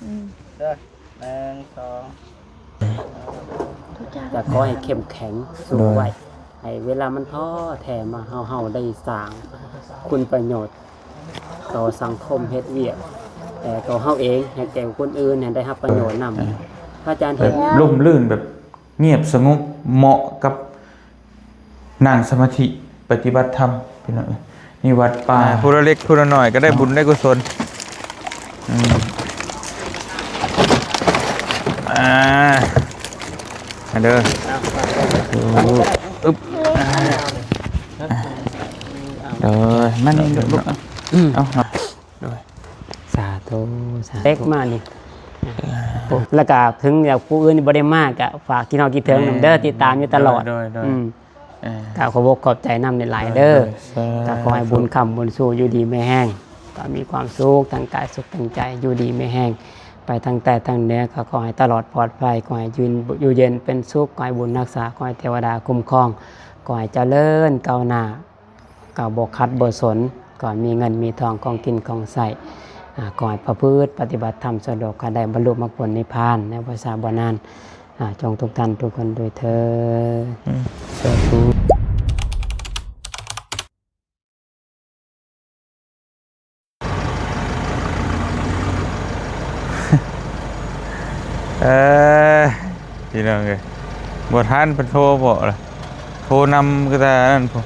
ອືມ ເດີ ໜຶ່ງ ສອງ ກໍຂໍໃຫ້ເຂັ້ມແຂງ ສູ້ໄວ້ ໃຫ້ເວລາມັນທໍ້ແທ້ມາ ເຮົາ ເຮົາໄດ້ສ້າງຄຸນປະໂຫຍດຕໍ່ສັງຄົມ ເຮັດວຽກ ແຕ່ຕໍ່ເຮົາເອງ ໃຫ້ແກ່ຄົນອື່ນ ໃຫ້ໄດ້ຮັບປະໂຫຍດນຳ. ເອີ ພະອາຈານເຫັນ ແບບຮົ່ມລື່ນ ແບບງຽບສະຫງົບ ເໝາະກັບ ນັ່ງສະມາທິປະຕິບັດທຳ ພີ່ນ້ອງເອີຍ. ນີ້ວັດປ່າ ອ່າ ຜູ້ລະເລັກຜູ້ລະໜ້ອຍກໍໄດ້ບຸນໄດ້ກຸສົນ. ອືມ ອ່າ ມາເດີ ອຶບ ອ່າ ໂດຍ ມານີ້ລູກ ອືມ ເອົາ ໂດຍ ສາທຸ ສາທຸ ເລັກມານີ້ ແລ້ວກະເຖິງຢາກຜູ້ອື່ນບໍ່ໄດ້ມາ ກະຝາກພີ່ນ້ອງຄິດເຖິງນຳເດີ ແມ່ນ ຕິດຕາມຢູ່ຕະຫຼອດ. ໂດຍ ໂດຍ ອືມ ເອີ ກະຂໍບອກຂອບໃຈນຳຫຼາຍໆເດີ ໂດຍ ໂດຍ ສາທຸ ກະຂໍໃຫ້ບຸນຄ້ຳບຸນຊູ ຢູ່ດີມີແຮງ ກະມີຄວາມສຸກທັງກາຍສຸກທັງໃຈ ຢູ່ດີມີແຮງ ໄປທາງໃຕ້ທາງເໜືອ ກະຂໍໃຫ້ຕະຫຼອດປອດໄພ ຂໍໃຫ້ຢູ່ ຢູ່ເຢັນເປັນສຸກ ຂໍໃຫ້ບຸນຮັກສາ ຂໍໃຫ້ເທວະດາຄຸ້ມຄອງ ຂໍໃຫ້ຈະເລີນກ້າວໜ້າ ກໍບໍ່ຂັດບໍ່ສົນ ກໍມີເງິນມີທອງ ຂອງກິນຂອງໃຊ້ ອາ ຂໍໃຫ້ປະພຶດປະຕິບັດທຳສະດວກ ກໍໄດ້ບັນລຸມັກຜົນນິບພານໃນບໍ່ຊ້າບໍ່ນານ ອາ ຈົ່ງທຸກທ່ານທຸກຄົນດ້ວຍເທີ້ນ ອືມ ສາທຸ. ເອີ ພີ່ນ້ອງເອີຍ ບໍ່ທັນເພິ່ນໂທບອກລະ ໂທນຳກໍແຕ່ນັ້ນພຸ້ນ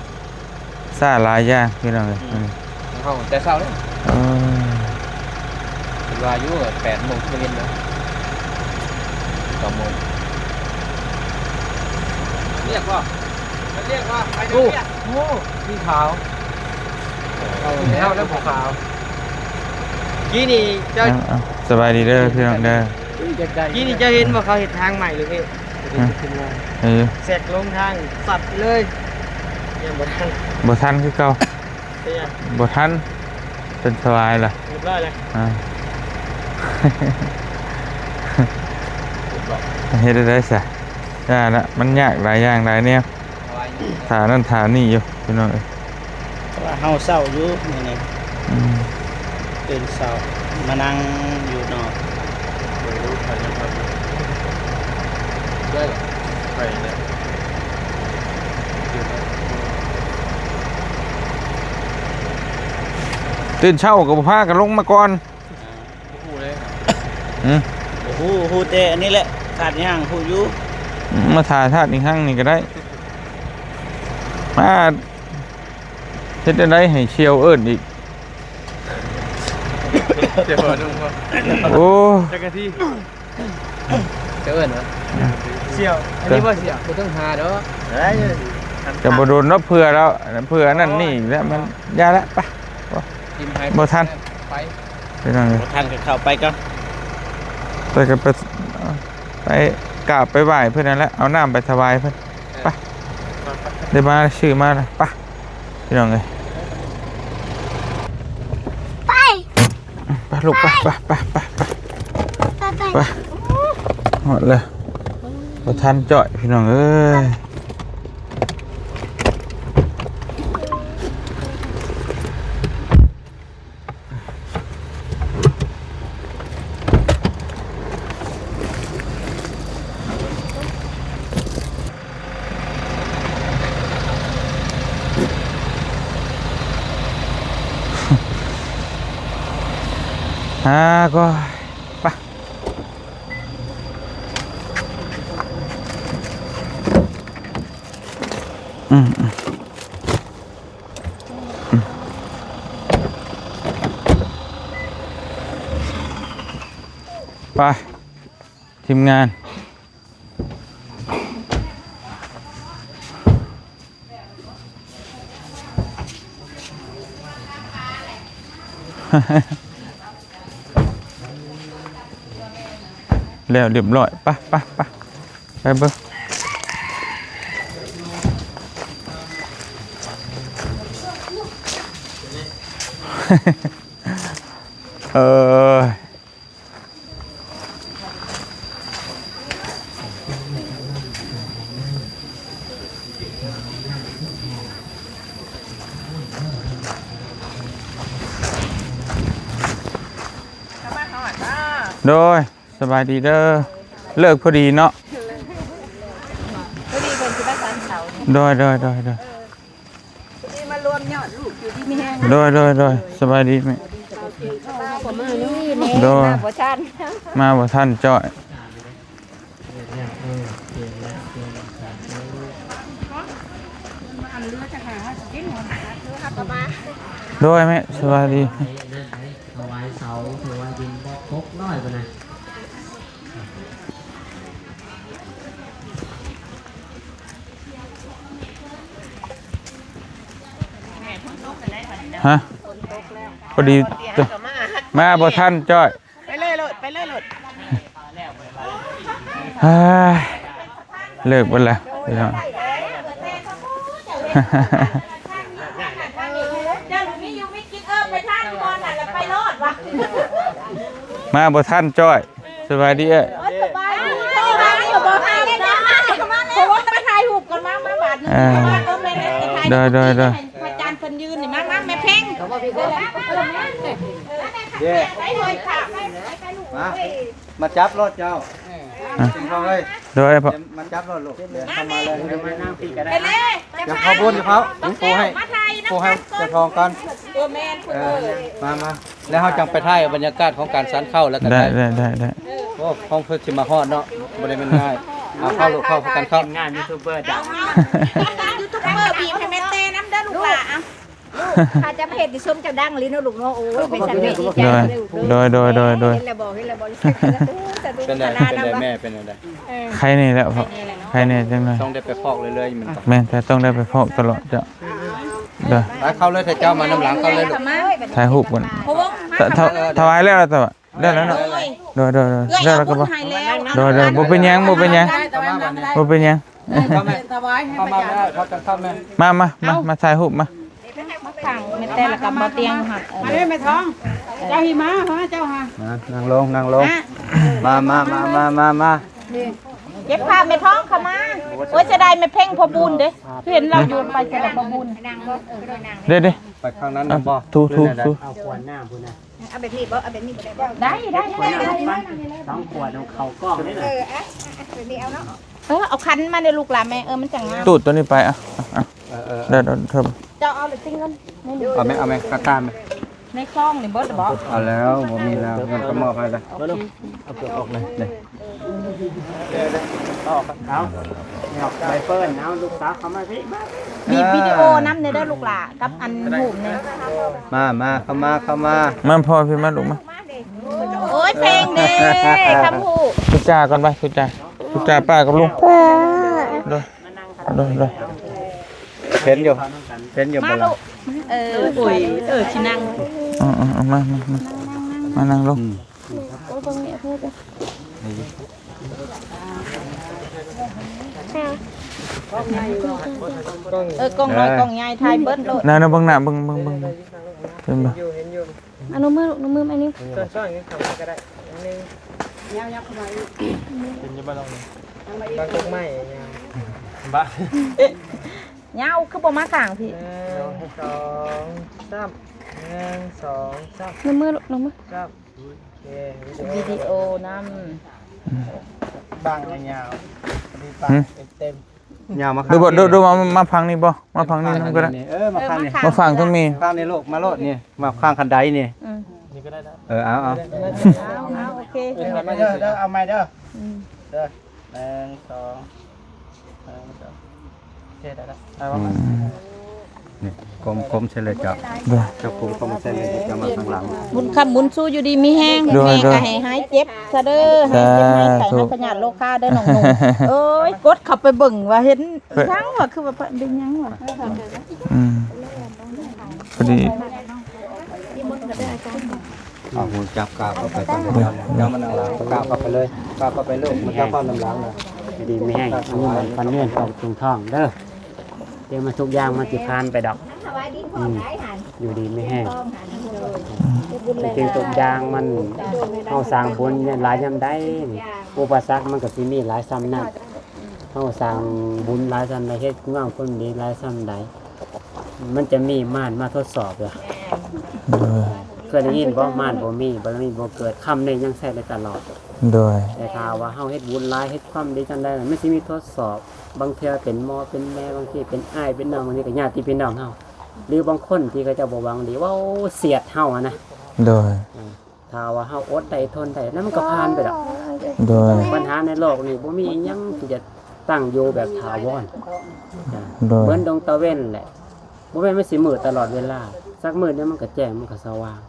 ຊ້າຫຼາຍຢ່າງ ພີ່ນ້ອງເອີຍ. ອືມ ອືມ ເຮົາແຕ່ເຊົ້າເດ້ ເອີ ເພິ່ນວ່າຢູ່ແປດໂມງຄືເຫັນນະ ເກົ້າໂມງ ຮຽກບໍ່? ຮຽກວ່າໄປ ໂອ້ ຮຽກ ໂອ້ ສີຂາວ ເອົາແລ້ວ ແລ້ວບໍ່ຂາວ. ກີ້ນີ້ເຈົ້າ ເອົາ ເອົາ ສະບາຍດີເດີພີ່ນ້ອງເດີ. ກີ້ນີ້ເຈົ້າເຫັນບໍ່ ເຂົາເຮັດທາງໃໝ່ຫຼືເຮັດ ຮະ ເອີ ແຊກລົງທາງສັດເລີຍ ຍັງບໍ່ທັນ ບໍ່ທັນຄືເກົ່າ. ເປັນຫຍັງ? ບໍ່ທັນ ເປັນສະບາຍລະ ຮຽບຮ້ອຍລະ ອ່າ ເຮັດໄດ້ຊະ ຢ່າລະ ມັນຍາກຫຼາຍຢ່າງຫຼາຍແນວ ສະບາຍດີ ຖ້ານັ້ນຖ້ານີ້ຢູ່ ພີ່ນ້ອງເອີຍ. ເພາະວ່າເຮົາເຊົ້າຢູ່ມື້ນີ້ ອືມ ຕື່ນເຊົ້າມານັ່ງຢູ່ນອກ ໄປແລ້ວ ຕື່ນເຊົ້າກໍບໍ່ພາກັນລົງມາກ່ອນ. ອ່າ ບໍ່ຮູ້ເລີຍ ຫືມ ບໍ່ຮູ້ ຮູ້ແຕ່ອັນນີ້ແຫຼະ ທາດອີຫຍັງຮູ້ຢູ່ ມາຖ້າທາດອີຫຍັງນີ້ກໍໄດ້ ມາເຮັດແນວໃດໃຫ້ສ່ຽວເອີ້ນອີກ ສ່ຽວໜຶ່ງບໍ່ ໂອ້ ຈັກນາທີ ຈະເອີ້ນຫວາ ສ່ຽວ ອັນນີ້ບໍ່ສ່ຽວ ບໍ່ຕ້ອງຫາດອກ ກໍບໍ່ດົນດອກ ເພື່ອແລ້ວ ເພື່ອອັນນັ້ນນີ້ແລ້ວ ມັນຢ່າລະ ໄປ ບໍ່ທັນ ໄປ ໄປ ບໍ່ທັນກໍເຂົ້າໄປກ່ອນ ໄປກໍໄປ ໄປກາບໄປໄຫວ້ເພິ່ນນັ້ນແຫຼະ ເອົານ້ຳໄປຖວາຍເພິ່ນ ໄປ ໄດ້ມາຊື້ມາລະ ໄປ ພີ່ນ້ອງເອີຍ ໄປ ໄປລູກ ໄປ ໄປ ໄປ ໄປ ໄປ ຮອດແລ້ວ ບໍ່ທັນຈ້ອຍ ພີ່ນ້ອງເອີຍ. ຫາກໍໄປ ອືມ ອືມ ໄປ ທີມງານ ແລ້ວຮຽບຮ້ອຍ ໄປ ໄປ ໄປ ໄປເບິ່ງ ເອີ. ເຂົ້າມາຮອດບໍ່? ໂດຍ ສະບາຍດີເດີ ເລີກພໍດີເນາະ ພໍດີເພິ່ນຊິມາສັນເຂົາ ໂດຍ ໂດຍ ໂດຍ ໂດຍ ພໍດີມາລວມຍອດລູກຢູ່ດີມີແຮງ ໂດຍ ໂດຍ ໂດຍ ສະບາຍດີແມ່ ໂດຍ ມາບໍ່ທັນ ມາບໍ່ທັນຈ້ອຍ ໂດຍແມ່ ສະບາຍດີ ຖວາຍເສົາ ຖວາຍດິນ ບໍ່ຄົບຮ້ອຍພຸ້ນນະ ຮະ ພໍດີ ມາບໍ່ທັນຈ້ອຍ ໄປເລີຍໂລດ ໄປເລີຍໂລດ ເຮີ້ຍ ເລີກເບິດແລ້ວພີ່ນ້ອງ ເຈົ້າມີຢູ່ມີກິນ ເອີ ໄປທານກ່ອນຫັ້ນລະ ໄປໂລດວ່າ ມາບໍ່ທັນຈ້ອຍ ສະບາຍດີເອີຍ ໂອ້ຍ ສະບາຍດີ ໂທຫາຢູ່ບໍ່ຫາເລີຍ ເພາະວ່າໄປຖ່າຍຮູບກ່ອນ ມາ ມາບາດນີ້ ເອີ ເອີ ແມ່ນ ໄປຖ່າຍ ໂດຍ ໂດຍ ໂດຍ ໃຫ້ພະອາຈານເພິ່ນຢືນນີ້ ມາ ມາ ແມ່ເພັງ ເອີ ມາ ມາຈັບໂລດເຈົ້າ ເອີ ມາຈັບໂລດລູກ ເດີນເຂົ້າມາເລີຍ ມານັ່ງພີ້ກໍໄດ້ ໄປເລີຍ ຢ່າເຂົ້າບຸນ ຢ່າເຂົ້າ ມາຖ່າຍ ປູໃຫ້ ປູໃຫ້ເຈົ້າຂອງກ່ອນ ເອີ ແມ່ນ ເອີ ມາ ມາ ແລ້ວເຮົາຈັ່ງໄປຖ່າຍເອົາບັນຍາກາດຂອງການສັນເຂົ້າແລ້ວກໍໄດ້ ໄດ້ ໄດ້ ໄດ້ ໂອ້ ຂອງເພິ່ນຊິມາຮອດເນາະ ບໍ່ໄດ້ແມ່ນງ່າຍ ເອົາເຂົ້າລູກ ເຂົ້າກັນເຂົ້າ ທີມງານຢູທູບເບີດັງ ຢູທູບເບີບີບໃຫ້ແມ່ເຕ້ນຳເດີລູກຫຼ້າ ຖ້າຈະມາເຮັດນີ້ຊົມເຈົ້າດັງອີ່ຫຼີເນາະລູກເນາະ ໂອ້ຍ ເປັນສັນເວທີ ໂດຍ ໂດຍ ໂດຍ ໂດຍ ເຫັນແລ້ວບໍ່ ເຫັນແລ້ວບໍ່ ເປັນໃດ ເປັນໃດແມ່ ເປັນແນວໃດ ເອີ ໄຄແນ່ແລ້ວ ໄຄແນ່ແລ້ວ ໄຄແນ່ຈັງໜ້ອຍ ຕ້ອງໄດ້ໄປຟອກເລື້ອຍໆ ແມ່ນບໍ່ ແມ່ນ ແຕ່ຕ້ອງໄດ້ໄປຟອກຕະຫຼອດເຈົ້າ ເອີ ໄປເຂົ້າເລີຍ ຖ້າເຈົ້າມານຳຫຼັງເຂົ້າເລີຍລູກ ຖ່າຍຮູບກ່ອນ ເອີ ຖ- ຖ- ຖວາຍແລ້ວລະ ແລ້ວແລ້ວເນາະ ໂດຍ ໂດຍ ໂດຍ ແລ້ວລະກໍບໍ່ ໂດຍ ໂດຍ ບໍ່ເປັນຫຍັງ ບໍ່ເປັນຫຍັງ ບໍ່ເປັນຫຍັງ ເອີ ເຂົ້າມາ ເຂົ້າມາ ເຂົ້າມາ ມາ ມາຖ່າຍຮູບມາ ມາຂ້າງແມ່ແຕ້ ແລ້ວກໍບໍ່ຕຽງຫັ້ນ ເອີ ມາເດີແມ່ທອງ ເຈົ້າຫິມາ ເຈົ້າຫາ ມາ ນັ່ງລົງ ນັ່ງລົງ ມາ ມາ ມາ ມາ ມາ ເກັບພາບແມ່ທອງເຂົ້າມາ ໂອ້ຍ ເສຍດາຍແມ່ເພັງພໍ່ບຸນເດ້ ຄືເຫັນລາວຢູ່ໄປໃສລະພໍ່ບຸນ ເດ້ ເດ້ ໄປຂ້າງນັ້ນນຳບໍ່ ຖູ ຖູ ຖູ ເອົາຂວດນ້ຳພຸ້ນນະ ເອົາແບບນີ້ບໍ່ ເອົາແບບນີ້ບໍ່ໄດ້ບໍ່ ໄດ້ ໄດ້ ໄດ້ ໄດ້ ສອງຂວດເອົາເຂົ້າກ້ອງເດ້ ເອີ ອ່ະ ອ່ະ ອ່ະ ແບບນີ້ເອົາເນາະ ເອີ ເອົາຂັນມາເດີລູກຫຼ້າແມ່ ເອີ ມັນຈັ່ງງາມ ຕູດໂຕນີ້ໄປ ອ່ະ ອ່ະ ອ່ະ ເອີ ເອີ ເດີ ເດີ ເດີ ເດີ ເຈົ້າເອົາເລີຍຕິເງິນ ເອົາແມ່ ເອົາແມ່ ກະຕ່າແມ່ ໃນຊອງນີ້ເບິດແລ້ວບໍ່ ເອົາແລ້ວ ບໍ່ມີແລ້ວ ເງິນກໍມອບໃຫ້ແລ້ວ ເອົາເກືອບອອກເລີຍ ເອົາ ເອົາ ໃບເຟີນ ເອົາລູກສາວເຂົ້າມາພີ້ ມາ ບີບວິດີໂອນຳແດ່ເດີລູກຫຼ້າ ກັບອັນຮູບນີ້ ມາ ມາ ເຂົ້າມາ ເຂົ້າມາ ມາພໍ່ພີ້ມາລູກມາ ໂອ້ຍ ເພັງເດ້ ຄຳຮູ້ ທຸກຈາກ່ອນໄປ ທຸກຈາ ທຸກຈາປ້າກັບລຸງ ໂດຍ ໂດຍ ໂດຍ ເຫັນຢູ່ ເຫັນຢູ່ ມາລູກ ເອີ ໂອ້ຍ ເອີ ຊິນັ່ງ ເອີ ເອີ ເອີ ມາ ມາ ມາ ມານັ່ງລົງ ອືມ ໂອ້ຍ ເບິ່ງນີ້ເພິ່ນ ເອີ ກ້ອງນ້ອຍ ກ້ອງໃຫຍ່ ຖ່າຍເບິດໂລດ ນັ້ນ ເບິ່ງໜ້າ ເບິ່ງ ເບິ່ງ ເບິ່ງ ເຫັນບໍ່ ເຫັນຢູ່ ເຫັນຢູ່ ອະນຸມືລູກ ອະນຸມືມານີ້ ຊ້ອນໆ ເຂົ້າມາກໍໄດ້ ໜຶ່ງ ຍາວໆ ເຂົ້າມາອີກ ເປັນຢູ່ບໍ່ນ້ອງ ບາງກົກໄມ້ຍາວ ບ້າ ຍາວ ຄືບໍ່ມາກາງພີ້ ໜຶ່ງ ສອງ ສາມ ໜຶ່ງ ສອງ ສາມ ອະນຸມືລູກ ອະນຸມື ສາມ ໂອເຄ ວິດີໂອນຳ ບັງໃຫ້ຍາວ ດີປາກເຕັມໆ ຍາວມາຂ້າງ ດູບໍ່ ດູ ດູມາ ມາຝັ່ງນີ້ບໍ່ ມາຝັ່ງນີ້ນຳກໍໄດ້ ເອີ ມາຝັ່ງນີ້ ເອີ ມາຝັ່ງນີ້ລູກ ມາຝັ່ງນີ້ ມາຝັ່ງນີ້ ມາຝັ່ງຂັ້ນໄດນີ້ ອືມ ນີ້ກໍໄດ້ແລ້ວ ເອີ ເອົາ ເອົາ ເອົາ ໂອເຄ ເອົາໃໝ່ເດີ ເດີ ເອົາໃໝ່ເດີ ອືມ ເດີ ໜຶ່ງ ສອງ ໜຶ່ງ ສອງ ໂອເຄ ໄດ້ແລ້ວ ໄດ້ ອືມ ນີ້ ກົມ ກົມໃສ່ເລີຍເຈົ້າ ໂດຍ ເຈົ້າກົມເຂົ້າມາໃສ່ເລີຍ ເຈົ້າມາທາງຫຼັງ ບຸນຄຳບຸນຊູ ຢູ່ດີມີແຮງ ໂດຍ ແມ່ກໍໃຫ້ຫາຍເຈັບຊະເດີ ສາທຸ ຫາຍເຈັບຫາຍໄຂ້ ຫາຍພະຍາດໂລຄາເດີນ້ອງໆ ໂອ້ຍ ກົດເຂົ້າໄປເບິ່ງວ່າເຫັນ ເອີ ຫຍັງວະ ຄືວ່າເປັນຫຍັງວະ ອືມ ພໍດີ ເອົາ ຮູ້ຈັກ ກ້າວເຂົ້າໄປກ່ອນ ໂດຍ ເຈົ້າມານັ່ງຫຼັງ ກ້າວເຂົ້າໄປເລີຍ ກ້າວເຂົ້າໄປເລີຍ ມັນຈະເຂົ້ານຳຫຼັງນະ ຢູ່ດີມີແຮງ ອາຍຸໝັ້ນຂວັນຍືນ ຄອງເງິນຄອງທອງເດີ ດຽວມັນທຸກຢ່າງມັນຊິຜ່ານໄປດອກ ອືມ ຢູ່ດີມີແຮງ ສິ່ງທຸກຢ່າງມັນ ເຮົາສ້າງບຸນຫຼາຍຍາມໃດ ອຸປະສັກມັນກໍຊິມີຫຼາຍຊ່ຳນັ້ນ ເຮົາສ້າງບຸນຫຼາຍຊ່ຳໃດ ເຮັດງາມຄວາມດີຫຼາຍຊ່ຳໃດ ມັນຈະມີມານມາທົດສອບເດີ ໂດຍ ເຄີຍໄດ້ຍິນບໍ່? ມານບໍ່ມີ ບາລະມີບໍ່ເກີດ ຄຳນີ້ຍັງໃຊ້ໄດ້ຕະຫຼອດ. ໂດຍ ແຕ່ຖ້າວ່າເຮົາເຮັດບຸນຫຼາຍ ເຮັດຄວາມດີຈັ່ງໃດ ມັນຊິມີທົດສອບ. ບາງເທື່ອເປັນໝໍເປັນແມ່ ບາງທີເປັນອ້າຍເປັນນ້ອງ ບາງທີກໍຍາດຕິພີ່ນ້ອງເຮົາ ຫຼືບາງຄົນທີ່ເຂົາເຈົ້າບໍ່ຫວັງດີ ເວົ້າສຽດເຮົາຫັ້ນນະ. ໂດຍ ເອີ ຖ້າວ່າເຮົາອົດໄດ້ທົນໄດ້ ນັ້ນມັນກໍຜ່ານໄປດອກ. ໂດຍ ບັນຫາໃນໂລກນີ້ບໍ່ມີອີ່ຫຍັງທີ່ຈະຕັ້ງຢູ່ແບບຖາວອນ. ໂດຍ ເໝືອນດວງຕາເວັນແຫຼະ ບໍ່ແມ່ນມັນຊິມືດຕະຫຼອດເວລາ ສັກມື້ໜຶ່ງມັນກໍແຈ້ງ ມັນກໍສະຫວ່າງ.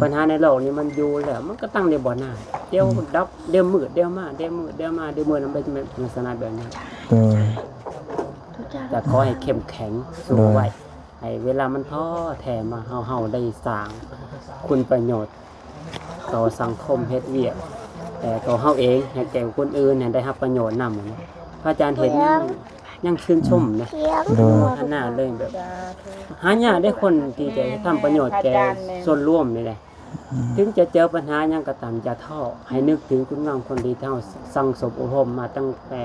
ບັນຫາໃນໂລກນີ້ມັນຢູ່ແລ້ວ ມັນກໍຕັ້ງໄດ້ບໍ່ນານ ດຽວດັບ ດຽວມືດ ດຽວມາ ດຽວມືດ ດຽວມາ ດຽວມືດ ມັນເປັນລັກສະນະແບບນັ້ນ. ໂດຍ ກໍຂໍໃຫ້ເຂັ້ມແຂງ ໂດຍ ສູ້ໄວ້ ໃຫ້ເວລາມັນທໍ້ແທ້ມາ ເຮົາ ເຮົາໄດ້ສ້າງຄຸນປະໂຫຍດຕໍ່ສັງຄົມ ເຮັດວຽກ ແຕ່ຕົວເຮົາເອງ ໃຫ້ແກ່ຄົນອື່ນ ໃຫ້ໄດ້ຮັບປະໂຫຍດນຳ. ພະອາຈານເຫັນ ຍັງຊື່ນຊົມນະ ໂດຍ ອະນຸໂມທະນາເລີຍ. ແບບຫາຍາກເດ້ ຄົນທີ່ຈະທຳປະໂຫຍດແກ່ສ່ວນລວມນີ້ແຫຼະ. ອືມ ເຖິງຈະເຈີບັນຫາຫຍັງກໍຕາມ ຢ່າທໍ້ ໃຫ້ນຶກເຖິງຄຸນງາມຄວາມດີທີ່ເຮົາສັ່ງສົມອົບຮົມມາຕັ້ງແຕ່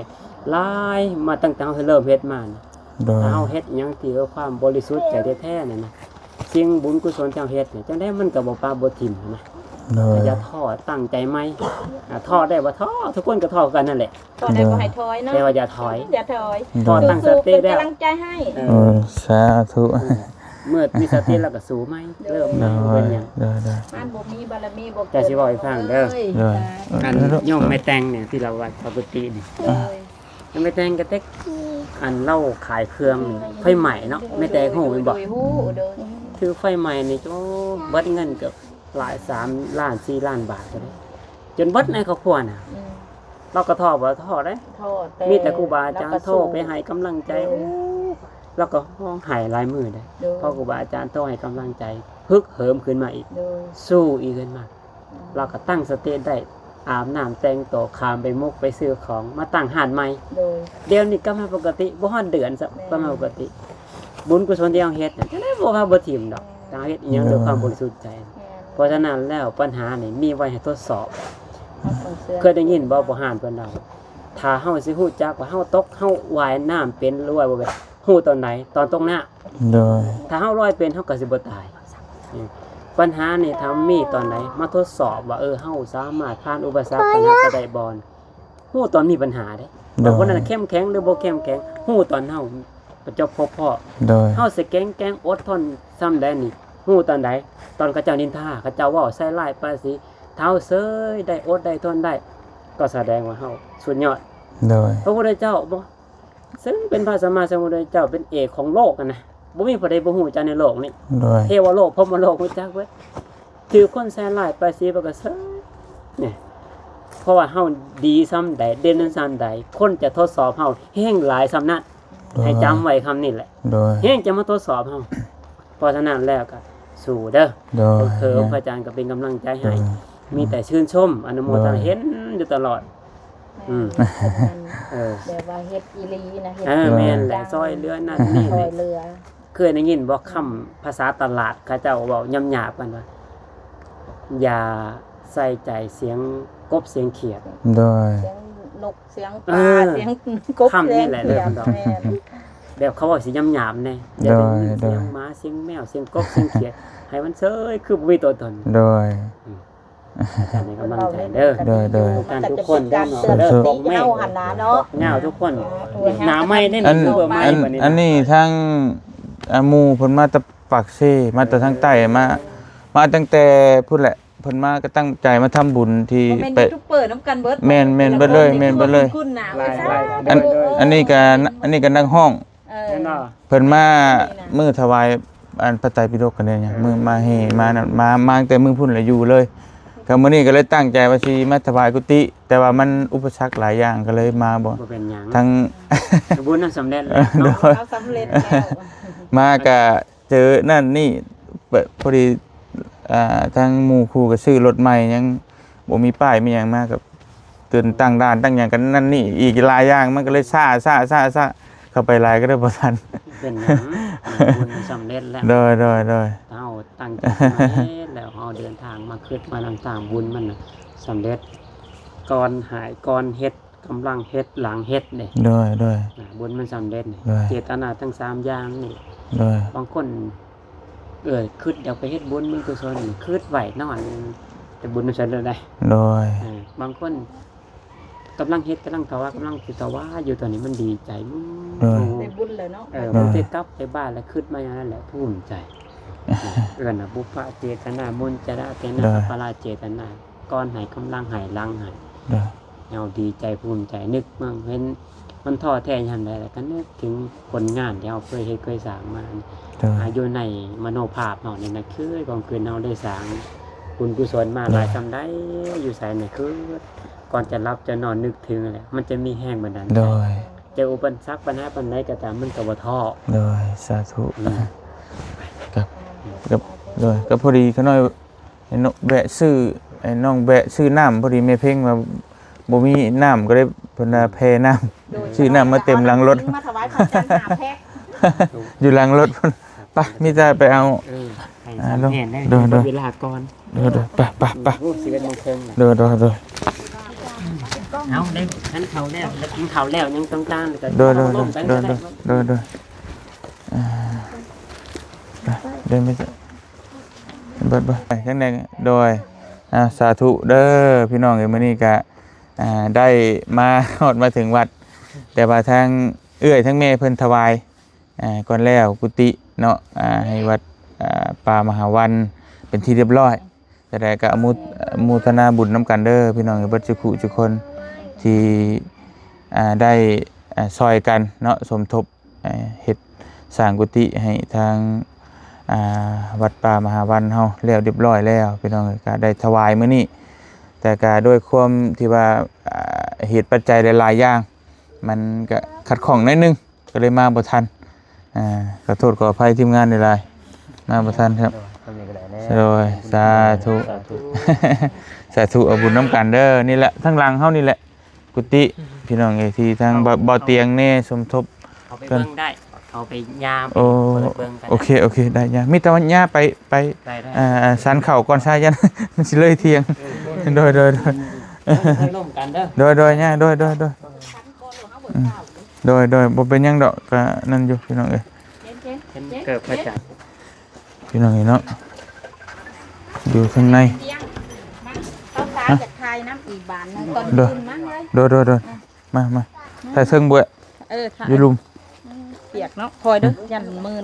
ຫຼາຍ ມາຕັ້ງແຕ່ເຮົາເລີ່ມເຮັດມານະ. ໂດຍ ຖ້າເຮົາເຮັດຫຍັງທີ່ເພື່ອຄວາມບໍລິສຸດໃຈແທ້ໆນັ້ນນະ ສິ່ງບຸນກຸສົນທີ່ເຮົາເຮັດນີ້ ຈັ່ງໃດມັນກໍບໍ່ປະບໍ່ຖິ້ມນະ. ໂດຍ ກໍຢ່າທໍ້ ຕັ້ງໃຈໃໝ່. ອາ ທໍ້ໄດ້ບໍ່? ທໍ້ ທຸກຄົນກໍທໍ້ຄືກັນນັ້ນແຫຼະ. ຂໍໄດ້ບໍ່ໃຫ້ຖອຍເນາະ ແຕ່ວ່າຢ່າຖອຍ ຢ່າຖອຍ ຂໍຕັ້ງສະຕິແລ້ວ ເປັນກຳລັງໃຈໃຫ້. ເອີ ເອີ ສາທຸ. ເມື່ອມີສະຕິແລ້ວກໍສູ້ໃໝ່ ເລີ່ມໃໝ່ ບໍ່ເປັນຫຍັງ. ໂດຍ ໂດຍ ມັນບໍ່ມີບາລະມີບໍ່ເກີດ ຈະຊິເວົ້າໃຫ້ຟັງເດີ. ໂດຍ ອັນໂຍມແມ່ແຕງນີ້ ທີ່ລາວວ່າປະກະຕິນີ້ ໂດຍ ແມ່ແຕງກໍແຕ່ ອັນລາວຂາຍເຄື່ອງໄຟໄໝ້ເນາະ ແມ່ແຕງຮູ້ແມ່ນບໍ່? ໂດຍ ຖືກໄຟໄໝ້ນີ້ ໂອ້ ເບິດເງິນເກືອບຫຼາຍ ສາມລ້ານ ສີ່ລ້ານບາດກໍໄດ້ ຈົນເບິດໃນຄອບຄົວນະ. ອືມ ລາວກໍທໍ້ບໍ່? ທໍ້ເດ້ ທໍ້ແຕ່ ມີແຕ່ຄູບາອາຈານໂທໄປໃຫ້ກຳລັງໃຈ. ໂອ້ ລາວກໍຮ້ອງໄຫ້ຫຼາຍມື້ເດ້ ໂດຍ ພໍຄູບາອາຈານໂທໃຫ້ກຳລັງໃຈ ຮຶກເຫີມຂຶ້ນມາອີກ ໂດຍ ສູ້ອີກຂຶ້ນມາ. ອືມ ລາວກໍຕັ້ງສະຕິໄດ້ ອາບນ້ຳແຕ່ງໂຕ ຂ້າມໄປມຸກໄປຊື້ຂອງ ມາຕັ້ງຮ້ານໃໝ່. ໂດຍ ດຽວນີ້ກັບມາປົກກະຕິ ບໍ່ຮອດເດືອນຊ້ຳ ແມ່ນ ກັບມາປົກກະຕິ. ບຸນກຸສົນທີ່ເຮົາເຮັດນັ້ນ ຈັ່ງໃດບໍ່ວ່າບໍ່ຖິ້ມດອກ ຖ້າເຮົາເຮັດອີ່ຫຍັງດ້ວຍຄວາມບໍລິສຸດໃຈ. ແມ່ນ ເພາະສະນັ້ນແລ້ວ ບັນຫານີ້ມີໄວ້ໃຫ້ທົດສອບ. ເຄີຍໄດ້ຍິນບໍ່? ພໍ່ຮ່ານເພິ່ນເລົ່າ ຖ້າເຮົາຊິຮູ້ຈັກວ່າເຮົາຕົກ ເຮົາວ່າຍນ້ຳເປັນ ຫຼືວ່າບໍ່ເປັນ ຮູ້ຕອນໃດ? ຕອນຕົກນ້ຳ. ໂດຍ ຖ້າເຮົາລອຍເປັນ ເຮົາກໍຊິບໍ່ຕາຍ. ບັນຫານີ້ ຖ້າມີຕອນໃດ ມາທົດສອບວ່າ ເອີ ເຮົາສາມາດຜ່ານອຸປະສັກບັນຫາໄປໄດ້ບໍ່? ຮູ້ຕອນມີບັນຫາເດ້ ໂດຍ ວ່າຄົນນັ້ນເຂັ້ມແຂງ ຫຼືບໍ່ເຂັ້ມແຂງ ຮູ້ຕອນເຮົາປະຈົບພົບພໍ້. ໂດຍ ເຮົາຊິແຂງແກງອົດທົນຊ່ຳໃດນີ້ ຮູ້ຕອນໃດ? ຕອນເຂົາເຈົ້ານິນທາ ເຂົາເຈົ້າເວົ້າໃສ່ຮ້າຍປ້າຍສີ ຖ້າເຮົາເຊີຍໄດ້ ອົດໄດ້ ທົນໄດ້ ກໍສະແດງວ່າເຮົາສຸດຍອດ. ໂດຍ ພະພຸດທະເຈົ້າບໍ່ ເຊິ່ງເປັນພະສຳມາສຳພຸດທະເຈົ້າ ເປັນເອກຂອງໂລກຫັ້ນນະ ບໍ່ມີຜູ້ໃດບໍ່ຮູ້ຈັກໃນໂລກນີ້. ໂດຍ ເທວະໂລກ ພົມມະໂລກ ຮູ້ຈັກເບິດ. ຖືກຄົນໃສ່ຮ້າຍປ້າຍສີ ເພິ່ນກໍເຊີຍ ນີ້ ເພາະວ່າເຮົາດີຊ່ຳໃດ ເດັ່ນຊ່ຳໃດ ຄົນຈະທົດສອບເຮົາແຮງຫຼາຍຊ່ຳນັ້ນ. ໂດຍ ໃຫ້ຈຳໄວ້ຄຳນີ້ແຫຼະ ໂດຍ ແຮງຈະມາທົດສອບເຮົາ. ເພາະສະນັ້ນແລ້ວກໍສູ້ເດີ. ໂດຍ ເອີ ພະອາຈານກໍເປັນກຳລັງໃຈໃຫ້ ໂດຍ ມີແຕ່ຊື່ນຊົມ ອະນຸໂມທະນາ ໂດຍ ເຫັນຢູ່ຕະຫຼອດ. ແມ່ນ ອືມ ເອີ ແບບວ່າເຮັດອີ່ຫຼີນະ ເຮັດ ເອີ ແມ່ນແຫຼະ ຈິງຈັງ ຊ່ອຍເຫຼືອນັ້ນນີ້ ຊ່ອຍເຫຼືອ. ເຄີຍໄດ້ຍິນບໍ່ ຄຳພາສາຕະຫຼາດ ເຂົາເຈົ້າເວົ້າຫຍາບໆ ກັນວ່າ ຢ່າໃສ່ໃຈສຽງກົບສຽງຂຽດ. ໂດຍ ສຽງນົກສຽງປາ ເອີ ສຽງກົບ ຄຳນີ້ແຫຼະ ສຽງຂຽດ ເດີ ແມ່ນ ແບບເຂົາເວົ້າຊິຫຍາບໆແດ່ ຢ່າໄດ້ຍິນ ໂດຍ ສຽງໝາ ສຽງແມວ ສຽງກົບ ສຽງຂຽດ ໃຫ້ມັນເຊີຍ ຄືບໍ່ມີຕົວຕົນ. ໂດຍ ອືມ ອາຈານໃຫ້ກຳລັງໃຈເດີ. ໂດຍ ໂດຍ ທຸກທ່ານທຸກຄົນເດີ ສາທຸ ເຮົາຫັ້ນນະເນາະ ຍາວທຸກຄົນ. ສາທຸ ໜ້າໃໝ່ເດ້ນີ້ ຄືວ່າໃໝ່ບັດນີ້ ອັນນີ້ທາງ ອາ ໝູ່ເພິ່ນມາແຕ່ປາກເຊ ມາແຕ່ທາງໃຕ້ ມາ ມາຕັ້ງແຕ່ພຸ້ນແຫຼະ ເພິ່ນມາກໍຕັ້ງໃຈມາທຳບຸນທີ່ ບໍ່ແມ່ນ ໄປ ຢູທູບເປີນຳກັນເບິດ. ແມ່ນ ແມ່ນເບິດເລີຍ ແມ່ນເບິດເລີຍ. ອັນ ອັນນີ້ກໍ ອັນນີ້ກໍນັກຮ້ອງ ເອີ ແມ່ນບໍ່? ເພິ່ນມາມື້ຖວາຍ ອັນ ພະໄຕປິດົກກັນເດ້ຫຍັງ ອືມ ມື້ມາແຫ່ມານັ້ນ ມາ ມາຕັ້ງແຕ່ມື້ພຸ້ນລະຢູ່ເລີຍ. ກໍມື້ນີ້ກໍເລີຍຕັ້ງໃຈວ່າຊິມາຖວາຍກຸຕິ ແຕ່ວ່າມັນອຸປະສັກຫຼາຍຢ່າງ ກໍເລີຍມາບໍ່ ບໍ່ເປັນຫຍັງ ທັງ ບຸນນັ້ນສຳເລັດແລ້ວເນາະ. ໂດຍ ເຮົາສຳເລັດແລ້ວ ມາກະເຈີນັ້ນນີ້ ພໍດີ ອ່າ ທາງໝູ່ຄູ່ກໍຊື້ລົດໃໝ່ ຍັງບໍ່ມີປ້າຍມີຫຍັງມາ ກໍຕື່ນຕັ້ງດ້ານຕັ້ງຫຍັງກັນນັ້ນນີ້ ອີກຫຼາຍຢ່າງ ມັນກໍເລີຍຊ້າ ຊ້າ ຊ້າ ຊ້າ ເຂົ້າໄປຫຼາຍກໍເລີຍບໍ່ທັນ. ເປັນຫຍັງ ບຸນມັນສຳເລັດແລ້ວ. ໂດຍ ໂດຍ ໂດຍ ເຮົາຕັ້ງໃຈມາເຮັດແລ້ວ ເຮົາເດີນທາງມາ ຄິດມານຳທາງ ບຸນມັນນະສຳເລັດ ກ່ອນຫາຍ ກ່ອນເຮັດ ກຳລັງເຮັດ ຫຼັງເຮັດເດ້. ໂດຍ ໂດຍ ອ່າ ບຸນມັນສຳເລັດນີ້ ໂດຍ ເຈດຕະນາທັງສາມຢ່າງນີ້. ໂດຍ ບາງຄົນ ເອີ ຄິດຢາກໄປເຮັດບຸນບຸນກຸສົນ ຄິດໄວ້ນອນ ແຕ່ບຸນກຸສົນແນວໃດ. ໂດຍ ເອີ ບາງຄົນກຳລັງເຮັດ ກຳລັງຖວາຍ ກຳລັງຊິຖວາຍຢູ່ ຕອນນີ້ມັນດີໃຈ. ໂດຍ ໂອ້ ໄດ້ບຸນແລ້ວເນາະ. ເອີ ໂດຍ ຜູ້ທີ່ກັບໄປບ້ານແລ້ວຄິດມາຢ່າງນັ້ນແຫຼະ ພູມໃຈ. ເອີ້ນວ່າ ບຸບພະເຈຕນາ ມຸນຈະລະເຈຕນາ ໂດຍ ອັບປະລາເຈຕນາ ກ່ອນໃຫ້ ກຳລັງໃຫ້ ຫຼັງໃຫ້. ໂດຍ ເຮົາດີໃຈ ພູມໃຈ ນຶກເບິ່ງ ເຫັນມັນທໍ້ແທ້ຍາມໃດ ແລ້ວກໍນຶກເຖິງຜົນງານທີ່ເຮົາເຄີຍເຮັດເຄີຍສ້າງມາ. ໂດຍ ອາ ຢູ່ໃນມະໂນພາບເຮົານີ້ນະ ຄືກອງຄືນເຮົາໄດ້ສ້າງບຸນກຸສົນມາ ໂດຍ ຫຼາຍສ່ຳໃດ ຢູ່ໃສນະ ຄືກ່ອນຈະຫຼັບຈະນອນນຶກເຖິງແຫຼະ ມັນຈະມີແຮງບັນດານໃຈ. ໂດຍ ເຈີອຸປະສັກບັນຫາປານໃດກໍຕາມ ມັນກໍບໍ່ທໍ້. ໂດຍ ສາທຸ. ອືມ ກັບ ກັບ ໂດຍ ກໍພໍດີຂ້ານ້ອຍ ໃຫ້ນ້ອງແວະຊື້ ໃຫ້ນ້ອງແວະຊື້ນ້ຳ ພໍດີແມ່ເພັງວ່າບໍ່ມີນ້ຳ ກໍເລີຍເພິ່ນວ່າແຜ່ນ້ຳ ໂດຍ ຊື້ນ້ຳມາເຕັມຫຼັງລົດ ມາຖວາຍພະອາຈານຫ້າແພັກ ຢູ່ຫຼັງລົດພຸ້ນ. ໄປ ມີແຕ່ໄປເອົາ. ເອີ ໃຫ້ ອ່າ ສາມແຜ່ນໄດ້ ໂດຍ ໂດຍ ເວລາກ່ອນ. ໂດຍ ໂດຍ ໄປ ໄປ ໄປ. ໂອ້ ສິບເອັດໂມງເຄິ່ງແລ້ວ. ໂດຍ ໂດຍ ໂດຍ. ເອົາ ໄດ້ ທັນເຂົ້າແລ້ວ ກິນເຂົ້າແລ້ວ ຍັງຕ້ອງການ ໂດຍ ໂດຍ ໂດຍ ໂດຍ ໂດຍ. ອ່າ ໄປ ເດີນໄປ ເບິດ ເບິດ ໄປທາງໃດ. ໂດຍ ອ່າ ສາທຸເດີ ພີ່ນ້ອງເອີຍ. ມື້ນີ້ກະ ອ່າ ໄດ້ມາຮອດມາເຖິງວັດ ແຕ່ວ່າທາງເອື້ອຍທາງແມ່ເພິ່ນຖວາຍ ອ່າ ກ່ອນແລ້ວກຸຕິເນາະ ອ່າ ໃຫ້ວັດ ອ່າ ປ່າມະຫາວັນເປັນທີ່ຮຽບຮ້ອຍ. ຈະໄດ້ກະອະນຸໂມທະນາບຸນນຳກັນເດີ ພີ່ນ້ອງເອີຍ ເບິດສູ່ຜູ້ສູ່ຄົນທີ່ ອ່າ ໄດ້ ອ່າ ຊ່ອຍກັນເນາະ ສົມທົບ ເຮັດສ້າງກຸຕິໃຫ້ທາງ ອ່າ ວັດປ່າມະຫາວັນເຮົາແລ້ວຮຽບຮ້ອຍແລ້ວ ພີ່ນ້ອງເອີຍ. ກະໄດ້ຖວາຍມື້ນີ້ ແຕ່ກະດ້ວຍຄວາມທີ່ວ່າ ອ່າ ເຫດປັດໄຈຫຼາຍໆຢ່າງ ມັນກະຂັດຂ້ອງໜ້ອຍໜຶ່ງ ກໍເລີຍມາບໍ່ທັນ. ອ່າ ຂໍໂທດຂໍອະໄພທີມງານຫຼາຍໆ ມາບໍ່ທັນຄັບ. ໂດຍ ສາທຸ ສາທຸ ເອົາບຸນນຳກັນເດີ. ນີ້ແຫຼະ ທາງຫຼັງເຮົານີ້ແຫຼະ ກຸຕິ ພີ່ນ້ອງເອີຍ ທີ່ທາງ ເອົາ ບ່າວຕຽງແນ່ສົມທົບ ເຂົາໄປເບິ່ງໄດ້ ເຂົາໄປຍາມ ໂອ້ ເປີດເບິ່ງກໍໄດ້. ໂອເຄ ໂອເຄ ໄດ້ ຍ່າ ມີແຕ່ວ່າຍ່າໄປ ໄປ ໄດ້ ໄດ້ ອ່າ ສັນເຂົ້າກ່ອນຊາ ຢ້ານມັນຊິເລີຍທ່ຽງ. ເອີ ໂດຍ ໂດຍ ໂດຍ ເອີ ລົມກັນເດີ. ໂດຍ ໂດຍ ຍ່າ ໂດຍ ໂດຍ ໂດຍ. ອືມ ໂດຍ ໂດຍ ບໍ່ເປັນຫຍັງດອກ ກະນັ້ນຢູ່ ພີ່ນ້ອງເອີຍ. ເຫັນ ເຫັນ ເຫັນເກີບພະຈັນ ພີ່ນ້ອງເອີຍເນາະ ຢູ່ທາງໃນ. ຕ້ອງການຢາກຖ່າຍນຳອີກບາດໜຶ່ງ ຕອນຂຶ້ນມາເລີຍ. ໂດຍ ໂດຍ ໂດຍ ອືມ ມາ ມາ ຖ່າຍເທິງເບິ່ງ. ເອີ ຖ່າຍ ຢູ່ລຸ່ມ. ອືມ ປຽກເນາະ ຄອຍເດີ ຢ້ານມື່ນ.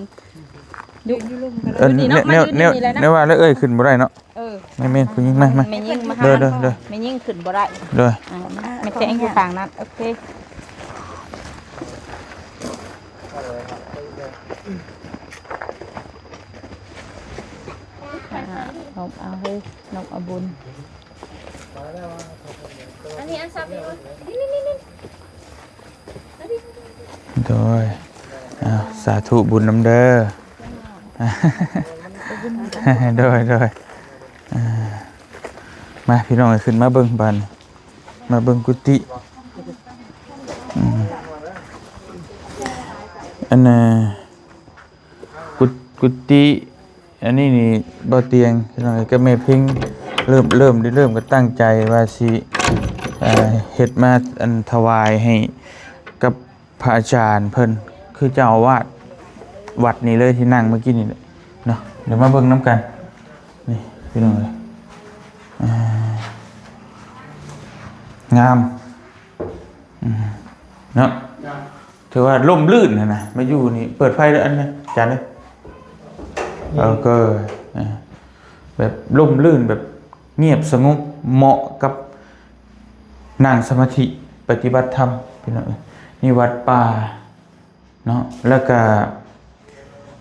ຢູ່ ຢູ່ລຸ່ມກໍໄດ້ ເອີ ຢູ່ນີ້ເນາະ ແນວ ມາຢູ່ນີ້ແຫຼະເນາະ ແນວວ່າແລ້ວເອື້ອຍຂຶ້ນບໍ່ໄດ້ເນາະ. ເອີ ແມ່ນໆ ຜູ້ຍິງ ມາ ມາ ແມ່ຍິງມາ ໂດຍ ໂດຍ ໂດຍ. ແມ່ຍິງຂຶ້ນບໍ່ໄດ້ ໂດຍ ອ່າ ແມ່ແຕງຢູ່ຂ້າງນັ້ນ. ໂອເຄ ອ່າ ນົບເອົາເຮີ້ຍ ນົບເອົາບຸນ. ອັນນີ້ອັນສັບນີ້ ນີ້ ນີ້ ນີ້ ນີ້. ໂດຍ ອ້າວ ສາທຸບຸນນຳເດີ. ໂດຍ ໂດຍ ອ່າ ມາ ພີ່ນ້ອງເອີຍ ຂຶ້ນມາເບິ່ງບາດນີ້ ມາເບິ່ງກຸຕິ. ອືມ ອັນນ່າ ກຸ ກຸຕິ ອັນນີ້ນີ້ ບ່າວຕຽງ ພີ່ນ້ອງເອີຍ ກັບແມ່ເພັງ ເລີ່ມ ເລີ່ມ ເລີ່ມກໍຕັ້ງໃຈວ່າຊິ ເອີ ເຮັດມາ ອັນ ຖວາຍໃຫ້ກັບພະອາຈານເພິ່ນ ຄືເຈົ້າອາວາດວັດນີ້ເລີຍ ທີ່ນັ່ງເມື່ອກີ້ນີ້ແຫຼະເນາະ. ດຽວມາເບິ່ງນຳກັນ ນີ້ ພີ່ນ້ອງເອີຍ ອ່າ ງາມ ອືມ ເນາະ ງາມ. ຖືວ່າຮົ່ມລື່ນຫັ້ນນະ ມາຢູ່ນີ້ ເປີດໄຟເດີ ອັນນັ້ນ ຈານເດີ. ໂອເຄ ແບບຮົ່ມລື່ນ ແບບງຽບສະຫງົບ ເໝາະກັບນັ່ງສະມາທິປະຕິບັດທຳ ພີ່ນ້ອງເອີຍ. ນີ້ວັດປ່າເນາະ ແລ້ວກະ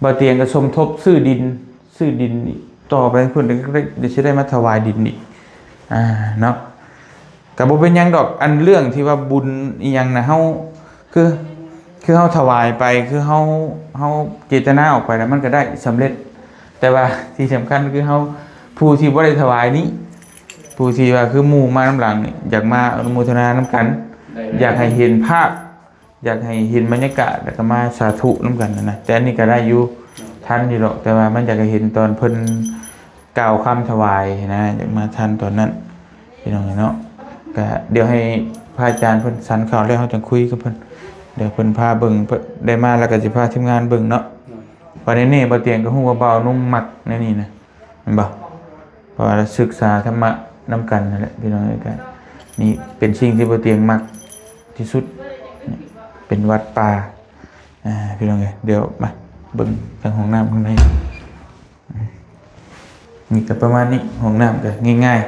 ບ່າວຕຽງກະສົມທົບຊື້ດິນ ຊື້ດິນຕໍ່ໄປພຸ້ນ ດຽວຊິໄດ້ມາຖວາຍດິນອີກ ອ່າ ເນາະ. ກໍບໍ່ເປັນຫຍັງດອກ ອັນເລື່ອງທີ່ວ່າບຸນອີ່ຫຍັງນະ ເຮົາ ຄື ຄືເຮົາຖວາຍໄປ ຄືເຮົາ ເຮົາເຈດຕະນາອອກໄປນະ ມັນກໍໄດ້ສຳເລັດ. ແຕ່ວ່າທີ່ສຳຄັນຄືເຮົາ ຜູ້ທີ່ບໍ່ໄດ້ຖວາຍນີ້ ຜູ້ທີ່ວ່າຄືໝູ່ມານຳຫຼັງນີ້ ຢາກມາອະນຸໂມທະນານຳກັນ ໄດ້ ຢາກໃຫ້ເຫັນພາບ ຢາກໃຫ້ເຫັນບັນຍາກາດ ແລ້ວກໍມາສາທຸນຳກັນນະ. ແຕ່ອັນນີ້ກໍໄດ້ຢູ່ ທັນຢູ່ດອກ ແຕ່ວ່າມັນຢາກໃຫ້ເຫັນຕອນເພິ່ນກ່າວຄຳຖວາຍນະ ຢາກມາທັນຕອນນັ້ນ ພີ່ນ້ອງເນາະ. ກະດຽວໃຫ້ພະອາຈານເພິ່ນສັນເຂົ້າແລ້ວ ເຮົາຈັ່ງຄຸຍກັບເພິ່ນ. ດຽວເພິ່ນພາເບິ່ງ ເພິ່ນໄດ້ມາແລ້ວກໍຊິພາທີມງານເບິ່ງເນາະ. ບາດນີ້ບ່າວຕຽງກໍຮູ້ວ່າບ່າວນຸ່ງມັກແນວນີ້ນະ ແມ່ນບໍ່? ເພາະວ່າສຶກສາທຳມະນຳກັນນັ້ນແຫຼະ ພີ່ນ້ອງເອີຍ. ກໍນີ້ເປັນສິ່ງທີ່ບ່າວຕຽງມັກທີ່ສຸດ ເປັນວັດປ່າ ອ່າ ພີ່ນ້ອງເອີຍ. ດຽວມາເບິ່ງທາງຫ້ອງນ້ຳຂ້າງໃນ. ນີ້ກໍປະມານນີ້ ຫ້ອງນ້ຳກໍງ່າຍ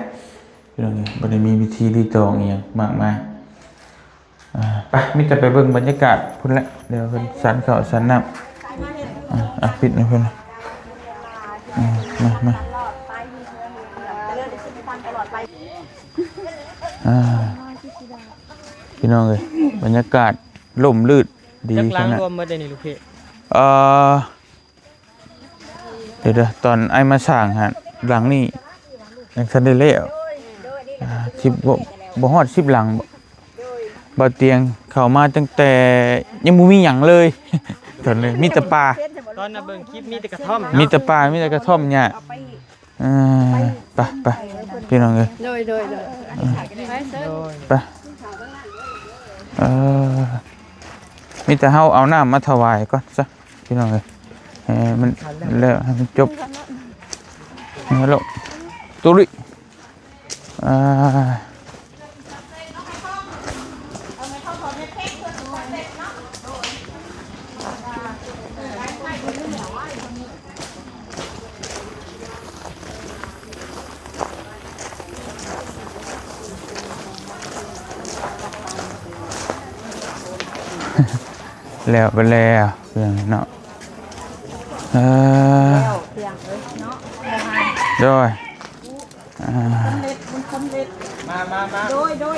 ໆ ພີ່ນ້ອງເອີຍ ບໍ່ໄດ້ມີພິທີລີ້ຕອງອີ່ຫຍັງມາກມາຍ. ອ່າ ໄປ ມີແຕ່ໄປເບິ່ງບັນຍາກາດພຸ້ນແຫຼະ. ດຽວເພິ່ນສັນເຂົ້າສັນນ້ຳ. ອ່າ ອ່າ ປິດໃຫ້ເພິ່ນ. ອ່າ ມາ ມາ ອ່າ ພີ່ນ້ອງເອີຍ ບັນຍາກາດຮົ່ມລື່ນດີຂະໜາດ. ຈັກຫຼັງລວມໝົດເດນີ້ລູກເພ? ເອີ ດຽວໆ ຕອນອ້າຍມາສ້າງຫັ້ນ ຫຼັງນີ້ຍັງທັນໄດ້ແລ້ວ ອ່າ ສິບ ບໍ່ ບໍ່ຮອດສິບຫຼັງ. ບ່າວຕຽງເຂົ້າມາຕັ້ງແຕ່ຍັງບໍ່ມີຫຍັງເລີຍ ຕອນນີ້ມີແຕ່ປ່າ ຕອນນັ້ນເບິ່ງຄລິບມີແຕ່ກະທ່ອມເນາະ ມີແຕ່ປ່າ ມີແຕ່ກະທ່ອມຫຍ້າ. ເອີ ໄປ ໄປ ພີ່ນ້ອງເອີຍ ໂດຍ ໂດຍ ໂດຍ ໄປ ເອີ ມີແຕ່ເຮົາເອົານ້ຳມາຖວາຍກ່ອນຊະ ພີ່ນ້ອງເອີຍ ໃຫ້ມັນແລ້ວ ໃຫ້ມັນຈົບ. ຮັລໂຫຼ ຕຸລິ ອ່າ ແລ້ວໄປແລ້ວ ເລື່ອງເນາະ ເອີ ແລ້ວເຄື່ອງເອີຍເນາະ ໂດຍ ອ່າ ສຳເລັດ ບຸນສຳເລັດ ມາ ມາ ມາ ໂດຍ ໂດຍ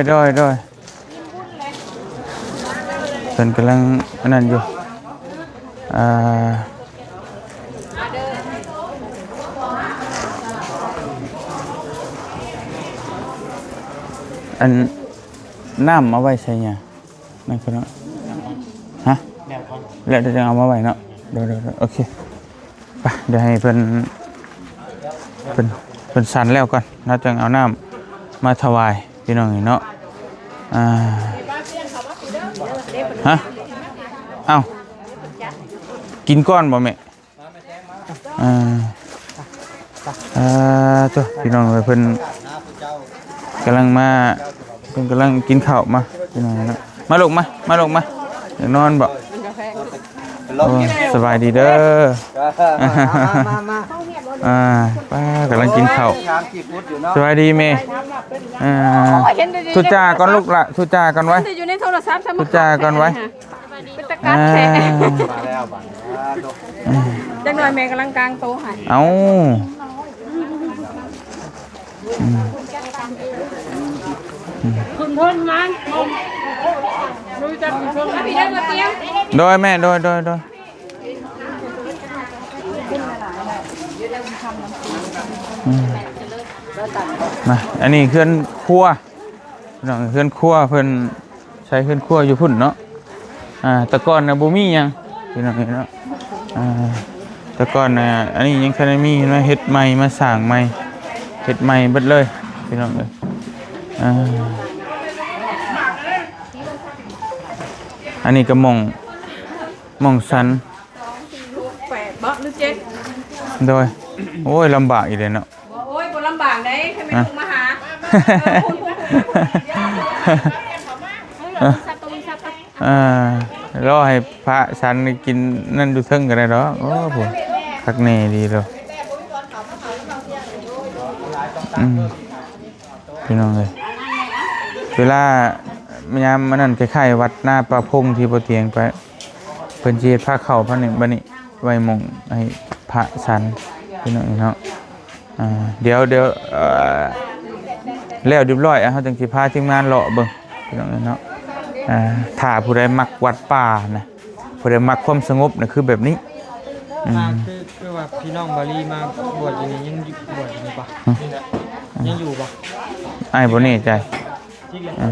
ໂດຍ ໂດຍ ເພິ່ນກຳລັງອັນນັ້ນຢູ່ ອ່າ ອັນ ນ້ຳເອົາໄວ້ໃສຫຍັງ? ນັ້ນເພິ່ນເນາະ ຮະ? ແລ້ວ ແລ້ວຈັ່ງເອົາມາໄວ້ເນາະ ໂດຍ ໂດຍ ໂດຍ ໂອເຄ ໄປ ດຽວໃຫ້ເພິ່ນ ເພິ່ນ ເພິ່ນສັນແລ້ວກ່ອນ ເຮົາຈັ່ງເອົານ້ຳມາຖວາຍພີ່ນ້ອງນີ້ເນາະ ອ່າ ຮະ? ເອົ້າ ກິນກ່ອນບໍ່ແມ່? ອ່າ ອ່າ ໂທ້ ພີ່ນ້ອງເອີຍ ເພິ່ນກຳລັງມາ ເພິ່ນກຳລັງກິນເຂົ້າມາ ພີ່ນ້ອງເນາະ ມາລູກມາ ມາລູກມາ ຢາກນອນບໍ່? ໂອ້ ສະບາຍດີເດີ ມາ ມາ ມາ ອ່າ ປ້າ ກຳລັງກິນເຂົ້າ ສະບາຍດີແມ່ ອ່າ ທຸຈາກ່ອນລູກຫຼະ ທຸຈາກ່ອນໄວ້ ທຸຈາກ່ອນໄວ້. ເປັນຕາກັດແທ້ ອ່າ ມາແລ້ວ ມາແລ້ວ ຈັກໜ່ອຍແມ່ກຳລັງກາງໂຕໃຫ້ ເອົ້າ ອືມ ຂຶ້ນເທິງມາ ໂດຍ ແມ່ ໂດຍ ໂດຍ ໂດຍ ອືມ ມາ ອັນນີ້ເຮືອນຄົວ ພີ່ນ້ອງ ເຮືອນຄົວເພິ່ນ ໃຊ້ເຮືອນຄົວຢູ່ພຸ້ນເນາະ ອ່າ ແຕ່ກ່ອນນະບໍ່ມີຫຍັງ ພີ່ນ້ອງເອີຍເນາະ ອ່າ ແຕ່ກ່ອນນະ ອັນນີ້ຍັງທັນໄດ້ມີ ມາເຮັດໃໝ່ ມາສ້າງໃໝ່ ເຮັດໃໝ່ເບິດເລີຍ ພີ່ນ້ອງເອີຍ ອ່າ ອັນນີ້ກໍໝ່ອງ ໝ່ອງສັນ ແປດບໍ່ ຫຼື ເຈັດ ໂດຍ ໂອ້ຍ ລຳບາກອີກແລ້ວເນາະ ໂອ້ຍ ບໍ່ລຳບາກເດ້ ຄັນແມ່ນ ຮະ ລູກມາຫາ ເອີ ພຸ້ນໆ ເອີ ເອີ ລໍໃຫ້ພະສັນໄດ້ກິນນັ້ນຢູ່ເທິງກໍໄດ້ດອກ ໂອ້ ພຸ້ນ ຄັກແນ່ດີໂລດ ອືມ ພີ່ນ້ອງເອີຍ ເວລາຍາມອັນນັ້ນ ຄ້າຍໆ ວັດນາປ່າພົງທີ່ບໍ່ຕຽງໄປ ເພິ່ນຊິເຮັດພາເຂົ້າພານີ້ ບັດນີ້ໄວ້ໝ່ອງໃຫ້ພະສັນ ພີ່ນ້ອງເນາະ ອ່າ ດຽວ ດຽວ ເອີ ແລ້ວຮຽບຮ້ອຍ ເຮົາຈຶ່ງຊິພາທີມງານເລາະເບິ່ງ ພີ່ນ້ອງເນາະ ອ່າ ຖ້າຜູ້ໃດມັກວັດປ່ານະ ຜູ້ໃດມັກຄວາມສະຫງົບນະ ຄືແບບນີ້ ອືມ ຄື ຄືວ່າພີ່ນ້ອງບາລີມາບວດຢູ່ນີ້ ຍັງຢູ່ ບວດຢູ່ນີ້ບໍ່? ຮະ? ຍັງຢູ່ບໍ່? ອ້າຍບໍ່ແນ່ໃຈ ເອີ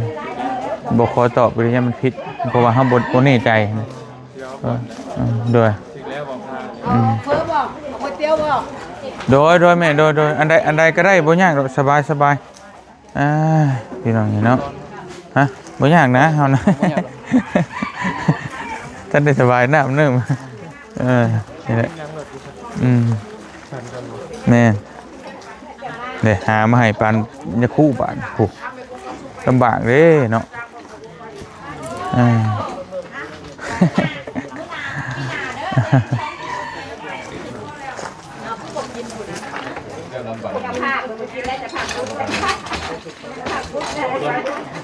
ບໍ່ຂໍຕອບ ຢ້ານມັນຜິດ ເພາະວ່າເຮົາບໍ່ ບໍ່ແນ່ໃຈ ເອີ ເອີ ໂດຍ ອືມ ເຝີບໍ່? ເອົາເຝິຕຽວບໍ່? ໂດຍ ໂດຍແມ່ ໂດຍ ໂດຍ ອັນໃດ ອັນໃດກໍໄດ້ ບໍ່ຍາກດອກ ສະບາຍ ສະບາຍ ອ່າ ພີ່ນ້ອງເນາະ ຮະ ບໍ່ຍາກນະ ເຮົານະ ບໍ່ຍາກດອກ ທ່ານໄດ້ສະບາຍນ້ຳເນີມ ເອີ ນີ້ແຫຼະ ອືມ ແມ່ນ ເດ້ ຫາມາໃຫ້ປານຍາຄູບາດ ໂອ້ ລຳບາກເດ້ເນາະ ເອີ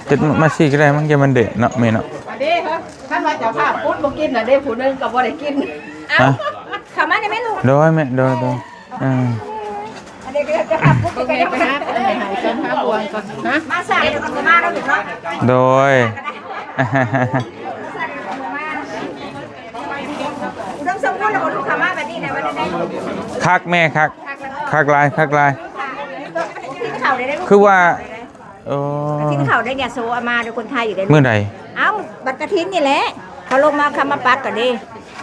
ຈັດມາຊີ້ກໍໄດ້ ມັນຈະມັນເດະເນາະ ແມ່ເນາະ ເດ້ ຄັນວ່າເຈົ້າພາບປຸດບໍ່ກິນນະເດ້ ຜູ້ໜຶ່ງກໍບໍ່ໄດ້ກິນ ເອົ້າ ຮະ ເຂົ້າມາໄດ້ແມ່ລູກ ໂດຍແມ່ ໂດຍ ໂດຍ ອ່າ ອັນນີ້ກໍຈະພາບປຸດ ເບິ່ງແມ່ໄປຫາອັນນັ້ນໃຫ້ກ່ອນ ຫາບ່ວງກ່ອນ ຮະ ມາຊ້າກໍມາແລ້ວລູກເນາະ ໂດຍ ອຸດົມສົມບູນແລ້ວບໍ່ລູກ ເຂົ້າມາບັດນີ້ນະ ວ່າແນວໃດ ຄັກແມ່ ຄັກ ຄັກຫຼາຍ ຄັກຫຼາຍ ກິນເຂົ້າໄດ້ເດ້ ຄືວ່າ ໂອ້ ກະຖິນເຂົ້າໄດ້ ຍາໂສເອົາມາເດີ ຄົນໄທຢູ່ເດ້ ມື້ໃດ ເອົ້າ ບັດກະຖິນນີ້ແຫຼະ ເຂົາລົງມາ ເຂົາມາປັກກັນເດ້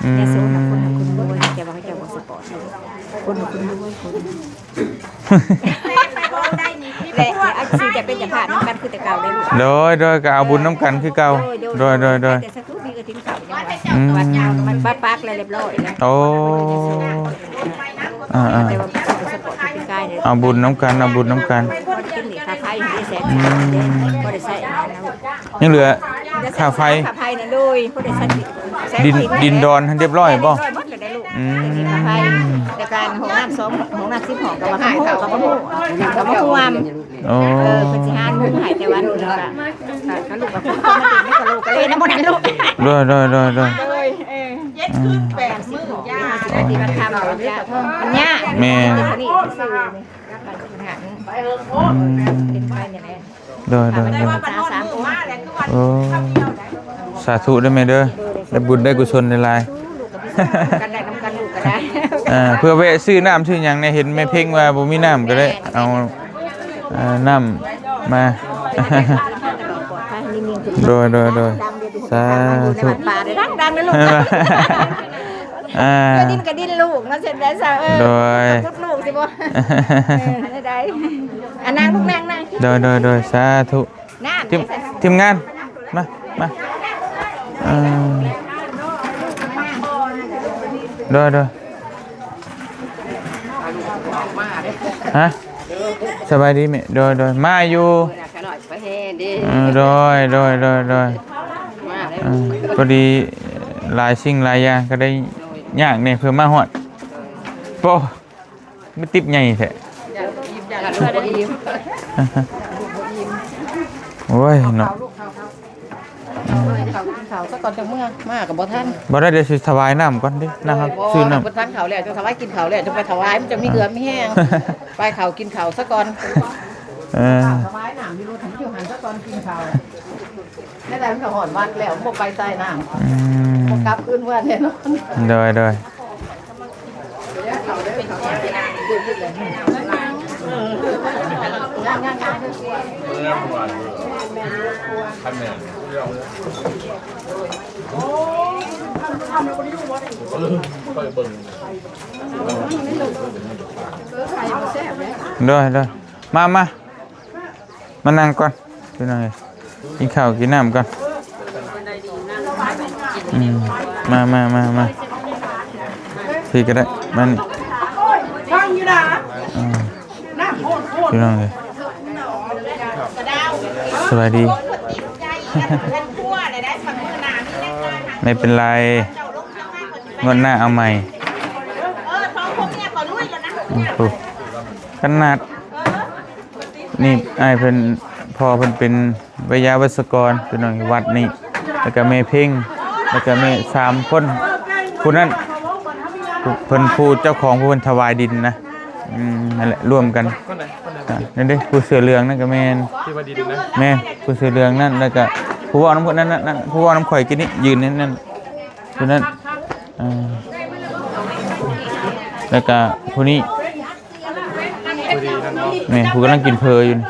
ອືມ ຍາໂສນະ ຄົນ ຄົນລວຍ ແຕ່ວ່າເຂົາເຈົ້າບໍ່ສະປອດ ຄົນ ຄົນລວຍ ຄົນ ແລະ ແລະ ອັນຊິຈະເປັນເຈົ້າພາບນຳກັນຄືແຕ່ເກົ່າເດ້ລູກ ໂດຍ ໂດຍ ກໍເອົາບຸນນຳກັນຄືເກົ່າ ໂດຍ ໂດຍ ໂດຍ ໂດຍ ແຕ່ສາທຸມີກະຖິນເຂົ້າ ອືມ ບັດປາກແລ້ວລຽບຮ້ອຍແລ້ວ ໂອ້ ອ່າໆ ແຕ່ວ່າບໍ່ໄດ້ສະເພາະທີ່ປີກາຍເດ້ ເອົາບຸນນຳກັນ ເອົາບຸນນຳກັນ ກິນນີ້ຄ່າໄຟເດ້ແສນ ອືມ ບໍ່ໄດ້ໃຊ້ອັນນັ້ນນະ ຍັງເຫຼືອຄ່າໄຟ ຄ່າໄຟນະ ໂດຍ ບໍ່ໄດ້ໃຊ້ ອືມ ໃຊ້ ດິນ ໄຟ ດິນດອນຫັ້ນລຽບຮ້ອຍບໍ່? ລຽບຮ້ອຍໝົດແລ້ວເດ້ລູກ ອືມ ແຕ່ນີ້ຄ່າໄຟ ແຕ່ການຫ້ອງນ້ຳສອງ ຫ້ອງນ້ຳສິບຫ້ອງກໍວ່າ ເຂົາບໍ່ຮູ້ ເຂົາບໍ່ຮູ້ ເຂົາບໍ່ຮ່ວມ ໂອ້ ເອີ ເພິ່ນຊິຫາເງິນໃຫ້ແຕ່ວ່າລູກກໍ ກໍລູກກໍຄືຄົນມາເປັນກະໂຫຼກກະເລນຳໝົດນັ້ນລູກ ໂດຍ ໂດຍ ໂດຍ ໂດຍ ໂດຍ ເອີ ເຈັດຄືນແປດມື້ ຍາກ ໂອ້ຍ ປະຕິບັດທຳ ຍາກ ມັນຍາກ ແມ່ນ ອືມ ເປັນໄປນີ້ແຫຼະ ໂດຍ ໂດຍ ໂດຍ ໂອ້ ສາທຸເດີແມ່ເດີ ໄດ້ບຸນໄດ້ກຸສົນຫຼາຍໆ ກັນໄດ້ນຳກັນລູກກໍໄດ້ ເອີ ເພື່ອແວະຊື້ນ້ຳຊື້ຫຍັງແດ່ ເຫັນແມ່ເພັງວ່າບໍ່ມີນ້ຳກໍໄດ້ເອົາ ເອີ ນ້ຳມາ ໂດຍ ໂດຍ ໂດຍ ສາທຸ ດັງໆເດີລູກ ອ່າ ເພື່ອດິນກະດິນລູກເນາະ ເຊັ່ນໃດຊະ ເອີ ໂດຍ ທຸກລູກຊິບໍ່ ເອີ ແນວໃດ ອ່ະ ນັ່ງລູກນັ່ງ ນັ່ງ ໂດຍ ໂດຍ ໂດຍ ສາທຸ ນ້ຳ ທີມ ທີມງານ ມາ ມາ ເອີ ໂດຍ ໂດຍ ຮະ ສະບາຍດີແມ່ ໂດຍ ໂດຍ ມາຢູ່ ເອີ ໂດຍ ໂດຍ ໂດຍ ໂດຍ ມາເດີ ເອີ ພໍດີຫຼາຍສິ່ງຫຼາຍຢ່າງກໍໄດ້ຍາກແດ່ເພື່ອມາຮອດ ໂອ້ ມັນຕິບໃຫຍ່ແທ້ ໂອ້ຍເນາະ ເຂົ້າ ກິນເຂົ້າຊະກ່ອນ ຈັ່ງເມືອ ມາກໍບໍ່ທັນ ບໍ່ໄດ້ ດຽວຊິຖວາຍນ້ຳກ່ອນເດ້ ນ້ຳ ຊື້ນ້ຳ ບໍ່ທັນເຂົ້າແລ້ວ ຈັ່ງຖວາຍ ກິນເຂົ້າແລ້ວ ຈັ່ງໄປຖວາຍ ມັນຈັ່ງມີເຫື່ອມີແຮງ ໄປເຂົ້າ ກິນເຂົ້າຊະກ່ອນ ເອີ ຖວາຍນ້ຳຢູ່ລົດ ຢູ່ຫັ້ນຊະກ່ອນ ກິນເຂົ້າ ແນວໃດມັນກໍຮອດວັດແລ້ວ ບໍ່ໄປໃສນ້ຳ ອືມ ບໍ່ກັບຄືນເມືອແນ່ນອນ ໂດຍ ໂດຍ ໂດຍ ໂດຍ ມາ ມາ ມານັ່ງກ່ອນ ພີ່ນ້ອງເອີຍ ກິນເຂົ້າກິນນ້ຳກ່ອນ ອືມ ມາ ມາ ມາ ມາ ພີ່ກໍໄດ້ ມານີ້ ອືມ ພີ່ນ້ອງເອີຍ ສະບາຍດີ ໄມ່ເປັນໄລ ງວດໜ້າເອົາໃໝ່ ອືມ ໂອ້ ຂະໜາດ ນີ້ອ້າຍເພິ່ນ ພໍ່ເພິ່ນເປັນໄວຍາວັດສະກອນ ພີ່ນ້ອງ ຢູ່ວັດນີ້ ແລ້ວກໍແມ່ເພັງ ແລ້ວກໍແມ່ ສາມຄົນ ຜູ້ນັ້ນ ເພິ່ນ ຜູ້ເຈົ້າຂອງ ຜູ້ເພິ່ນຖວາຍດິນນະ ອືມ ນັ້ນແຫຼະ ລວມກັນ ອ່າ ນັ້ນເດ້ ຜູ້ເສື້ອເຫຼືອງນັ້ນກໍແມ່ນ ທີ່ວ່າດິນນະ ແມ່ນ ຜູ້ເສື້ອເຫຼືອງນັ້ນ ແລ້ວກໍຜູ້ເວົ້ານຳ ນັ້ນ ນັ້ນ ຜູ້ເວົ້ານຳຂ້ອຍກີ້ນີ້ ຢືນນັ້ນ ນັ້ນ ຜູ້ນັ້ນ ອ່າ ແລ້ວກໍຜູ້ນີ້ ແມ່ນ ຜູ້ກຳລັງກິນເຝີຢູ່ນີ້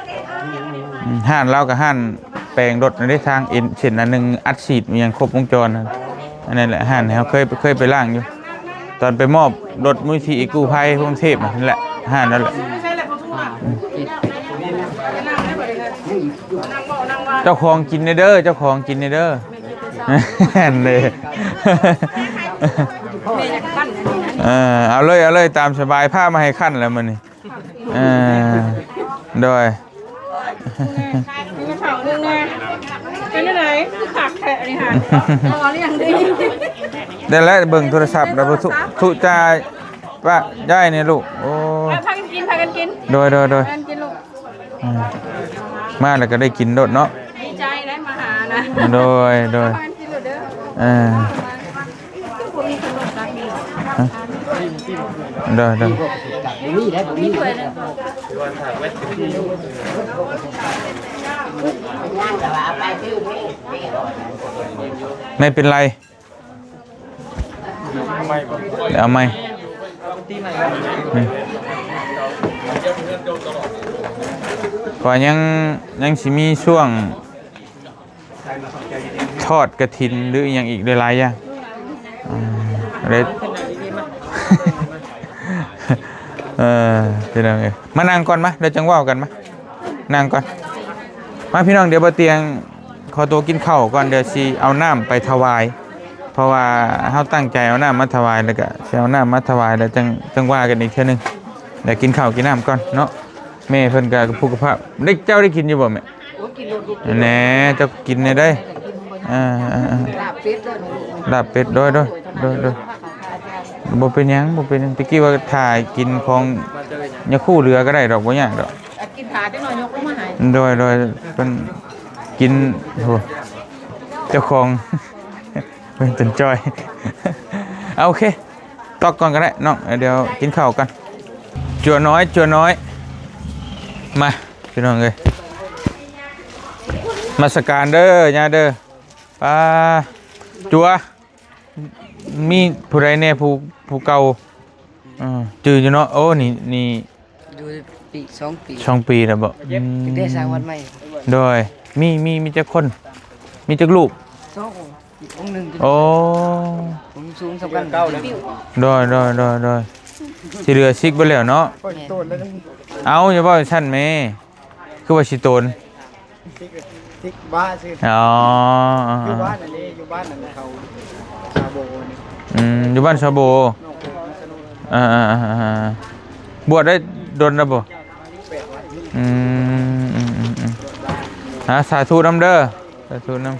ອືມ ຮ້ານລາວກໍຮ້ານແປງລົດນັ້ນເດ້ ທາງເອັນ ເສັ້ນອັນໜຶ່ງອັດສີດ ມີຫຍັງຄົບວົງຈອນນັ້ນ ອັນນັ້ນແຫຼະ ຮ້ານທີ່ເຮົາເຄີຍ ເຄີຍໄປລ້າງຢູ່ ຕອນໄປມອບລົດມູນນິທິກູ້ໄພພວກເທບນັ້ນແຫຼະ ຮ້ານນັ້ນແຫຼະ ອືມ ເຈົ້າຂອງກິນແດ່ເດີ ເຈົ້າຂອງກິນແດ່ເດີ ຫັ້ນເດ້ ເອີ ເອົາເລີຍ ເອົາເລີຍ ຕາມສະບາຍ ພາມາໃຫ້ຂັ້ນແລ້ວມື້ນີ້. ເອີ ໂດຍ ມີເຂົ້າໜຶ່ງນະ ເປັນຈັ່ງໃດ ຄືຄັກແທ້ນີ້ຫາ ອໍ ລ້ຽງດີ ໄດ້ແລ້ວ ເບິ່ງໂທລະສັບແລ້ວ ທຸ ທຸຈາ ປະ ຍ້າຍນີ້ລູກ ໂອ້ ພາກັນກິນ ພາກັນກິນ ໂດຍ ໂດຍ ໂດຍ ພາກັນກິນລູກ ອືມ ມາແລ້ວກໍໄດ້ກິນໂລດເນາະ ດີໃຈໄດ້ມາຫານະ ໂດຍ ໂດຍ ພາກັນກິນໂລດເດີ ເອີ ຮະ ໂດຍ ໂດຍ ໄມ່ເປັນໄລ ເອົາໃໝ່ ອືມ ເພາະວ່າຍັງ ຍັງຊິມີຊ່ວງ ທອດກະຖິນ ຫຼື ອີ່ຫຍັງອີກ ຫຼາຍໆຢ່າງ ອືມ ເລີຍ ເອີ ພີ່ນ້ອງເອີຍ ມານັ່ງກ່ອນ ມາ ດຽວຈັ່ງເວົ້າກັນ ມາ ນັ່ງກ່ອນ ມາ ພີ່ນ້ອງ ດຽວບໍ່ຕຽງຂໍຕົວກິນເຂົ້າກ່ອນ ດຽວຊິເອົານ້ຳໄປຖວາຍ ເພາະວ່າເຮົາຕັ້ງໃຈເອົານ້ຳມາຖວາຍ ແລ້ວກະຊິເອົານ້ຳມາຖວາຍ ແລ້ວຈັ່ງ ຈັ່ງວ່າກັນອີກເທື່ອໜຶ່ງ ດຽວກິນເຂົ້າກິນນ້ຳກ່ອນເນາະ ແມ່ເພິ່ນກະຜູ້ກະພາບ ເດັກເຈົ້າໄດ້ກິນຢູ່ບໍ່ແມ່? ໂອ້ ກິນໂລດລູກ ແນ່ ເຈົ້າກິນແນ່ໄດ໋ ອ່າ ລາບເປັດ ໂດຍ ໂດຍ ໂດຍ ໂດຍ ບໍ່ເປັນຫຍັງ ບໍ່ເປັນຫຍັງ ຕະກີ້ວ່າຖ້າກິນຂອງຍາຄູເຫຼືອກໍໄດ້ດອກ ບໍ່ຍາກດອກ ກິນຖ້າຈັກໜ້ອຍຍົກລົງມາໃຫ້ ໂດຍ ໂດຍ ເພິ່ນກິນ ໂອ້ ເຈົ້າຂອງ ເປັນຕົນຈ້ອຍ ເອົາ ໂອເຄ ຕອກກ່ອນກໍໄດ້ນ້ອງ ດຽວກິນເຂົ້າກ່ອນ ຈົວນ້ອຍ ຈົວນ້ອຍ ມາ ພີ່ນ້ອງເອີຍ ນະມັດສະການເດີ ຍ່າເດີ ປ້າ ຈົວ ມີຜູ້ໃດແດ່ ຜູ້ ຜູ້ເກົ່າ ເອີ ຈື່ຢູ່ເນາະ ໂອ້ ນີ້ ນີ້ ຢູ່ປີ ສອງປີ ສອງປີແລ້ວບໍ? ອືມ ຕັ້ງແຕ່ສ້າງວັດໃໝ່ ໂດຍ ມີ ມີ ມີຈັກຄົນ? ມີຈັກຮູບ? ສອງອົງ ອີກອົງໜຶ່ງ ໂອ້ ສູງສ່ຳກັນ ໂດຍ ໂດຍ ໂດຍ ໂດຍ ທີ່ເຫຼືອສິກເບິດແລ້ວເນາະ ແມ່ນ ເອົາ ຢ່າເວົ້າຊັ້ນແມ້ ຄືວ່າຊິໂຕນ ຕິກ ຕິກບ້າຊື່ ອໍ ຢູ່ບ້ານອັນນີ້ ຢູ່ບ້ານອັນເຂົາຊາໂບນີ້ ອືມ ຢູ່ບ້ານຊາໂບ ເອີ ເອີ ເອີ ເອີ ບວດໄດ້ດົນແລ້ວບໍ່? ອືມ ອືມ ອືມ ອືມ ອ່າ ສາທຸນຳເດີ ສາທຸນຳ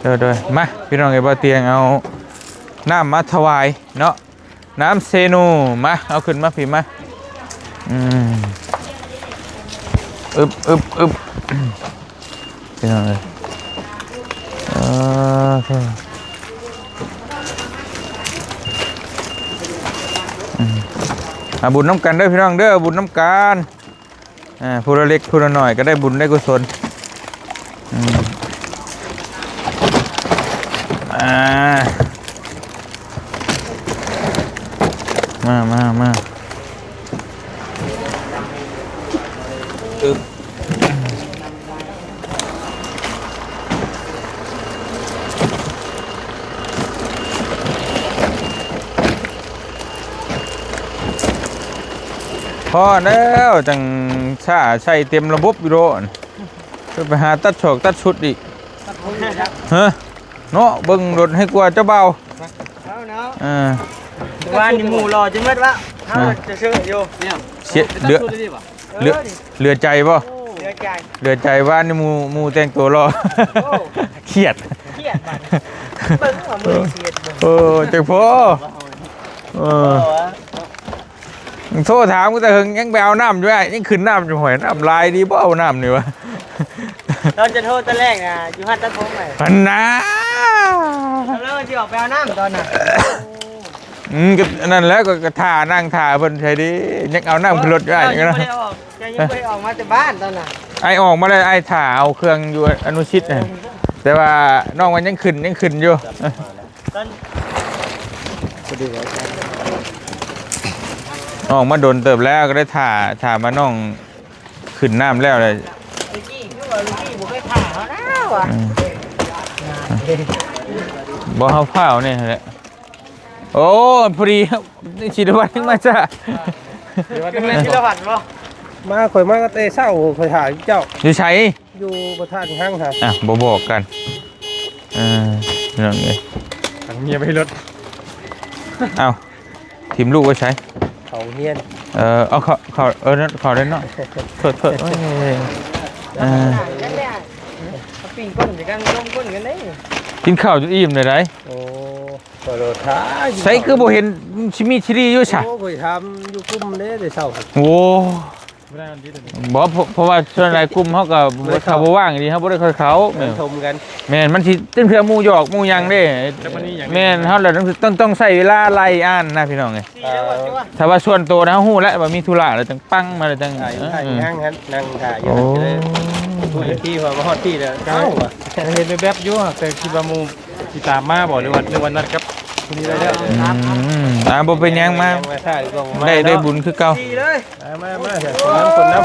ໂດຍ ໂດຍ ມາ ພີ່ນ້ອງເອີຍ ບ່າວຕຽງເອົານ້ຳມາຖວາຍເນາະ ນ້ຳເຊໂນ ມາ ເອົາຂຶ້ນມາພີ້ມາ ອືມ ອຶບ ອຶບ ອຶບ ພີ່ນ້ອງເອີຍ ເອີ ອືມ ເອົາບຸນນຳກັນເດີ ພີ່ນ້ອງເດີ ເອົາບຸນນຳກັນ ອ່າ ຜູ້ລະເລັກຜູ້ລະໜ້ອຍກໍໄດ້ບຸນໄດ້ກຸສົນ ອືມ ອ່າ ມາ ມາ ມາ ອຶບ ພໍແລ້ວ ຈັ່ງຊ້າໃສ່ເຕັມລະບົບຢູ່ໂລດ ໄປຫາຕັດສອກຕັດຊຸດອີກ ຮະ ເນາະ ເບິ່ງລົດໃຫ້ກວ່າເຈົ້າບ່າວ ເອົາເນາະ ເອີ ວານນີ້ໝູ່ຫຼໍ່ຈົນໝົດວະ ເຮົາຈະເຊີຢູ່ ເສຍ ເຫຼືອ ເຫຼືອ ເຫຼືອໃຈບໍ່? ເຫຼືອໃຈ ເຫຼືອໃຈ ວານນີ້ໝູ່ ໝູ່ແຕ່ງຕົວຫຼໍ່ ໂອ້ ຄຽດ ຄຽດບາດນີ້ ເບິ່ງວ່າມື້ນີ້ຊິເຮັດບໍ່ ໂອ້ ຈັກພໍ ເອີ ໂທຖາມຕັ້ງແຕ່ເຫິງ ຍັງໄປເອົານ້ຳຢູ່ ອ້າຍ ຍັງຂຶ້ນນ້ຳຢູ່ ຫ້ວຍ ນ້ຳຫຼາຍດີບໍ່ ເອົານ້ຳນີ້ວະ ລາວຈະໂທແຕ່ແລກນະ ຢູ່ຮ້ານຕັດຜົມ ຫັ້ນນາ ລາວຊິອອກໄປເອົານ້ຳຕອນນັ້ນ ອືມ ກໍອັນນັ້ນແຫຼະ ກໍ ກໍຖ້າ ນັ່ງຖ້າເພິ່ນໃສເດ້ ຍັງເອົານ້ຳຂຶ້ນລົດຢູ່ ອ້າຍ ຍັງບໍ່ໄດ້ອອກ ເຈົ້າຍັງບໍ່ໄດ້ອອກມາແຕ່ບ້ານຕອນນັ້ນ ອ້າຍອອກມາແລ້ວ ອ້າຍຖ້າເອົາເຄື່ອງຢູ່ອະນຸສິດນະ ແຕ່ວ່ານ້ອງວ່າຍັງຂຶ້ນ ຍັງຂຶ້ນຢູ່ ອອກມາດົນເຕີບແລ້ວ ກໍໄດ້ຖ້າ ຖ້າວ່ານ້ອງຂຶ້ນນ້ຳແລ້ວແຫຼະ ຕະກີ້ຄືວ່າລູກພີ່ບໍ່ເຄີຍຖ້າເຮົານະວ່າ ອືມ ບໍ່ ເຮົາຟ້າວນີ້ແຫຼະ ໂອ້ ພໍດີ ສິລະວັດຍັງມາຊ້າ ສິລະວັດ ແມ່ນສິລະວັດບໍ່? ມາ ຂ້ອຍມາແຕ່ເຊົ້າ ຂ້ອຍຖ້າເຈົ້າ ຢູ່ໃສ? ຢູ່ພະທາດຫັງຫາ ອ່ະ ບໍ່ບອກກັນ ເອີ ພີ່ນ້ອງເອີຍ ຂັງເມຍໄວ້ລົດ ເອົ້າ ຖິ້ມລູກໄວ້ໃສ? ເຂົ້າໂຮງຮຽນ. ເອີ ເອົາເຂົ້າ ເຂົ້າ ເອີ ເຂົ້າໄດ້ເນາະ. ໂທດໆ ໂອ້ຍ ເອີ ເອົາປີ້ງກົ້ນໃສ່ກັນ ລົມກົ້ນກັນເດ້. ກິນເຂົ້າຈົນອີ່ມເລີຍໄດ໋. ໂອ້ ກໍລໍຖ້າຢູ່ ໃສຄືບໍ່ເຫັນຊິມີຊີຣີຢູ່ຊະ? ໂອ້ ຂ້ອຍຖາມຢູ່ກຸ່ມເດ້ແຕ່ເຊົ້າ. ໂອ້ ບໍ່ໄດ້ ບໍ່ ເພາະ ເພາະວ່າສ່ວນຫຼາຍກຸ່ມເຮົາກໍ ບໍ່ໄດ້ເຂົ້າ ຖ້າບໍ່ວ່າງອີ່ຫຼີເຮົາບໍ່ໄດ້ຄ່ອຍເຂົ້າ. ແມ່ນ ມັນສົມກັນ. ແມ່ນ ມັນຊິ ຕັ້ງເທື່ອໝູ່ຢອກໝູ່ຫຍັງເດ້. ແລ້ວມັນມີຫຍັງ? ແມ່ນ ເຮົາລະຕ້ອງ ຕ້ອງ ຕ້ອງໃຊ້ເວລາໄລ່ອ່ານນະພີ່ນ້ອງເອີຍ. ຖ້າວ່າສ່ວນໂຕນະ ເຮົາຮູ້ແລ້ວວ່າມີທຸລະແລ້ວຈັ່ງປັງມາ ແລ້ວຈັ່ງ ອ່າ ຢູ່ ເອີ ທາງນັ້ນ ນັ່ງຖ້າຢູ່. ໂອ້ ເອີ ເຫັນທີ່ວ່າມາຮອດທີ່ແລ້ວ ເອົ້າ ວ່າເຫັນແວບໆຢູ່ ແຕ່ຄິດວ່າໝູ່ຊິຕາມມາບໍ່ ຫຼືວ່າ ຫຼືວ່ານັດກັບຄົນນີ້ໄດ້ແລ້ວ. ອືມ ອ່າ ບໍ່ເປັນຫຍັງ ມາ ມາຖ້າຢູ່ ໄດ້ ໄດ້ບຸນຄືເກົ່າ. ມາ ມາ ມາ ຄົນນຳ ຄົນນຳ.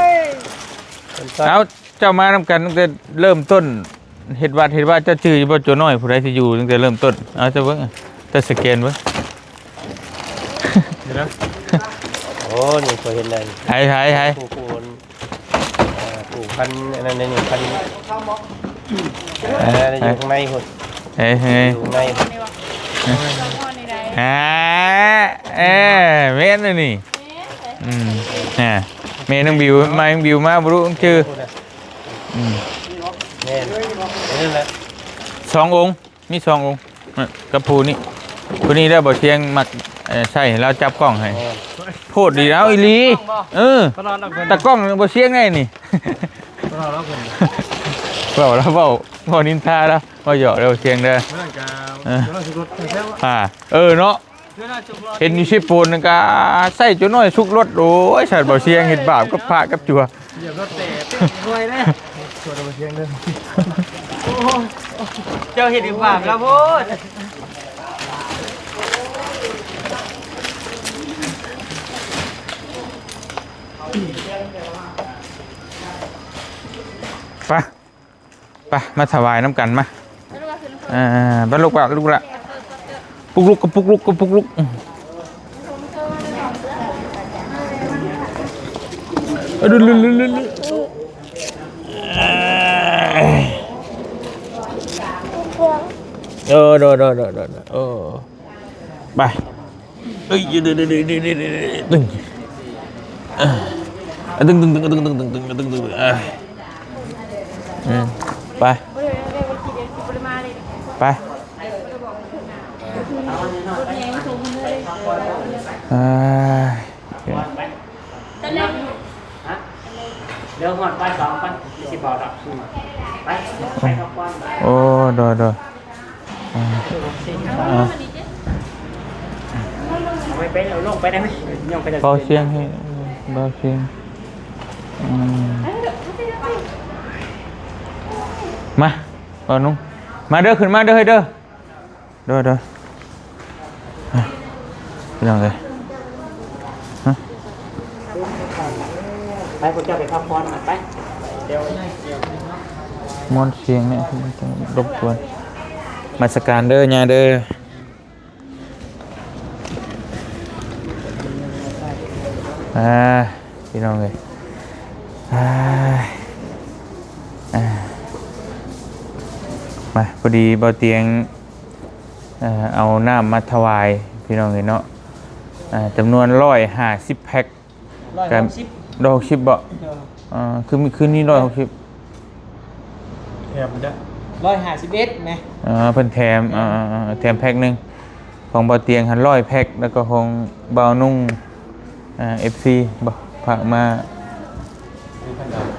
ເອົາ ເຈົ້າມານຳກັນຕັ້ງແຕ່ເລີ່ມຕົ້ນເຮັດວັດເຮັດວາ ເຈົ້າຈື່ຢູ່ບໍ່ ໂຈນ້ອຍຜູ້ໃດທີ່ຢູ່ຕັ້ງແຕ່ເລີ່ມຕົ້ນ? ເອົາ ເຈົ້າເບິ່ງ ເຈົ້າສະແກນເບິ່ງ. ເດີນະ ໂອ້ ນີ້ຂ້ອຍເຫັນແລ້ວ. ໃຜ ໃຜ ໃຜ? ຜູ້ ຜູ້ ເອີ ຜູ້ພັນອັນນັ້ນນີ້ ພັນ ເອີ ຢູ່ຂ້າງໃນພຸ້ນ. ເອີ ຢູ່ຂ້າງໃນ. ອ່າ ເອີ ແມ່ນແລ້ວນີ້. ອືມ ອ່າ ແມ່ນ້ອງບິວ ມາ ນ້ອງບິວມາບໍ່ຮູ້ຊື່. ອືມ ແມ່ນ ນັ້ນແຫຼະ ສອງອົງ ມີສອງອົງ ກັບຜູ້ນີ້ ຜູ້ນີ້ແຫຼະ ບໍ່ສຽງມັກ ເອີ ໃຊ້ໃຫ້ລາວຈັບກ້ອງໃຫ້. ແມ່ນ ໂພດດີເອົາອີ່ຫຼີ. ເອີ ຕາກ້ອງບໍ່ສຽງໄດ້ນີ້. ເວົ້າລາວເວົ້າ ເວົ້ານິນທາລາວ ເວົ້າຫຍອກລາວ ບໍ່ສຽງເດີ. ເອີ ອ່າ ເອີເນາະ. ເຫັນຢູ່ເຊໂປນນັ້ນກະໃຊ້ໂຈນ້ອຍຊຸກລົດ. ໂອ້ຍ ສັດ ບໍ່ສຽງເຮັດບາບກັບພະກັບຈົວ. ຢຽບລົດແຕກເຕັມຫ້ວຍເດ້ ຊົນບໍ່ສຽງເດີ. ໂອ້ ເຈົ້າເຮັດບາບລາວໂພດ. ໄປ ໄປ ມາຖວາຍນຳກັນມາ. ອ່າ ໄປລູກ ໄປລູກລະ ປຸກລຸກ ປຸກລຸກ ປຸກລຸກ. ເອີ ໂດຍ ໂດຍ ໂດຍ ໂດຍ ໂດຍ ໂດຍ ເອີ ໄປ. ເອີຍ ດຶງ ດຶງ ດຶງ ດຶງ ດຶງ ດຶງ ດຶງ ດຶງ ເອີຍ ອືມ ໄປ ໄປ ເອີຍ ດຽວຮອດບ່າຍສອງກ່ອນ ຊິບອກດອກ. ໄປ ໄປພັກຜ່ອນ. ໂອ້ ໂດຍ ໂດຍ. ອ່າ ເອົາໄປ ໄປ ເອົາລົງໄປໄດ້ໄໝ? ເບົາສຽງໃຫ້ ເບົາສຽງ. ອືມ ມາ ບ່າວນຸ່ງ ມາເດີ ຂຶ້ນມາເດີ ເຮີ້ຍເດີ. ໂດຍ ໂດຍ ພີ່ນ້ອງເອີຍ ຮະ ໄປ ພວກເຈົ້າໄປພັກຜ່ອນ ໄປ ດຽວ ມ່ວນສຽງແດ່ ລົບກວນ. ນະມັດສະການເດີ ຍ່າເດີ. ອ່າ ພີ່ນ້ອງເອີຍ ອ່າ ອ່າ ມາ ພໍດີເບົາຕຽງ ເອີ ເອົານ້ຳມາຖວາຍພີ່ນ້ອງເອີຍເນາະ ເອີ ຈຳນວນຮ້ອຍຫ້າສິບແພັກ. ຮ້ອຍຫົກສິບ ຮ້ອຍຫົກສິບບໍ່? ເອີ ຄື ຄືນີ້ຮ້ອຍຫົກສິບ ແຖມເດີ ຮ້ອຍຫ້າສິບເອັດແມ. ເອີ ເພິ່ນແຖມ ເອີ ເອີ ເອີ ແຖມແພັກໜຶ່ງ ຂອງເບົາຕຽງຫັ້ນຮ້ອຍແພັກ ແລ້ວກໍຂອງບ່າວນຸ່ງ ເອັຟຊີ ບໍ່ ຝາກມາ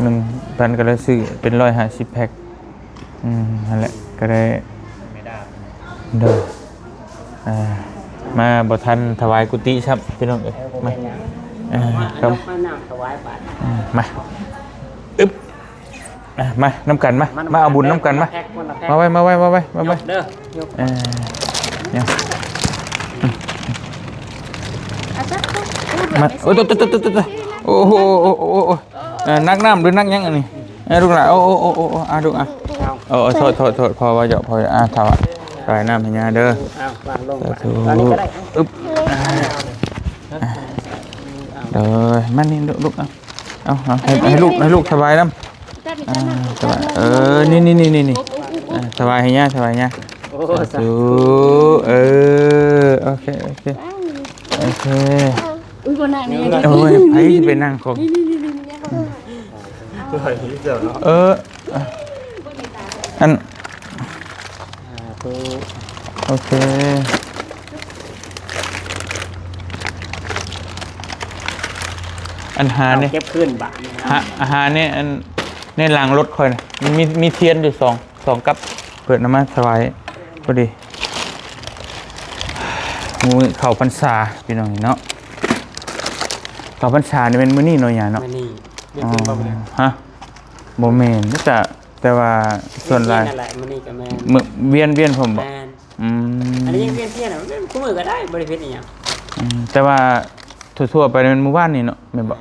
ໜຶ່ງພັນ ກໍເລີຍຊື້ເປັນຮ້ອຍຫ້າສິບແພັກ. ອືມ ຫັ້ນແຫຼະ ກໍໄດ້ ໂດຍ ອ່າ ມາບໍ່ທັນຖວາຍກຸຕິຊ້ຳ ພີ່ນ້ອງເອີຍ ມາ ອ່າ ມາ ມາ ນ້ຳຖວາຍບາດ ອ່າ ມາ ອຶບ ອ່າ ມານຳກັນ ມາ ມາ ມາເອົາບຸນນຳກັນ ມາ ມາແພັກ ມາແພັກ ມາໄວ້ ມາໄວ້ ມາໄວ້ ມາໄວ້ ຍົກເດີ ຍົກ ອ່າ ມາ ໂອ້ ໂອ້ໂຫ ໂອ້ໂຫ ເອີ ໜັກນ້ຳຫຼືໜັກຫຍັງອັນນີ້? ເອີ ລູກຫຼ້າ ໂອ້ ໂອ້ ໂອ້ ອ່າ ລູກ ອ່າ ເອົາ ເອົາ ໂທດ ໂທດ ໂທດ ພໍ່ວ່າຫຍອກ ພໍ່ ອ່າ ຖວາຍ ຖວາຍນ້ຳໃຫ້ຍ່າເດີ. ເອົາ ວາງລົງ ສາທຸ ວາງນີ້ກໍໄດ້ ອຶບ ອ່າ ເດີ ມານີ້ ລູກ ລູກ ເອົາ ເອົາ ເອົາ ໃຫ້ ໃຫ້ລູກ ໃຫ້ລູກຖວາຍນຳ ອ່າ ຖວາຍ ເອີ ນີ້ ນີ້ ນີ້ ນີ້ ອ່າ ຖວາຍໃຫ້ຍ່າ ຖວາຍຍ່າ. ໂອ້ ສາທຸ ສາທຸ ເອີ ໂອເຄ ໂອເຄ ໂອເຄ ອຸ້ຍ ບໍ່ນັ່ງນີ້ ໂອ້ຍ ໃຜຊິໄປນັ່ງຂອງ ນີ້ໆໆໆ ເອີ ອັນ ໂອເຄ ອັນຫານີ້ ເກັບຄືນບາດນີ້ ຫາ ຫາໃນອັນ ໃນຫຼັງລົດຂ້ອຍນະ ມັນມີ ມີທຽນຢູ່ສອງ ສອງກັບ ເພິ່ນເອົາມາຖວາຍພໍດີ ມື້ເຂົ້າພັນສາ ພີ່ນ້ອງເນາະ ເຂົ້າພັນສານີ້ແມ່ນມື້ນີ້ເນາະ ຍາເນາະ ມື້ນີ້ ອໍ ຮະ ບໍ່ແມ່ນ ມີແຕ່ ແຕ່ວ່າສ່ວນຫຼາຍ ມື້ນີ້ກໍແມ່ນ ມື້ ວຽນ ວຽນພ້ອມບໍ່? ແມ່ນ ອືມ ອັນນີ້ຍັງວຽນທຽນນະ ແມ່ນຄູ່ມື້ກໍໄດ້ ບໍ່ໄດ້ຜິດອີ່ຫຍັງ ອືມ ແຕ່ວ່າທົ່ວໆໄປແມ່ນມື້ວານນີ້ເນາະ ແມ່ນບໍ່?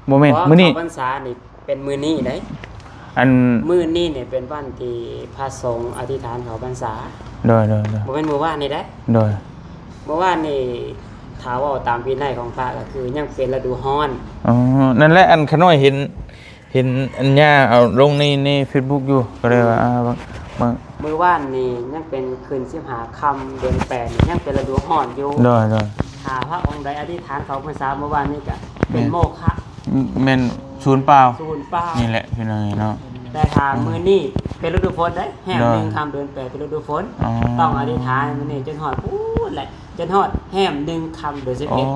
ບໍ່ແມ່ນ ມື້ນີ້ ເຂົ້າພັນສານີ້ເປັນມື້ນີ້ເດ້ ອັນ ມື້ນີ້ນີ້ເປັນວັນທີ່ພະສົງອະທິຖານເຂົ້າພັນສາ ໂດຍໆໆ ບໍ່ແມ່ນມື້ວານນີ້ເດ້ ໂດຍ ມື້ວານນີ້ ຖ້າເວົ້າຕາມວິໄນຂອງພະ ກໍຄືຍັງເປັນລະດູຮ້ອນ ອໍ ນັ້ນແຫຼະ ອັນຂ້ານ້ອຍເຫັນ ເຫັນອັນຍ່າເອົາລົງໃນ ໃນເຟສບຸກຢູ່ ກໍເລີຍວ່າ ອ່າ ບາງ ບາງ ມື້ວານນີ້ຍັງເປັນຂຶ້ນສິບຫ້າຄ່ຳເດືອນແປດນີ້ ຍັງເປັນລະດູຮ້ອນຢູ່ ໂດຍໆ ຖ້າພະອົງໃດອະທິຖານເຂົ້າພັນສາມື້ວານນີ້ກະເປັນໂມຄະ ແມ່ນສູນເປົ່າ ສູນເປົ່າ ນີ້ແຫຼະພີ່ນ້ອງເນາະ ແຕ່ຖ້າມື້ນີ້ເປັນລະດູຝົນເດ້ ແຮມໜຶ່ງຄ່ຳເດືອນແປດເປັນລະດູຝົນ ອໍ ຕ້ອງອະທິຖານມື້ນີ້ຈົນຮອດພຸ້ນແຫຼະ ຈົນຮອດແຮມໜຶ່ງຄ່ຳເດືອນສິບເອັດ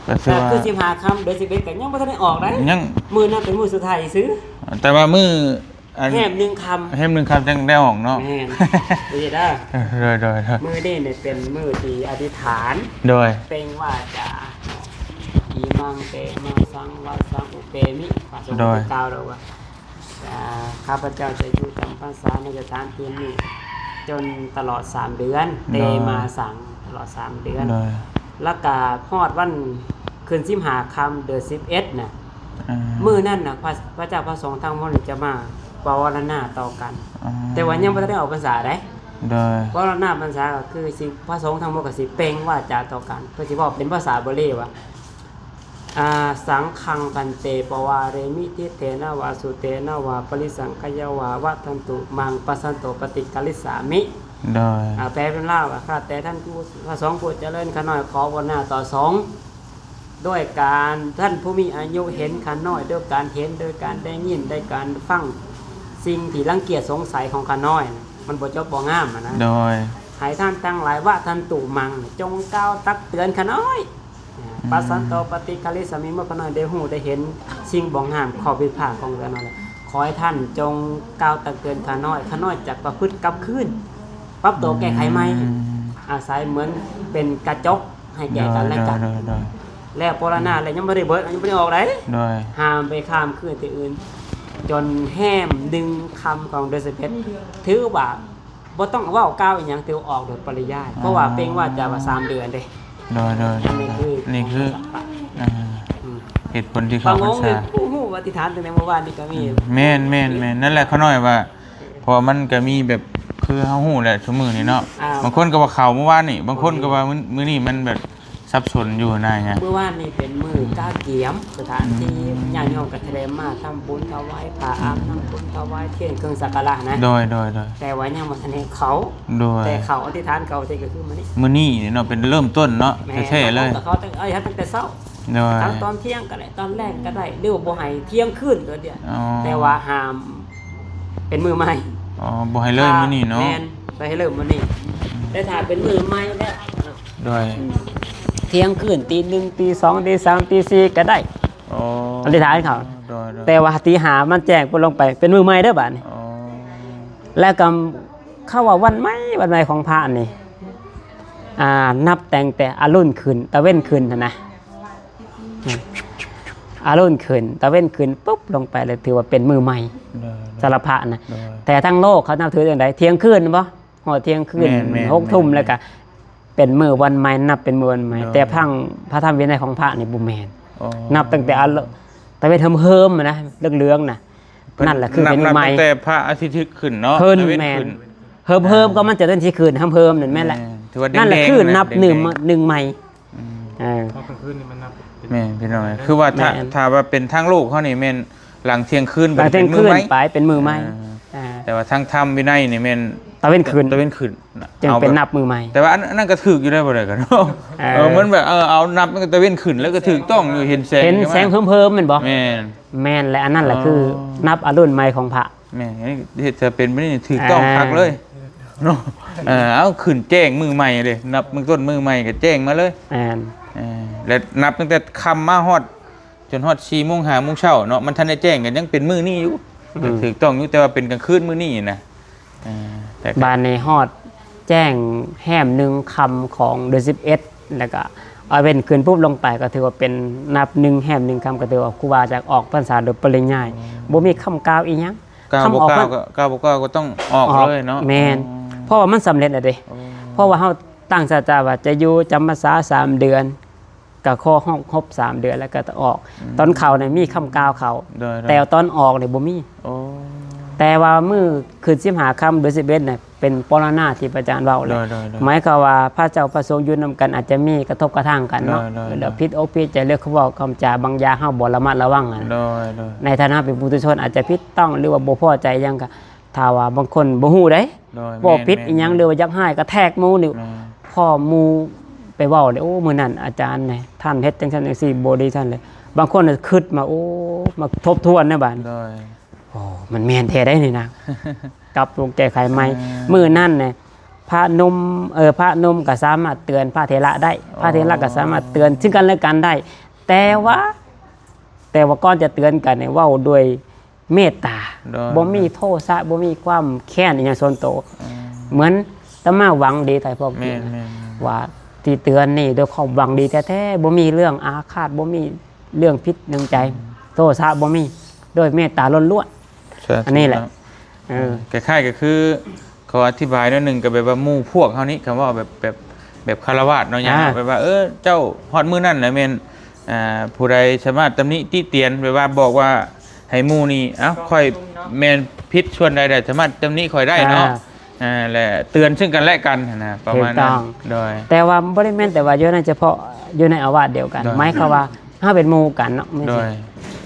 ອໍ ກໍຄືວ່າ ແຕ່ຄືສິບຫ້າຄ່ຳເດືອນສິບເອັດກໍຍັງບໍ່ທັນໄດ້ອອກໄດ໋ ຍັງ ມື້ນັ້ນເປັນມື້ສຸດທ້າຍຊື່ ແຕ່ວ່າມື້ ອັນ ແຮມໜຶ່ງຄ່ຳ ແຮມໜຶ່ງຄ່ຳຈັ່ງໄດ້ອອກເນາະ ແມ່ນ ເອີ ໂດຍໆ ມື້ນີ້ນີ້ເປັນມື້ທີ່ອະທິຖານ ໂດຍ ເປັ່ງວາຈາ ອິມັງ ເຕ ມັງ ສັງ ວະ ສັງ ອຸ ເປ ມິ ພະສົງ ໂດຍ ກ່າວແລ້ວວ່າ ຂ້າພະເຈົ້າຈະຢູ່ຈຳພັນສາໃນສະຖານທີ່ນີ້ຈົນຕະຫຼອດສາມເດືອນ ເຕມາສັງ ຕະຫຼອດສາມເດືອນ ແລ້ວກະຮອດວັນຂຶ້ນສິບຫ້າຄ່ຳເດືອນສິບເອັດນະ ມື້ນັ້ນນະ ພະ ພະເຈົ້າພະສົງທັງໝົດຈະມາປະວາລະນາຕໍ່ກັນ ແຕ່ວ່າຍັງບໍ່ທັນໄດ້ອອກພັນສາໃດ໋ ໂດຍ ປະວາລະນາພັນສາກໍຄືຊິ ພະສົງທັງໝົດກໍຊິເປັ່ງວາຈາຕໍ່ກັນ ເພິ່ນຊິເວົ້າເປັນພາສາບາລີວ່າ ອາ ສັງຄັງພັນເຕ ປະວາເຣມິ ທິດເຖນະວາ ສຸເຕນະວາ ປະລິສັງຂະຍາວາ ວັດທັນຕຸມັງ ປັດສັນໂຕ ປະຕິກາລິສາມິ ໂດຍ ອາ ແປເປັນລາວວ່າ ຂ້າແຕ່ທ່ານຜູ້ ພະສົງຜູ້ຈະເລີນ ຂ້ານ້ອຍຂໍວາລະນາຕໍ່ສົງ ດ້ວຍການ ທ່ານຜູ້ມີອາຍຸເຫັນຂ້ານ້ອຍ ດ້ວຍການເຫັນ ດ້ວຍການໄດ້ຍິນ ດ້ວຍການຟັງ ສິ່ງທີ່ລັງກຽດສົງໄສຂອງຂ້ານ້ອຍ ມັນບໍ່ຈົບບໍ່ງາມຫັ້ນນະ ໂດຍ ໃຫ້ທ່ານທັງຫຼາຍ ວະທັນຕຸມັງ ຈົ່ງກ່າວຕັກເຕືອນຂ້ານ້ອຍ ອາ ປັດສັນໂຕ ປະຕິກາລິສາມິ ເມື່ອຂ້ານ້ອຍໄດ້ຮູ້ໄດ້ເຫັນສິ່ງບໍ່ງາມ ຂໍ້ຜິດພາດຂອງຂ້ານ້ອຍແລ້ວ ຂໍໃຫ້ທ່ານຈົ່ງກ່າວຕັກເຕືອນຂ້ານ້ອຍ ຂ້ານ້ອຍຈະປະພຶດກັບຄືນ ປັບໂຕແກ້ໄຂໃໝ່ ອາໄສເໝືອນເປັນກະຈົກ ໃຫ້ແກ່ກັນແລະກັນ ໂດຍ ໂດຍ ໂດຍ ແລ້ວປະວາລະນາແລ້ວຍັງບໍ່ໄດ້ເບີດ ຍັງບໍ່ໄດ້ອອກໃດ ໂດຍ ຫ້າມໄປຂ້າມຄືນທີ່ອື່ນ ຈົນແຮມໜຶ່ງຄ່ຳຂອງເດືອນສິບເອັດ ຖືວ່າບໍ່ຕ້ອງເວົ້າກ່າວອີ່ຫຍັງ ຖືວ່າອອກໂດຍປະລິຍາຍ ເພາະວ່າເປັ່ງວາຈາວ່າສາມເດືອນເດ້ ໂດຍ ໂດຍ ອັນນີ້ຄື ນີ້ຄື ອາ ເຫດຜົນທີ່ເຂົ້າພັນສາ ບາງອົງນີ້ ຜູ້ຮູ້ອະທິຖານຕັ້ງແຕ່ມື້ວານນີ້ກໍມີ ແມ່ນໆໆ ນັ້ນແຫຼະ ຂ້ານ້ອຍວ່າ ເພາະວ່າມັນກໍມີແບບ ຄືເຮົາຮູ້ແຫຼະ ຊຸມື້ນີ້ເນາະ ອ່າ ບາງຄົນກໍວ່າເຂົ້າມື້ວານນີ້ ບາງຄົນກໍວ່າມື້ ມື້ນີ້ມັນແບບສັບສົນຢູ່ນະ ມື້ວານນີ້ເປັນມື້ກະກຽມສະຖານທີ່ ອືມ ຍາດໂຍມກໍໄດ້ມາທຳບຸນຖວາຍຜ້າອາບນ້ຳ ອືມ ບຸນຖວາຍທຽນ ເຄື່ອງສັກກາລະນະ ໂດຍ ໂດຍ ໂດຍ ແຕ່ວ່າຍັງບໍ່ທັນໄດ້ເຂົ້າ ໂດຍ ແຕ່ເຂົ້າອະທິຖານເຂົ້າທີ່ກໍຄືມື້ນີ້ ມື້ນີ້ເນາະ ເປັນເລີ່ມຕົ້ນເນາະ ແທ້ໆເລີຍ ເຂົ້າຕັ້ງ ເອີ ເຂົ້າຕັ້ງແຕ່ເຊົ້າ ໂດຍ ທັງຕອນທ່ຽງກໍໄດ້ ຕອນແລງກໍໄດ້ ຫຼືວ່າບໍ່ໃຫ້ທ່ຽງຄືນກໍໄດ້ ອໍ ແຕ່ວ່າຫ້າມ ເປັນມື້ໃໝ່ ອໍ ບໍ່ໃຫ້ເລີຍມື້ນີ້ເນາະ ແມ່ນ ບໍ່ໃຫ້ເລີຍມື້ນີ້ ອືມ ແຕ່ຖ້າເປັນມື້ໃໝ່ແລ້ວ ໂດຍ ອືມ ທ່ຽງຄືນ ຕີໜຶ່ງ ຕີສອງ ຕີສາມ ຕີສີ່ກໍໄດ້ ອໍ ອະທິຖານເຂົາ ໂດຍ ໂດຍ ແຕ່ວ່າຕີຫ້າມັນແຈ້ງປຸບລົງໄປ ເປັນມື້ໃໝ່ເດີບາດນີ້ ອໍ ແລ້ວກໍເຂົາວ່າວັນໃໝ່ ວັນໃໝ່ຂອງພະນີ້ ອ່າ ນັບຕັ້ງແຕ່ອະລຸນຂຶ້ນ ຕາເວັນຂຶ້ນຫັ້ນນະ ອາລຸນຂຶ້ນ ຕາເວັນຂຶ້ນປຸບລົງໄປ ແລ້ວຖືວ່າເປັນມື້ໃໝ່ ໂດຍ ສຳລັບພະນະ ໂດຍ ແຕ່ທາງໂລກເຂົານັບຖືຈັ່ງໃດ? ທ່ຽງຄືນບໍ່? ຮອດທ່ຽງຄືນ ແມ່ນໆໆ ຫົກທຸ່ມ ແລ້ວກະເປັນມື້ວັນໃໝ່ ນັບເປັນມື້ວັນໃໝ່ ໂດຍ ແຕ່ທາງພະທຳວິໄນຂອງພະນີ້ບໍ່ແມ່ນ ອໍ ນັບຕັ້ງແຕ່ອາລຸ ຕາເວັນເຫີມໆນະ ເຫຼືອງໆນະ ເພິ່ນ ນັ້ນແຫຼະຄືເປັນມື້ໃໝ່ ນັບຕັ້ງແຕ່ພະອາທິດຂຶ້ນເນາະ ຂຶ້ນ ຕາເວັນ ແມ່ນ ຂຶ້ນ ເຫີມໆກໍມັນຈະເປັນທີ່ຂຶ້ນ ເຫີມໆນັ້ນແມ່ນແຫຼະ ແມ່ນ ຖືວ່າແດງໆ ນັ້ນແຫຼະຄືນັບ ແດງໆ ໜຶ່ງ ໜຶ່ງໃໝ່ ອືມ ເອີ ເຂົາກໍຄືນີ້ມັນນັບ ແມ່ນພີ່ນ້ອງ ຄືວ່າຖ້າ ແມ່ນ ຖ້າວ່າເປັນທາງໂລກເຮົານີ້ແມ່ນຫຼັງທ່ຽງຄືນ ຫຼັງທ່ຽງຄືນໄປເປັນມື້ໃໝ່ ເປັນມື້ໃໝ່ ອ່າ ອ່າ ແຕ່ວ່າທາງທຳວິໄນນີ້ແມ່ນຕາເວັນຂຶ້ນ ຕາເວັນຂຶ້ນນະ ຈຶ່ງເປັນນັບມື້ໃໝ່. ແຕ່ວ່າອັນ ອັນນັ້ນກໍຖືກຢູ່ໄດ໋ ບໍ່ໄດ້ກໍເນາະ. ເອີ ເອີ ມັນແບບ ເອີ ເອົານັບມັນກໍຕາເວັນຂຶ້ນ ແລ້ວກໍຖືກຕ້ອງຢູ່ ເຫັນແສງ ເຫັນແສງເພີ່ມໆ ແມ່ນບໍ່? ແມ່ນ ແມ່ນແຫຼະ ອັນນັ້ນແຫຼະ ອໍ ຄືນັບອະລຸນໃໝ່ຂອງພະ. ແມ່ນ ເຮັດ ເຮັດ ຖ້າເປັນແບບນີ້ຖືກຕ້ອງ ອ່າ ຄັກເລີຍເນາະ. ເອີ ເອົາຂຶ້ນແຈ້ງມື້ໃໝ່ເດ້ ນັບເບື້ອງຕົ້ນມື້ໃໝ່ກໍແຈ້ງມາເລີຍ. ແມ່ນ ເອີ ແລະ ນັບຕັ້ງແຕ່ຄ່ຳມາຮອດ ຈົນຮອດສີ່ໂມງ ຫ້າໂມງເຊົ້າເນາະ ມັນທັນໄດ້ແຈ້ງ ກໍຍັງເປັນມື້ນີ້ຢູ່ ອືມ ກໍຖືກຕ້ອງຢູ່ ແຕ່ວ່າເປັນກາງຄືນມື້ນີ້ນະ. ເອີ ແຕ່ກໍ ບາດນີ້ຮອດແຈ້ງແຮມໜຶ່ງຄ່ຳຂອງເດືອນສິບເອັດ ແລ້ວກໍເອົາເວັນຄືນປຸບລົງໄປ ກໍຖືວ່າເປັນນັບໜຶ່ງແຮມໜຶ່ງຄ່ຳ ກໍຖືວ່າຄູບາອາຈານອອກພັນສາໂດຍປະລິຍາຍ ອືມ ບໍ່ມີຄຳກ່າວອີ່ຫຍັງ. ກ່າວບໍ່ກ່າວກໍ ກ່າວບໍ່ກ່າວກໍຕ້ອງອອກເລີຍເນາະ. ແມ່ນ ອໍ ເພາະວ່າມັນສຳເລັດແລ້ວເດ້. ອໍ ເພາະວ່າເຮົາຕັ້ງສັດຈະວ່າຈະຢູ່ຈຳພະສາສາມເດືອນ ກໍຂໍຮອບ ຮອບສາມເດືອນແລ້ວກໍອອກ. ອືມ ຕອນເຂົ້ານີ້ມີຄຳກ່າວເຂົ້າ ໂດຍໆ ແຕ່ຕອນອອກນີ້ບໍ່ມີ. ໂອ້ ແຕ່ວ່າມື້ຂຶ້ນສິບຫ້າຄ່ຳເດືອນສິບເອັດນີ້ ເປັນປະລະນາທີ່ພະອາຈານເວົ້າແຫຼະ. ໂດຍໆໆ ໝາຍຄວາມວ່າພະເຈົ້າພະສົງຢູ່ນຳກັນ ອາດຈະມີກະທົບກະທົ່ງກັນເນາະ. ໂດຍໆໆ ແລ້ວຜິດອົກຜິດໃຈເລື່ອງຄຳເວົ້າຄຳຈາບາງຢ່າງ ເຮົາບໍ່ລະມັດລະວັງຫັ້ນ. ໂດຍໆ ໃນຖານະເປັນປຸຖຸຊົນ ອາດຈະຜິດຕ້ອງ ຫຼືວ່າບໍ່ພໍໃຈຫຍັງ ກໍຖ້າວ່າບາງຄົນບໍ່ຮູ້ເດ້ ໂດຍ ເວົ້າຜິດ ແມ່ນໆ ອີ່ຫຍັງ ຫຼືວ່າຢາກຮ້າຍກະແທກໝູ່ນີ້ ແມ່ນ ພໍໝູ່ໄປເວົ້າເດ້ ໂອ້ ມື້ນັ້ນອາຈານນີ້ ທ່ານເຮັດຈັ່ງຊັ້ນຈັ່ງຊີ້ ບໍ່ດີຊັ້ນເລີຍ. ບາງຄົນນະຄິດມາ ໂອ້ ມາທົບທວນໃນບາດ ໂດຍ ໂອ້ ມັນແມ່ນແທ້ໃດນີ້ນະ ປັບປຸງແກ້ໄຂໃໝ່. ເອີ ມື້ນັ້ນນະ ພະໜຸ່ມ ເອີ ພະໜຸ່ມກໍສາມາດເຕືອນພະເຖລະໄດ້ ອໍ ພະເຖລະກໍສາມາດເຕືອນຊຶ່ງກັນແລະກັນໄດ້ ແຕ່ວ່າ ແຕ່ວ່າກ່ອນຈະເຕືອນກັນນີ້ ເວົ້າດ້ວຍ ເມດຕາ ໂດຍ ບໍ່ມີໂທສະ ບໍ່ມີຄວາມແຄ້ນອີ່ຫຍັງສ່ວນໂຕ. ອືມ ເໝືອນອາດຕະມາຫວັງດີໃສ່ພວກ ແມ່ນໆໆ ວ່າທີ່ເຕືອນນີ້ດ້ວຍຄວາມຫວັງດີແທ້ໆ ບໍ່ມີເລື່ອງອາຄາດ ບໍ່ມີເລື່ອງຜິດໃນໃຈ ອືມ ໂທສະບໍ່ມີ ດ້ວຍເມດຕາລ້ວນໆ. ສາທຸ ອັນນີ້ແຫຼະເນາະ. ເອີ ອືມ ຄ້າຍໆກໍຄື ຂໍອະທິບາຍໜ້ອຍໜຶ່ງ ກໍແບບວ່າໝູ່ພວກເຮົານີ້ ຄຳເວົ້າແບບ ແບບ ແບບຄາລະວາດເນາະ ຍາມ ອ່າ ແບບວ່າ ເອີ ເຈົ້າຮອດມື້ນັ້ນແລ້ວແມ່ນ ອ່າ ຜູ້ໃດສາມາດຕຳໜິຕິຕຽນ ແບບວ່າບອກວ່າໃຫ້ໝູ່ນີ້ ເອົ້າ ຂ້ອຍແມ່ນຜິດສ່ວນໃດ ແລະ ສາມາດຕຳໜິຂ້ອຍໄດ້ເນາະ ອ່າ ອ່າ ແລະ ເຕືອນເຊິ່ງກັນແລະກັນຫັ້ນນະ ປະມານນັ້ນ. ຖືກຕ້ອງ. ໂດຍ ແຕ່ວ່າບໍ່ໄດ້ແມ່ນແຕ່ວ່າຢູ່ໃນສະເພາະຢູ່ໃນອາວາດດຽວກັນ ໂດຍ ໝາຍຄວາມວ່າເຮົາເປັນໝູ່ກັນເນາະ ໂດຍ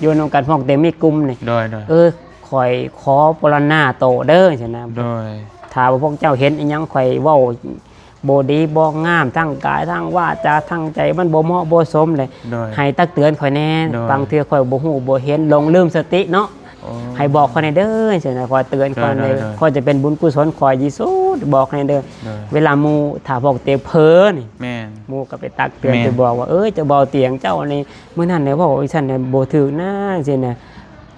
ຢູ່ນຳກັນ ພວກເຕັມມີກຸ່ມນີ້ ໂດຍໆ ເອີ ຂ້ອຍຂໍປະລະນາໂຕເດີ ຈັ່ງຊີ້ນະ ໂດຍ ຖ້າວ່າພວກເຈົ້າເຫັນອີ່ຫຍັງຂ້ອຍເວົ້າບໍ່ດີບໍ່ງາມ ທັງກາຍ ທັງວາຈາ ທັງໃຈ ມັນບໍ່ເໝາະບໍ່ສົມເລີຍ ໂດຍ ໃຫ້ຕັກເຕືອນຂ້ອຍແດ່ ໂດຍ ບາງເທື່ອຂ້ອຍບໍ່ຮູ້ບໍ່ເຫັນ ຫຼົງລືມສະຕິເນາະ ໂອ້ ໃຫ້ບອກຂ້ອຍແດ່ເດີ ຈັ່ງຊີ້ນະ ຂ້ອຍເຕືອນຂ້ອຍແດ່ ໂດຍໆໆ ຂ້ອຍຈະເປັນບຸນກຸສົນຂ້ອຍທີ່ສຸດ ບອກແດ່ເດີ ໂດຍ ເວລາໝູ່ ຖ້າພວກເຕັມເຜີນີ້ ແມ່ນ ໝູ່ກໍໄປຕັກເຕືອນ ແມ່ນ ໄປບອກວ່າ ເອີຍ ເຈົ້າເບົາຕຽງ ເຈົ້ານີ້ ມື້ນັ້ນໄດ້ເວົ້າຈັ່ງຊັ້ນນະ ບໍ່ຖືກນະ ຈັ່ງຊີ້ນະ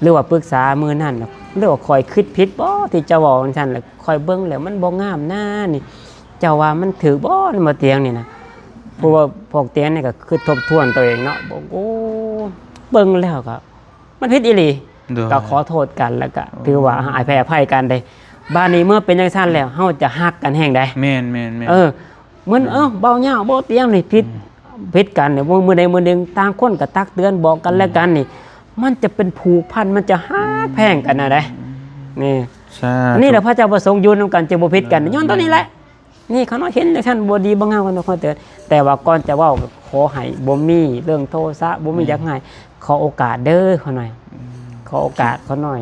ຫຼືວ່າປຶກສາມື້ນັ້ນນະ ຫຼືວ່າຂ້ອຍຄິດຜິດບໍ່ທີ່ເຈົ້າເວົ້າຈັ່ງຊັ້ນ ແລ້ວຂ້ອຍເບິ່ງແລ້ວມັນບໍ່ງາມນະນີ້ ເຈົ້າວ່າມັນຖືກບໍ່ ບໍ່ຕຽງນີ້ນະ. ເພາະວ່າພວກຕຽງນີ້ກໍຄືທົບທວນຕົວເອງເນາະ ບອກ ໂອ້ ເບິ່ງແລ້ວກໍມັນຜິດອີ່ຫຼີ ໂດຍ ກໍຂໍໂທດກັນ ແລ້ວກໍ ໂອ້ ຖືວ່າໃຫ້ອະໄພອະໄພກັນເດ້. ບາດນີ້ເມື່ອເປັນຈັ່ງຊັ້ນແລ້ວ ເຮົາຈະຮັກກັນແຮງໃດ. ແມ່ນໆໆ ເອີ ມັນ ແມ່ນ ເອີ ເບົາຍາວ ເບົາຕຽງນີ້ຜິດ ອືມ ຜິດກັນນີ້ ມື້ໃດມື້ໜຶ່ງຕ່າງຄົນກໍຕັກເຕືອນບອກກັນ ອືມ ແລະກັນນີ້ ມັນຈະເປັນຜູກພັນ ມັນຈະຮັກ ອືມ ແພງກັນນະເດ້. ອືມ ນີ້ ສາທຸ ນີ້ແຫຼະພະເຈົ້າປະສົງຢູ່ນຳກັນຈຶ່ງບໍ່ຜິດກັນ ອືມ ຍ້ອນຕົວນີ້ແຫຼະ. ນີ້ຂ້ານ້ອຍເຫັນຈັ່ງຊັ້ນບໍ່ດີບໍ່ງາມ ຂ້ານ້ອຍຂໍເຕືອນ ແຕ່ວ່າກ່ອນຈະເວົ້າກໍຂໍໃຫ້ບໍ່ມີເລື່ອງໂທສະ ບໍ່ມີ ແມ່ນ ຢາກຮ້າຍ ຂໍໂອກາດເດີຂ້ານ້ອຍ ອືມ ຂໍໂອກາດຂ້ານ້ອຍ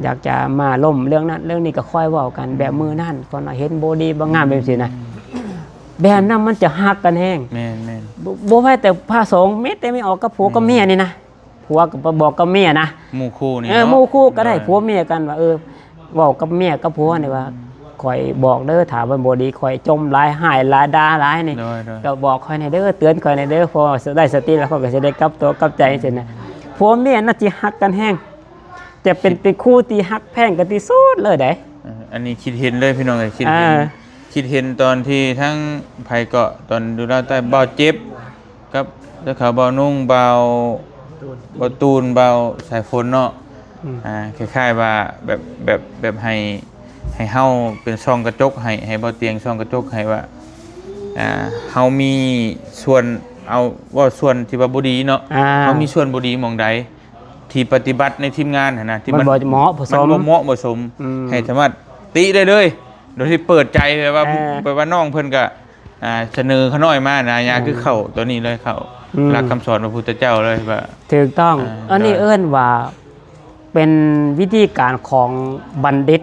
ຢາກຈະມາລົມເລື່ອງນັ້ນເລື່ອງນີ້ ກໍຄ່ອຍເວົ້າກັນ ອືມ ແບບມື້ນັ້ນຂ້ານ້ອຍເຫັນບໍ່ດີບໍ່ງາມ ອືມ ແບບຊີ້ນະ ອືມ ແບບນັ້ນມັນຈະຮັກກັນແຮງ. ແມ່ນໆ ບໍ່ ບໍ່ວ່າແຕ່ພະສົງ ແມ້ແຕ່ແມ່ອອກກັບຜົວ ແມ່ນ ກັບເມຍນີ້ນະ ຜົວກໍໄປບອກກັບເມຍນະ ໝູ່ຄູ່ນີ້ ເອີ ເນາະ ໝູ່ຄູ່ກໍໄດ້ ໂດຍ ຜົວເມຍກັນວ່າ ເອີ ເວົ້າກັບເມຍກັບຜົວນີ້ວ່າ ອືມ ຂ້ອຍບອກເດີ ຖ້າມັນບໍ່ດີ ຂ້ອຍຈົ່ມຫຼາຍ ຮ້າຍຫຼາຍ ດ່າຫຼາຍນີ້ ໂດຍໆ ກໍບອກຂ້ອຍແດ່ເດີ ເຕືອນຂ້ອຍແດ່ເດີ ພໍໄດ້ສະຕິແລ້ວ ຂ້ອຍກໍຊິໄດ້ກັບຕົວກັບໃຈຊີ້ນະ. ຜົວເມຍນັ້ນຊິຮັກກັນແຮງ ຈະເປັນ ຄິດ ເປັນຄູ່ທີ່ຮັກແພງກັນທີ່ສຸດເລີຍເດ້. ເອີ ອັນນີ້ຄິດເຫັນເລີຍພີ່ນ້ອງເອີຍ ຄິດເຫັນ ອ່າ ຄິດເຫັນຕອນທີ່ທັງໃຜເກາະ ຕອນຢູ່ລາວໃຕ້ ບ່າວເຈັບ ກັບເຈົ້າຂາວ ບ່າວນຸ່ງ ບ່າວ ບ່າວຕູນ ບ່າວສາຍຝົນເນາະ ອືມ ອ່າ ຄ້າຍໆວ່າແບບ ແບບ ແບບໃຫ້ ໃຫ້ເຮົາເປັນສ່ອງກະຈົກໃຫ້ ໃຫ້ບ່າວຕຽງສ່ອງກະຈົກໃຫ້ວ່າ ອ່າ ເຮົາມີສ່ວນ ເອົາ ເວົ້າສ່ວນທີ່ວ່າບໍ່ດີເນາະ ອ່າ ເຮົາມີສ່ວນບໍ່ດີໝ່ອງໃດ ທີ່ປະຕິບັດໃນທີມງານຫັ້ນນະ ທີ່ມັນ ມັນບໍ່ເໝາະບໍ່ສົມ ມັນບໍ່ເໝາະບໍ່ສົມ ອືມ ໃຫ້ສາມາດຕິໄດ້ເລີຍ ໂດຍທີ່ເປີດໃຈ ແບບວ່າ ເອີ ແບບວ່ານ້ອງເພິ່ນກະ ອ່າ ສະເໜີຂ້ານ້ອຍມານະ ຍາ ອືມ ຄືເຂົ້າຕົວນີ້ເລີຍ ເຂົ້າ ອືມ ຫຼັກຄຳສອນພະພຸດທະເຈົ້າເລີຍວ່າ ຖືກຕ້ອງ ອ່າ ອັນນີ້ ໂດຍ ເອີ້ນວ່າເປັນວິທີການຂອງບັນດິດ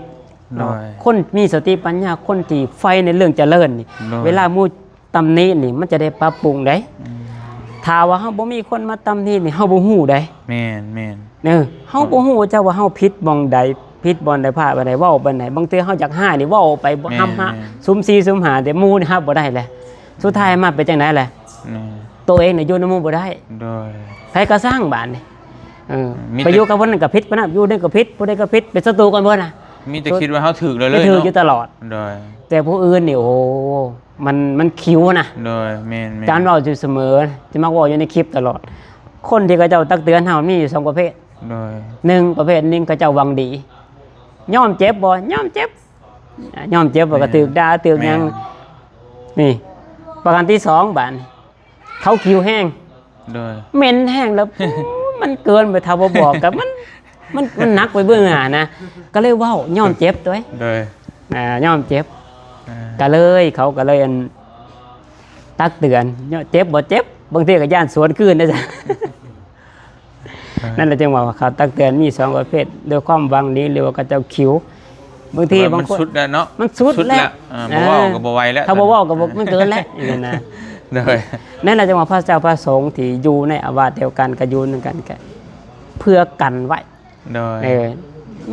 ໂດຍ ຄົນມີສະຕິປັນຍາ ຄົນທີ່ໃຝ່ໃນເລື່ອງຈະເລີນນີ້ ໂດຍ ເວລາໝູ່ຕຳໜິນີ້ ມັນຈະໄດ້ປັບປຸງໄດ໋. ອືມ ຖ້າວ່າເຮົາບໍ່ມີຄົນມາຕຳໜິນີ້ ເຮົາບໍ່ຮູ້ໄດ໋. ແມ່ນໆ ເອີ ເຮົາບໍ່ຮູ້ຈັກວ່າເຮົາຜິດໝ່ອງໃດ ຜິດບ່ອນໃດ ພາດບ່ອນໃດ ເວົ້າບ່ອນໃດ. ບາງເທື່ອເຮົາຢາກຮ້າຍນີ້ ເວົ້າໄປ ແມ່ນໆ ຫຳຫາ ສຸມສີ່ສຸມຫ້າ ແຕ່ໝູ່ນີ້ຮັບບໍ່ໄດ້ແຫຼະ. ສຸດທ້າຍມາເປັນຈັ່ງໃດແຫຼະ? ແມ່ນ ໂຕເອງນີ້ຢູ່ນຳໝູ່ບໍ່ໄດ້. ໂດຍ ໃຜກໍຊ່າງບາດນີ້. ເອີ ມີແຕ່ ໄປຢູ່ກັບຄົນນັ້ນກໍຜິດ ຄົນນັ້ນຢູ່ນີ້ກໍຜິດ ຜູ້ໃດກໍຜິດ ເປັນສັດຕູກັນເບິດນະ. ມີແຕ່ຄິດວ່າເຮົາຖືກແລ້ວເລີຍ ຖືກ ເນາະ ຢູ່ຕະຫຼອດ. ໂດຍ ແຕ່ຜູ້ອື່ນນີ້ ໂອ້ ມັນ ມັນຂິວນະ. ໂດຍ ແມ່ນໆ ອາຈານເວົ້າຢູ່ສະເໝີ ຈະມັກເວົ້າຢູ່ໃນຄລິບຕະຫຼອດ ຄົນທີ່ເຂົາເຈົ້າຕັກເຕືອນເຮົາມີຢູ່ສອງປະເພດ. ໂດຍ ໜຶ່ງປະເພດໜຶ່ງ ເຂົາເຈົ້າຫວັງດີ ຍອມເຈັບບໍ່? ຍອມເຈັບ ຍອມເຈັບບໍ່? ແມ່ນ ກໍຖືກດ່າ ຖືກຫຍັງ. ແມ່ນ ນີ້ ປະການທີສອງ ບາດນີ້ ເຂົາຂິວແຮງ. ໂດຍ ເໝັນແຮງແລ້ວ ມັນເກີນໄປ ຖ້າບໍ່ບອກກໍມັນ ມັນ ມັນໜັກໄປເບື້ອງໜ້ານະ ກໍເລີຍເວົ້າຍອມເຈັບຕົວະ. ໂດຍ ອ່າ ຍອມເຈັບ ອ່າ ກໍເລີຍ ເຂົາກໍເລີຍ ອັນ ຕັກເຕືອນ ເຈັບບໍ່ເຈັບ ບາງເທື່ອກໍຢ້ານສວນຄືນນະ. ອ່າ ນັ້ນແຫຼະ ຈຶ່ງວ່າເຂົາຕັກເຕືອນມີສອງປະເພດ ດ້ວຍຄວາມຫວັງດີ ຫຼືວ່າເຂົາເຈົ້າຂິວ. ບາງທີ ແຕ່ວ່າ ບາງຄົນ ມັນສຸດແລ້ວເນາະ ມັນສຸດແລ້ວ ສຸດແລ້ວ ອ່າ ບໍ່ເວົ້າກໍບໍ່ໄຫວແລ້ວ. ຖ້າບໍ່ເວົ້າກໍບໍ່ ມັນເກີນແລ້ວ ນີ້ນະ. ໂດຍ ນັ້ນແຫຼະ ຈຶ່ງວ່າພະເຈົ້າພະສົງທີ່ຢູ່ໃນອາວາດດຽວກັນ ກໍຢູ່ນຳກັນ ກໍເພື່ອກັນໄວ້. ໂດຍ ເອີ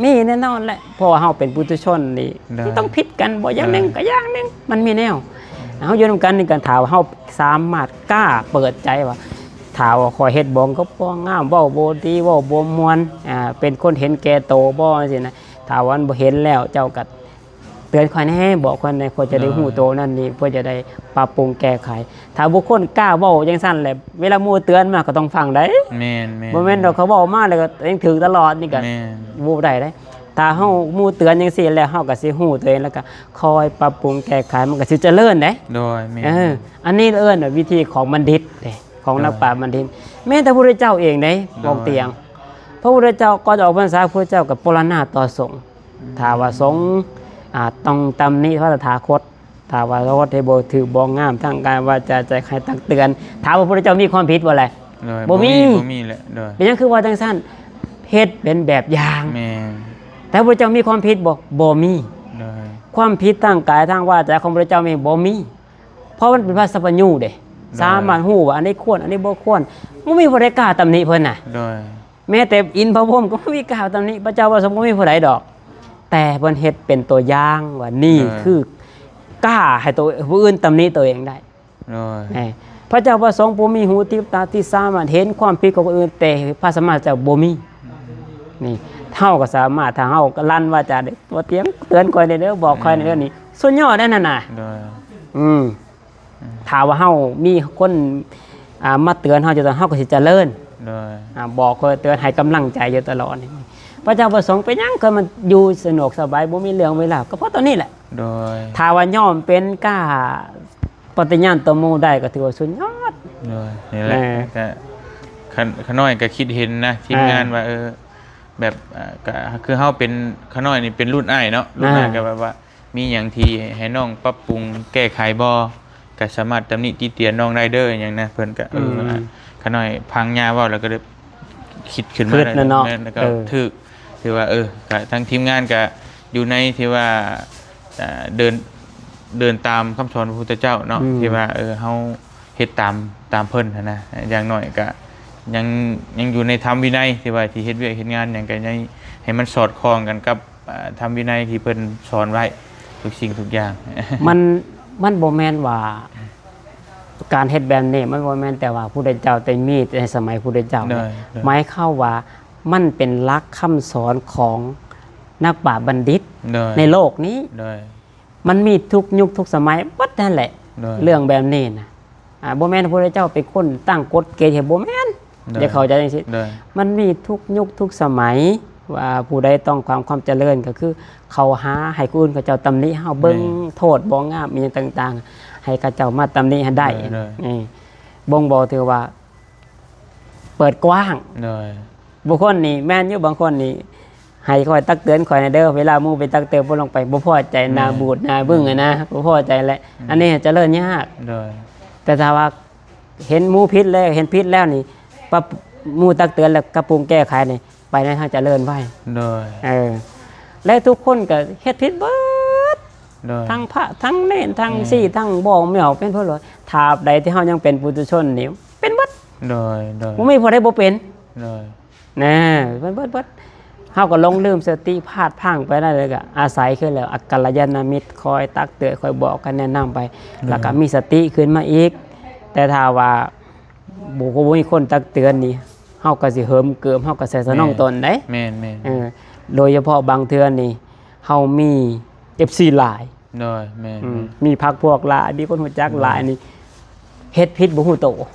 ມີແນ່ນອນແຫຼະ ເພາະວ່າເຮົາເປັນປຸຖຸຊົນນີ້ ໂດຍ ມັນຕ້ອງຜິດກັນ ບໍ່ຢ່າງໜຶ່ງ ໂດຍ ກໍຢ່າງໜຶ່ງ ມັນມີແນວ. ເຮົາຢູ່ນຳກັນນີ້ ກໍຖ້າວ່າເຮົາສາມາດກ້າເປີດໃຈວ່າ ຖ້າວ່າຂ້ອຍເຮັດບໍ່ງາມ ກໍບໍ່ງາມ ເວົ້າບໍ່ດີ ເວົ້າບໍ່ມ່ວນ ອ່າ ເປັນຄົນເຫັນແກ່ໂຕບໍ່ ຈັ່ງຊີ້ນະ. ຖ້າວ່າມັນບໍ່ເຫັນແລ້ວ ເຈົ້າກໍເຕືອນຂ້ອຍແດ່ ບອກຂ້ອຍແດ່ ຂ້ອຍຈະໄດ້ ໂດຍ ຮູ້ໂຕນັ້ນນີ້ ເພື່ອຈະໄດ້ປັບປຸງແກ້ໄຂ. ຖ້າບຸກຄົນກ້າເວົ້າຈັ່ງຊັ້ນແຫຼະ ເວລາໝູ່ເຕືອນມາກໍຕ້ອງຟັງໄດ໋. ແມ່ນໆ ບໍ່ແມ່ນດອກ ເຂົາເວົ້າມາແລ້ວກໍຍັງຖືກຕະຫຼອດນີ້ກໍ ແມ່ນ ບໍ່ໄດ້ເດ້. ຖ້າເຮົາ ອືມ ໝູ່ເຕືອນຈັ່ງຊີ້ແລ້ວ ເຮົາກໍຊິຮູ້ຕົວເອງ ແລ້ວກໍຄ່ອຍປັບປຸງແກ້ໄຂ ມັນກໍຊິຈະເລີນເດ້. ໂດຍ ແມ່ນ ເອີ ອັນນີ້ເອີ້ນວ່າວິທີຂອງບັນດິດເດ້ ຂອງ ໂດຍ ນັກປາດບັນດິດ. ແມ່ນແຕ່ພະພຸດທະເຈົ້າເອງເດ້ ໂດຍ ບອກຕຽງ ພະພຸດທະເຈົ້າກ່ອນຈະອອກພັນສາ ພະພຸດທະເຈົ້າກໍປະລະນາຕໍ່ສົງ. ອືມ ຖ້າວ່າສົງ ອ່າ ຕ້ອງຕຳໜິພະຕະຖາຄົດ ຖ້າວ່າເຮົາເຮັດບໍ່ຖືກບໍ່ງາມທາງກາຍວາຈາໃຈ ໃຫ້ຕັກເຕືອນ. ຖາມວ່າພະພຸດທະເຈົ້າມີຄວາມຜິດບໍ່ແຫຼະ? ໂດຍ ບໍ່ມີ ບໍ່ມີ ບໍ່ມີແຫຼະ. ໂດຍ ເປັນຫຍັງຄືວ່າຈັ່ງຊັ້ນ? ເຮັດເປັນແບບຢ່າງ. ແມ່ນ ແຕ່ພະພຸດທະເຈົ້າມີຄວາມຜິດບໍ່? ບໍ່ມີ. ໂດຍ ຄວາມຜິດທາງກາຍທາງວາຈາຂອງພະພຸດທະເຈົ້າມີບໍ່? ບໍ່ມີ. ເພາະມັນເປັນພະສັບພະຍູເດ້. ໂດຍ ສາມາດຮູ້ວ່າອັນນີ້ຄວນ ອັນນີ້ບໍ່ຄວນ. ບໍ່ມີຜູ້ໃດກ້າຕຳໜິເພິ່ນນະ. ໂດຍ ແມ້ແຕ່ອິນພະພົມກໍບໍ່ມີກ້າຕຳໜິ ພະເຈົ້າພະສົງ ບໍ່ມີຜູ້ໃດດອກ. ແຕ່ເພິ່ນເຮັດເປັນຕົວຢ່າງວ່ານີ້ ເອີ ຄືກ້າໃຫ້ໂຕ ຜູ້ອື່ນຕຳໜິໂຕເອງໄດ້. ໂດຍ ເອີ ພະເຈົ້າພະສົງຜູ້ມີຫູທິບຕາທີ່ສາມາດເຫັນຄວາມຜິດຂອງຄົນອື່ນ ແຕ່ພະສຳມາສຳພຸດທະເຈົ້າບໍ່ມີ. ນີ້ ເຮົາກໍສາມາດ ຖ້າເຮົາລັນວາຈາໄດ້ ບໍ່ຕຽງເຕືອນຂ້ອຍແດ່ເດີ ບອກຂ້ອຍແດ່ເດີ ເອີ ນີ້ສຸດຍອດແດ່ນັ້ນນະ. ໂດຍ ອືມ ອືມ ຖ້າວ່າເຮົາມີຄົນ ອ່າ ມາເຕືອນເຮົາ ເຮົາກໍຊິຈະເລີນ. ໂດຍ ອ່າ ບອກເຕືອນໃຫ້ກຳລັງໃຈຢູ່ຕະຫຼອດ. ພະເຈົ້າພະສົງເປັນຫຍັງຄືມັນຢູ່ສະດວກສະບາຍ ບໍ່ມີເລື່ອງເວລາ ກໍເພາະຕົວນີ້ແຫຼະ. ໂດຍ ຖ້າວ່າຍອມເປັນກ້າປະຕິຍານຕໍ່ໝູ່ໄດ້ ກໍຖືວ່າສຸດຍອດ. ໂດຍ ນີ້ແຫຼະ ເອີ ກໍ ຂະ ຂະນ້ອຍກໍຄິດເຫັນນະ ທີມງານ ເອີ ວ່າ ເອີ ແບບ ອ່າ ກໍຄືເຮົາເປັນ ຂະນ້ອຍນີ້ເປັນລຸ້ນອ້າຍເນາະ ລຸ້ນອ້າຍ ອ່າ ກໍແບບວ່າ ມີຫຍັງທີ່ໃຫ້ນ້ອງປັບປຸງແກ້ໄຂບໍ່? ກໍສາມາດຕຳໜິຕິຕຽນນ້ອງໄດ້ເດີ ຫຍັງນະ. ເພິ່ນກໍ ເອີ ອືມ ຂະນ້ອຍຟັງຍ່າເວົ້າແລ້ວກໍໄດ້ຄິດຂຶ້ນມາ ຄິດແລ້ວເນາະ. ແມ່ນ ແລ້ວກໍ ເອີ ຖືກ ຖືວ່າ ເອີ ກໍທາງທີມງານກໍຢູ່ໃນທີ່ວ່າ ອ່າ ເດີນ ເດີນຕາມຄຳສອນພະພຸດທະເຈົ້າເນາະ ອືມ ທີ່ວ່າ ເອີ ເຮົາເຮັດຕາມ ຕາມເພິ່ນຫັ້ນນະ. ຢ່າງໜ້ອຍກໍຍັງ ຍັງຢູ່ໃນທຳວິໄນ ທີ່ວ່າທີ່ເຮັດວຽກເຮັດງານຫຍັງ ກໍຍັງໃຫ້ມັນສອດຄ່ອງກັນກັບ ອ່າ ທຳວິໄນທີ່ເພິ່ນສອນໄວ້ທຸກສິ່ງທຸກຢ່າງ. ມັນ ມັນບໍ່ແມ່ນວ່າ ການເຮັດແບບນີ້ ມັນບໍ່ແມ່ນແຕ່ວ່າພຸດທະເຈົ້າແຕ່ມີ ແຕ່ໃນສະໄໝພຸດທະເຈົ້າ. ໂດຍ ໂດຍ ໝາຍຄວາມວ່າມັນເປັນຫຼັກຄຳສອນຂອງນັກປາດບັນດິດ ໂດຍ ໃນໂລກນີ້. ໂດຍ ມັນມີທຸກຍຸກທຸກສະໄໝໝົດນັ້ນແຫຼະ. ໂດຍ ເລື່ອງແບບນີ້ນະ ອ່າ ບໍ່ແມ່ນພະພຸດທະເຈົ້າເປັນຄົນຕັ້ງກົດເກນໃຫ້ ບໍ່ແມ່ນ. ໂດຍ ຢ່າເຂົ້າໃຈຈັ່ງຊີ້. ໂດຍ ມັນມີທຸກຍຸກທຸກສະໄໝ ວ່າຜູ້ໃດຕ້ອງການຄວາມຈະເລີນ ກໍຄືເຂົ້າຫາໃຫ້ຄົນອື່ນເຂົາເຈົ້າຕຳໜິເຮົາ ເບິ່ງ ແມ່ນ ໂທດບໍ່ງາມອີ່ຫຍັງຕ່າງໆ ໃຫ້ເຂົາເຈົ້າມາຕຳໜິໃຫ້ໄດ້. ໂດຍ ໂດຍ ນີ້ບົ່ງບອກຖືວ່າເປີດກວ້າງ. ໂດຍ ບາງຄົນນີ້ແມ່ນຢູ່ ບາງຄົນນີ້ ໃຫ້ຂ້ອຍຕັກເຕືອນຂ້ອຍແດ່ເດີ ເວລາໝູ່ໄປຕັກເຕືອນ ບໍ່ລົງໄປ ບໍ່ພໍໃຈ ໜ້າ ແມ່ນ ບູດໜ້າບຶ້ງຫັ້ນນະ ບໍ່ພໍໃຈແຫຼະ. ອືມ ອັນນີ້ຈະເລີນຍາກ. ໂດຍ ແຕ່ຖ້າວ່າເຫັນໝູ່ຜິດແລ້ວ ເຫັນຜິດແລ້ວນີ້ ປັບ ໝູ່ຕັກເຕືອນແລ້ວ ປັບປຸງແກ້ໄຂນີ້ ໄປໃນທາງຈະເລີນໄວ. ໂດຍ ເອີ ແຕ່ທຸກຄົນກໍເຮັດຜິດເບິດ ໂດຍ ທັງພະ ທັງເນນ ທັງ ແມ່ນ ຊີ ທັງບອງແມວ ເປັນເພິ່ນວ່າ ຕາບໃດທີ່ເຮົາຍັງເປັນປຸຖຸຊົນນີ້ ເປັນເບິດ ໂດຍ ໂດຍ ບໍ່ມີຜູ້ໃດບໍ່ເປັນ ໂດຍ ແນ່ ເປັນເບິດ ເບິດ ເຮົາກໍຫຼົງລືມສະຕິ ພາດພລັ້ງໄປນັ້ນ ແລ້ວກໍອາໄສຄືແລ້ວ ອາ ກັນລະຍານະມິດ ຄອຍຕັກເຕືອນ ຄອຍບອກກັນແນະນຳໄປ ໂດຍ ແລ້ວກໍມີສະຕິຂຶ້ນມາອີກ ແຕ່ຖ້າວ່າ ບໍ່ ບໍ່ມີຄົນຕັກເຕືອນນີ້ ເຮົາກໍຊິເຫີມເກີມ ເຮົາກໍໃສ່ສະໜອງ ແມ່ນ ຕົນເດ້ ແມ່ນໆ ເອີ ໂດຍສະເພາະບາງເທື່ອນີ້ ເຮົາມີເອັຟຊີຫຼາຍ ໂດຍ ແມ່ນໆ ອືມ ມີພັກພວກຫຼາຍ ມີຄົນຮູ້ຈັກຫຼາຍ ໂດຍ ນີ້ ເຮັດຜິດບໍ່ຮູ້ໂຕ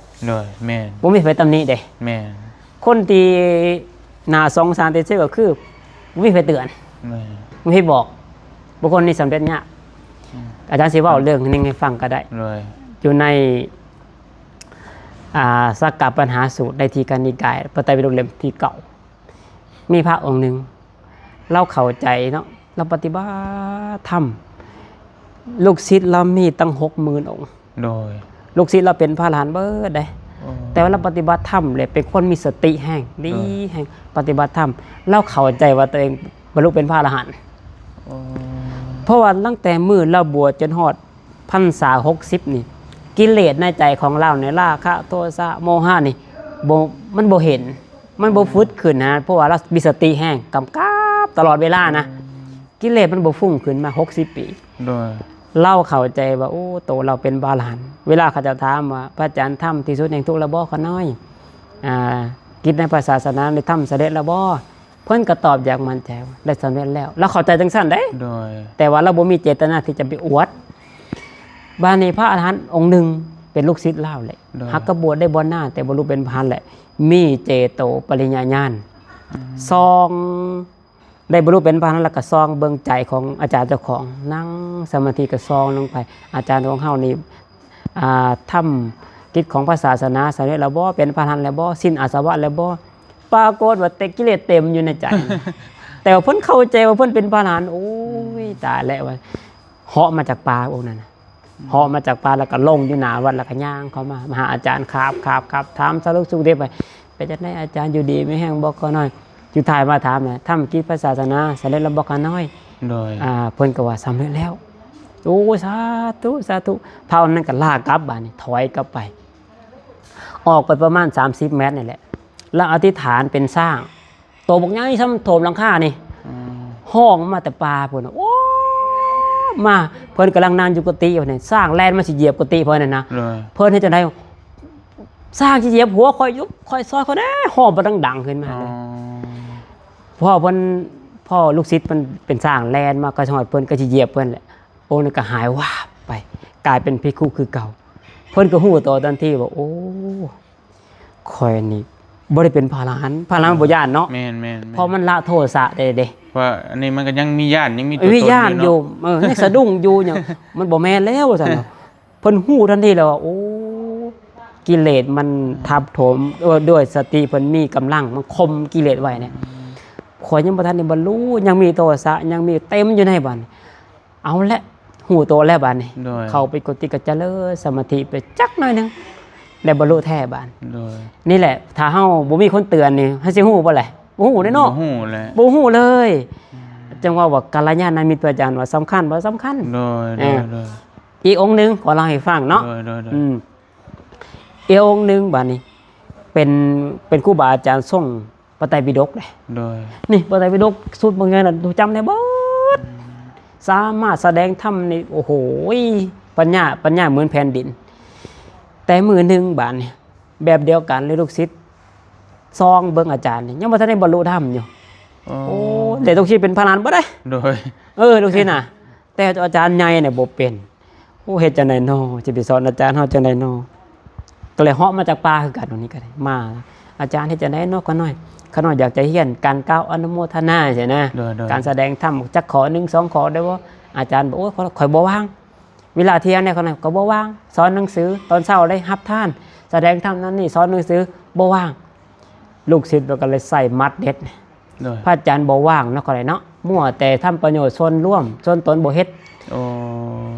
ໂດຍ ແມ່ນ ບໍ່ມີໃຜຕຳໜິເດ້ ແມ່ນ ຄົນທີ່ໜ້າສົງສານທີ່ສຸດກໍຄື ບໍ່ມີໃຜເຕືອນ ແມ່ນ ບໍ່ມີໃຜບອກ ບຸກຄົນນີ້ສຳເລັດຍາກ ອືມ ອາຈານຊິເວົ້າເລື່ອງໜຶ່ງໃຫ້ຟັງກໍໄດ້ ໂດຍ ຢູ່ໃນ ອ່າ ສັກກະປັນຫາສູດ ໃນທີຄະນິກາຍ ພະໄຕປິດົກເຫຼັ້ມທີເກົ້າ ມີພະອົງໜຶ່ງ ລາວເຂົ້າໃຈເນາະ ລາວປະຕິບັດທຳ ລູກສິດລາວມີຕັ້ງຫົກໝື່ນອົງ ໂດຍ ລູກສິດລາວເປັນພະອະລະຫັນເບິດເດ້ ໂອ້ ແຕ່ວ່າລາວປະຕິບັດທຳ ແລະ ເປັນຄົນມີສະຕິແຮງ ດີ ໂດຍ ແຮງ ປະຕິບັດທຳ ລາວເຂົ້າໃຈວ່າຕົວເອງບັນລຸເປັນພະອະລະຫັນ ໂອ້ ເພາະວ່າຕັ້ງແຕ່ມື້ລາວບວດຈົນຮອດ ພັນສາຫົກສິບນີ້ ກິເລດໃນໃຈຂອງລາວນີ້ ລາຄະ ໂທສະ ໂມຫະນີ້ ບໍ່ ມັນບໍ່ເຫັນ ມັນບໍ່ ອືມ ຟຶດຂຶ້ນນະ ເພາະວ່າລາວມີສະຕິແຮງ ກຳກັບຕະຫຼອດເວລານະ ອືມ ກິເລດມັນບໍ່ຟຸ້ງຂຶ້ນມາຫົກສິບປີ ໂດຍ ລາວເຂົ້າໃຈວ່າ ໂອ້ ໂຕລາວເປັນພະອະລະຫັນ ເວລາເຂົາເຈົ້າຖາມວ່າ ພະອາຈານທຳທີ່ສຸດແຫ່ງທຸກແລ້ວບໍ່ ຂ້ານ້ອຍ? ອ່າ ກິດໃນພະສາສະໜາໄດ້ທຳສຳເລັດແລ້ວບໍ່? ເພິ່ນກໍຕອບຢ່າງໝັ້ນໃຈວ່າ ໄດ້ສຳເລັດແລ້ວ ລາວເຂົ້າໃຈຈັ່ງຊັ້ນເດ້ ໂດຍ ແຕ່ວ່າລາວບໍ່ມີເຈດຕະນາທີ່ຈະໄປອວດ. ບາດນີ້ພະອະລະຫັນອົງໜຶ່ງເປັນລູກສິດລາວແຫຼະ ໂດຍ ຫາກກະບວດໄດ້ບໍ່ນານ ແຕ່ບັນລຸເປັນພະອະລະຫັນແຫຼະ ມີເຈໂຕປະລິຍະຍານ ອືມ ສ່ອງ ໄດ້ບັນລຸເປັນພະອະລະຫັນ ແລ້ວກໍສ່ອງເບິ່ງໃຈຂອງອາຈານເຈົ້າຂອງ ນັ່ງສະມາທິກໍສ່ອງລົງໄປ ອາຈານຂອງເຮົານີ້ ອ່າ ທຳກິດຂອງພະສາສະໜາສຳເລັດແລ້ວບໍ່? ເປັນພະອະລະຫັນແລ້ວບໍ່? ສິ້ນອາສະວະແລ້ວບໍ່? ປາກົດວ່າແຕ່ກິເລດເຕັມຢູ່ໃນໃຈ ແຕ່ວ່າເພິ່ນເຂົ້າໃຈວ່າເພິ່ນເປັນພະອະລະຫັນ ໂອ້ຍ ອືມ ຕາຍແລ້ວວ່າ ເຫາະມາຈາກປ່າອົງນັ້ນນະ ອືມ ເຫາະມາຈາກປ່າແລ້ວກໍລົງຢູ່ໜ້າວັດ ແລ້ວກໍຍ່າງເຂົ້າມາ ມາຫາອາຈານ ຄາບ ຄາບ ຄາບ ຖາມສາລະທຸກສຸກດິບໄປ ເປັນຈັ່ງໃດອາຈານ ຢູ່ດີມີແຮງບໍ່ ຂ້ານ້ອຍ? ສຸດທ້າຍມາຖາມນະ ທຳກິດພະສາສະໜາສຳເລັດແລ້ວບໍ່ ຂ້ານ້ອຍ? ໂດຍ ອ່າ ເພິ່ນກໍວ່າສຳເລັດແລ້ວ. ໂອ້ ສາທຸ ສາທຸ. ພະອົງນັ້ນກໍລາກັບ ບາດນີ້ຖອຍກັບໄປ ອອກໄປປະມານສາມສິບແມັດນີ້ແຫຼະ ແລ້ວອະທິຖານເປັນຊ້າງ ໂຕບັກໃຫຍ່ສ່ຳຖ້ວມຫຼັງຄານີ້ ອືມ ຮ້ອງມາແຕ່ປ່າພຸ້ນ ໂອ້ ມາ ເພິ່ນກຳລັງນັ່ງຢູ່ກຸຕິຢູ່ນີ້ ຊ້າງແລ່ນມາຊິຢຽບກຸຕິເພິ່ນນັ້ນນະ ໂດຍ ເພິ່ນເຮັດຈັ່ງໃດ? ຊ້າງຊິຢຽບຫົວຂ້ອຍຢູ່ ຂ້ອຍຊ່ອຍຂ້ອຍແດ່ ຮ້ອງບັກດັງໆຂຶ້ນມາເລີຍ ອໍ ພໍເພິ່ນ ພໍລູກສິດເພິ່ນເປັນຊ້າງແລ່ນມາ ກໍຮອດເພິ່ນ ກໍຊິຢຽບເພິ່ນແຫຼະ ອົງນັ້ນກໍຫາຍວາບໄປ ກາຍເປັນພິກຂຸຄືເກົ່າ ເພິ່ນກໍຮູ້ໂຕທັນທີວ່າ ໂອ້ ຂ້ອຍນີ້ບໍ່ໄດ້ເປັນພະອະລະຫັນ ພະອະລະຫັນບໍ່ຢ້ານເນາະ ແມ່ນໆໆ ເພາະມັນລະໂທສະໄດ້ເດ້ ວ່າອັນນີ້ມັນກໍຍັງມີຢ້ານ ຍັງມີຕົວ ມີຢ້ານຢູ່ ເອີ ຍັງສະດຸ້ງຢູ່ ຫຍັງ ມັນບໍ່ແມ່ນແລ້ວ ວ່າຊັ້ນເນາະ ເພິ່ນຮູ້ທັນທີແລ້ວວ່າ ໂອ້ ກິເລດມັນ ອືມ ທັບຖົມ ເອີ ດ້ວຍສະຕິເພິ່ນມີກຳລັງ ມັນຂົ່ມກິເລດໄວ້ນີ້ ອືມ ຂ້ອຍຍັງບໍ່ທັນໄດ້ບັນລຸ ຍັງມີໂທສະ ຍັງມີເຕັມຢູ່ໃນບັດນີ້ ເອົາແຫຼະ ຮູ້ໂຕແລ້ວບາດນີ້ ໂດຍ ເຂົ້າໄປກຸຕິກໍຈະເລີນສະມາທິໄປຈັກໜ້ອຍໜຶ່ງ ແລ້ວບັນລຸແທ້ບາດ ໂດຍ ນີ້ແຫຼະ ຖ້າເຮົາບໍ່ມີຄົນເຕືອນນີ້ ເຮົາຊິຮູ້ບໍ່ແຫຼະ? ບໍ່ຮູ້ເດ້ເນາະ ບໍ່ຮູ້ແຫຼະ ບໍ່ຮູ້ເລີຍ ອືມ ຈັ່ງວ່າ ວ່າກັນລະຍານະມິດ ອາຈານວ່າສຳຄັນບໍ່? ສຳຄັນ ໂດຍ ເອີ ໂດຍ ໂດຍ ອີກອົງໜຶ່ງ ຂໍເລົ່າໃຫ້ຟັງເນາະ ໂດຍ ໂດຍ ໂດຍ ອືມ ອີກອົງໜຶ່ງບາດນີ້ ເປັນ ເປັນຄູບາອາຈານຊົງ ພະໄຕປິດົກເດ້ ໂດຍ ນີ້ພະໄຕປິດົກສູດບັກໃຫຍ່ນັ້ນ ຈຳໄດ້ເບິດ ອືມ ສາມາດສະແດງທຳນີ້ ໂອ້ໂຫ ປັນຍາ ປັນຍາໝື່ນແຜ່ນດິນ ແຕ່ມື້ໜຶ່ງບາດນີ້ ແບບດຽວກັນເລີຍ ລູກສິດສ່ອງເບິ່ງອາຈານນີ້ ຍັງບໍ່ທັນໄດ້ບັນລຸທຳຢູ່ ໂອ້ ໂອ້ ແຕ່ລູກສິດເປັນພະອະລະຫັນບໍ່ໄດ້ ໂດຍ ເອີ ລູກສິດນະ ແຕ່ອາຈານໃຫຍ່ນີ້ບໍ່ເປັນ ໂອ້ ເຮັດຈັ່ງໃດນໍ ຊິໄປສອນອາຈານເຮົາຈັ່ງໃດນໍ ກໍເລີຍເຫາະມາຈາກປ່າຄືກັນ ນີ້ກໍໄດ້ມາ ອາຈານເຮັດຈັ່ງໃດນໍ ຂ້ານ້ອຍ ຂ້ານ້ອຍຢາກຈະຮຽນການກ່າວອະນຸໂມທະນາຊີ້ນະ ໂດຍໆ ການສະແດງທຳຈັກຂໍ້ໜຶ່ງສອງຂໍ້ໄດ້ບໍ່? ອາຈານບອກ ໂອ້ຍ ຂ້ອຍ ຂ້ອຍບໍ່ວ່າງ ເວລາທ່ຽງນີ້ ຂ້ານ້ອຍກໍບໍ່ວ່າງ ສອນໜັງສື ຕອນເຊົ້າໄດ້ຮັບທານ ສະແດງທຳນັ້ນນີ້ ສອນໜັງສື ບໍ່ວ່າງ ລູກສິດມັນກໍເລີຍໃຊ້ໝັດເດັດ ໂດຍ ພະອາຈານບໍ່ວ່າງເນາະ ຂ້ອຍເນາະ ມົວແຕ່ທຳປະໂຫຍດສ່ວນລວມ ສ່ວນຕົນບໍ່ເຮັດ ໂອ້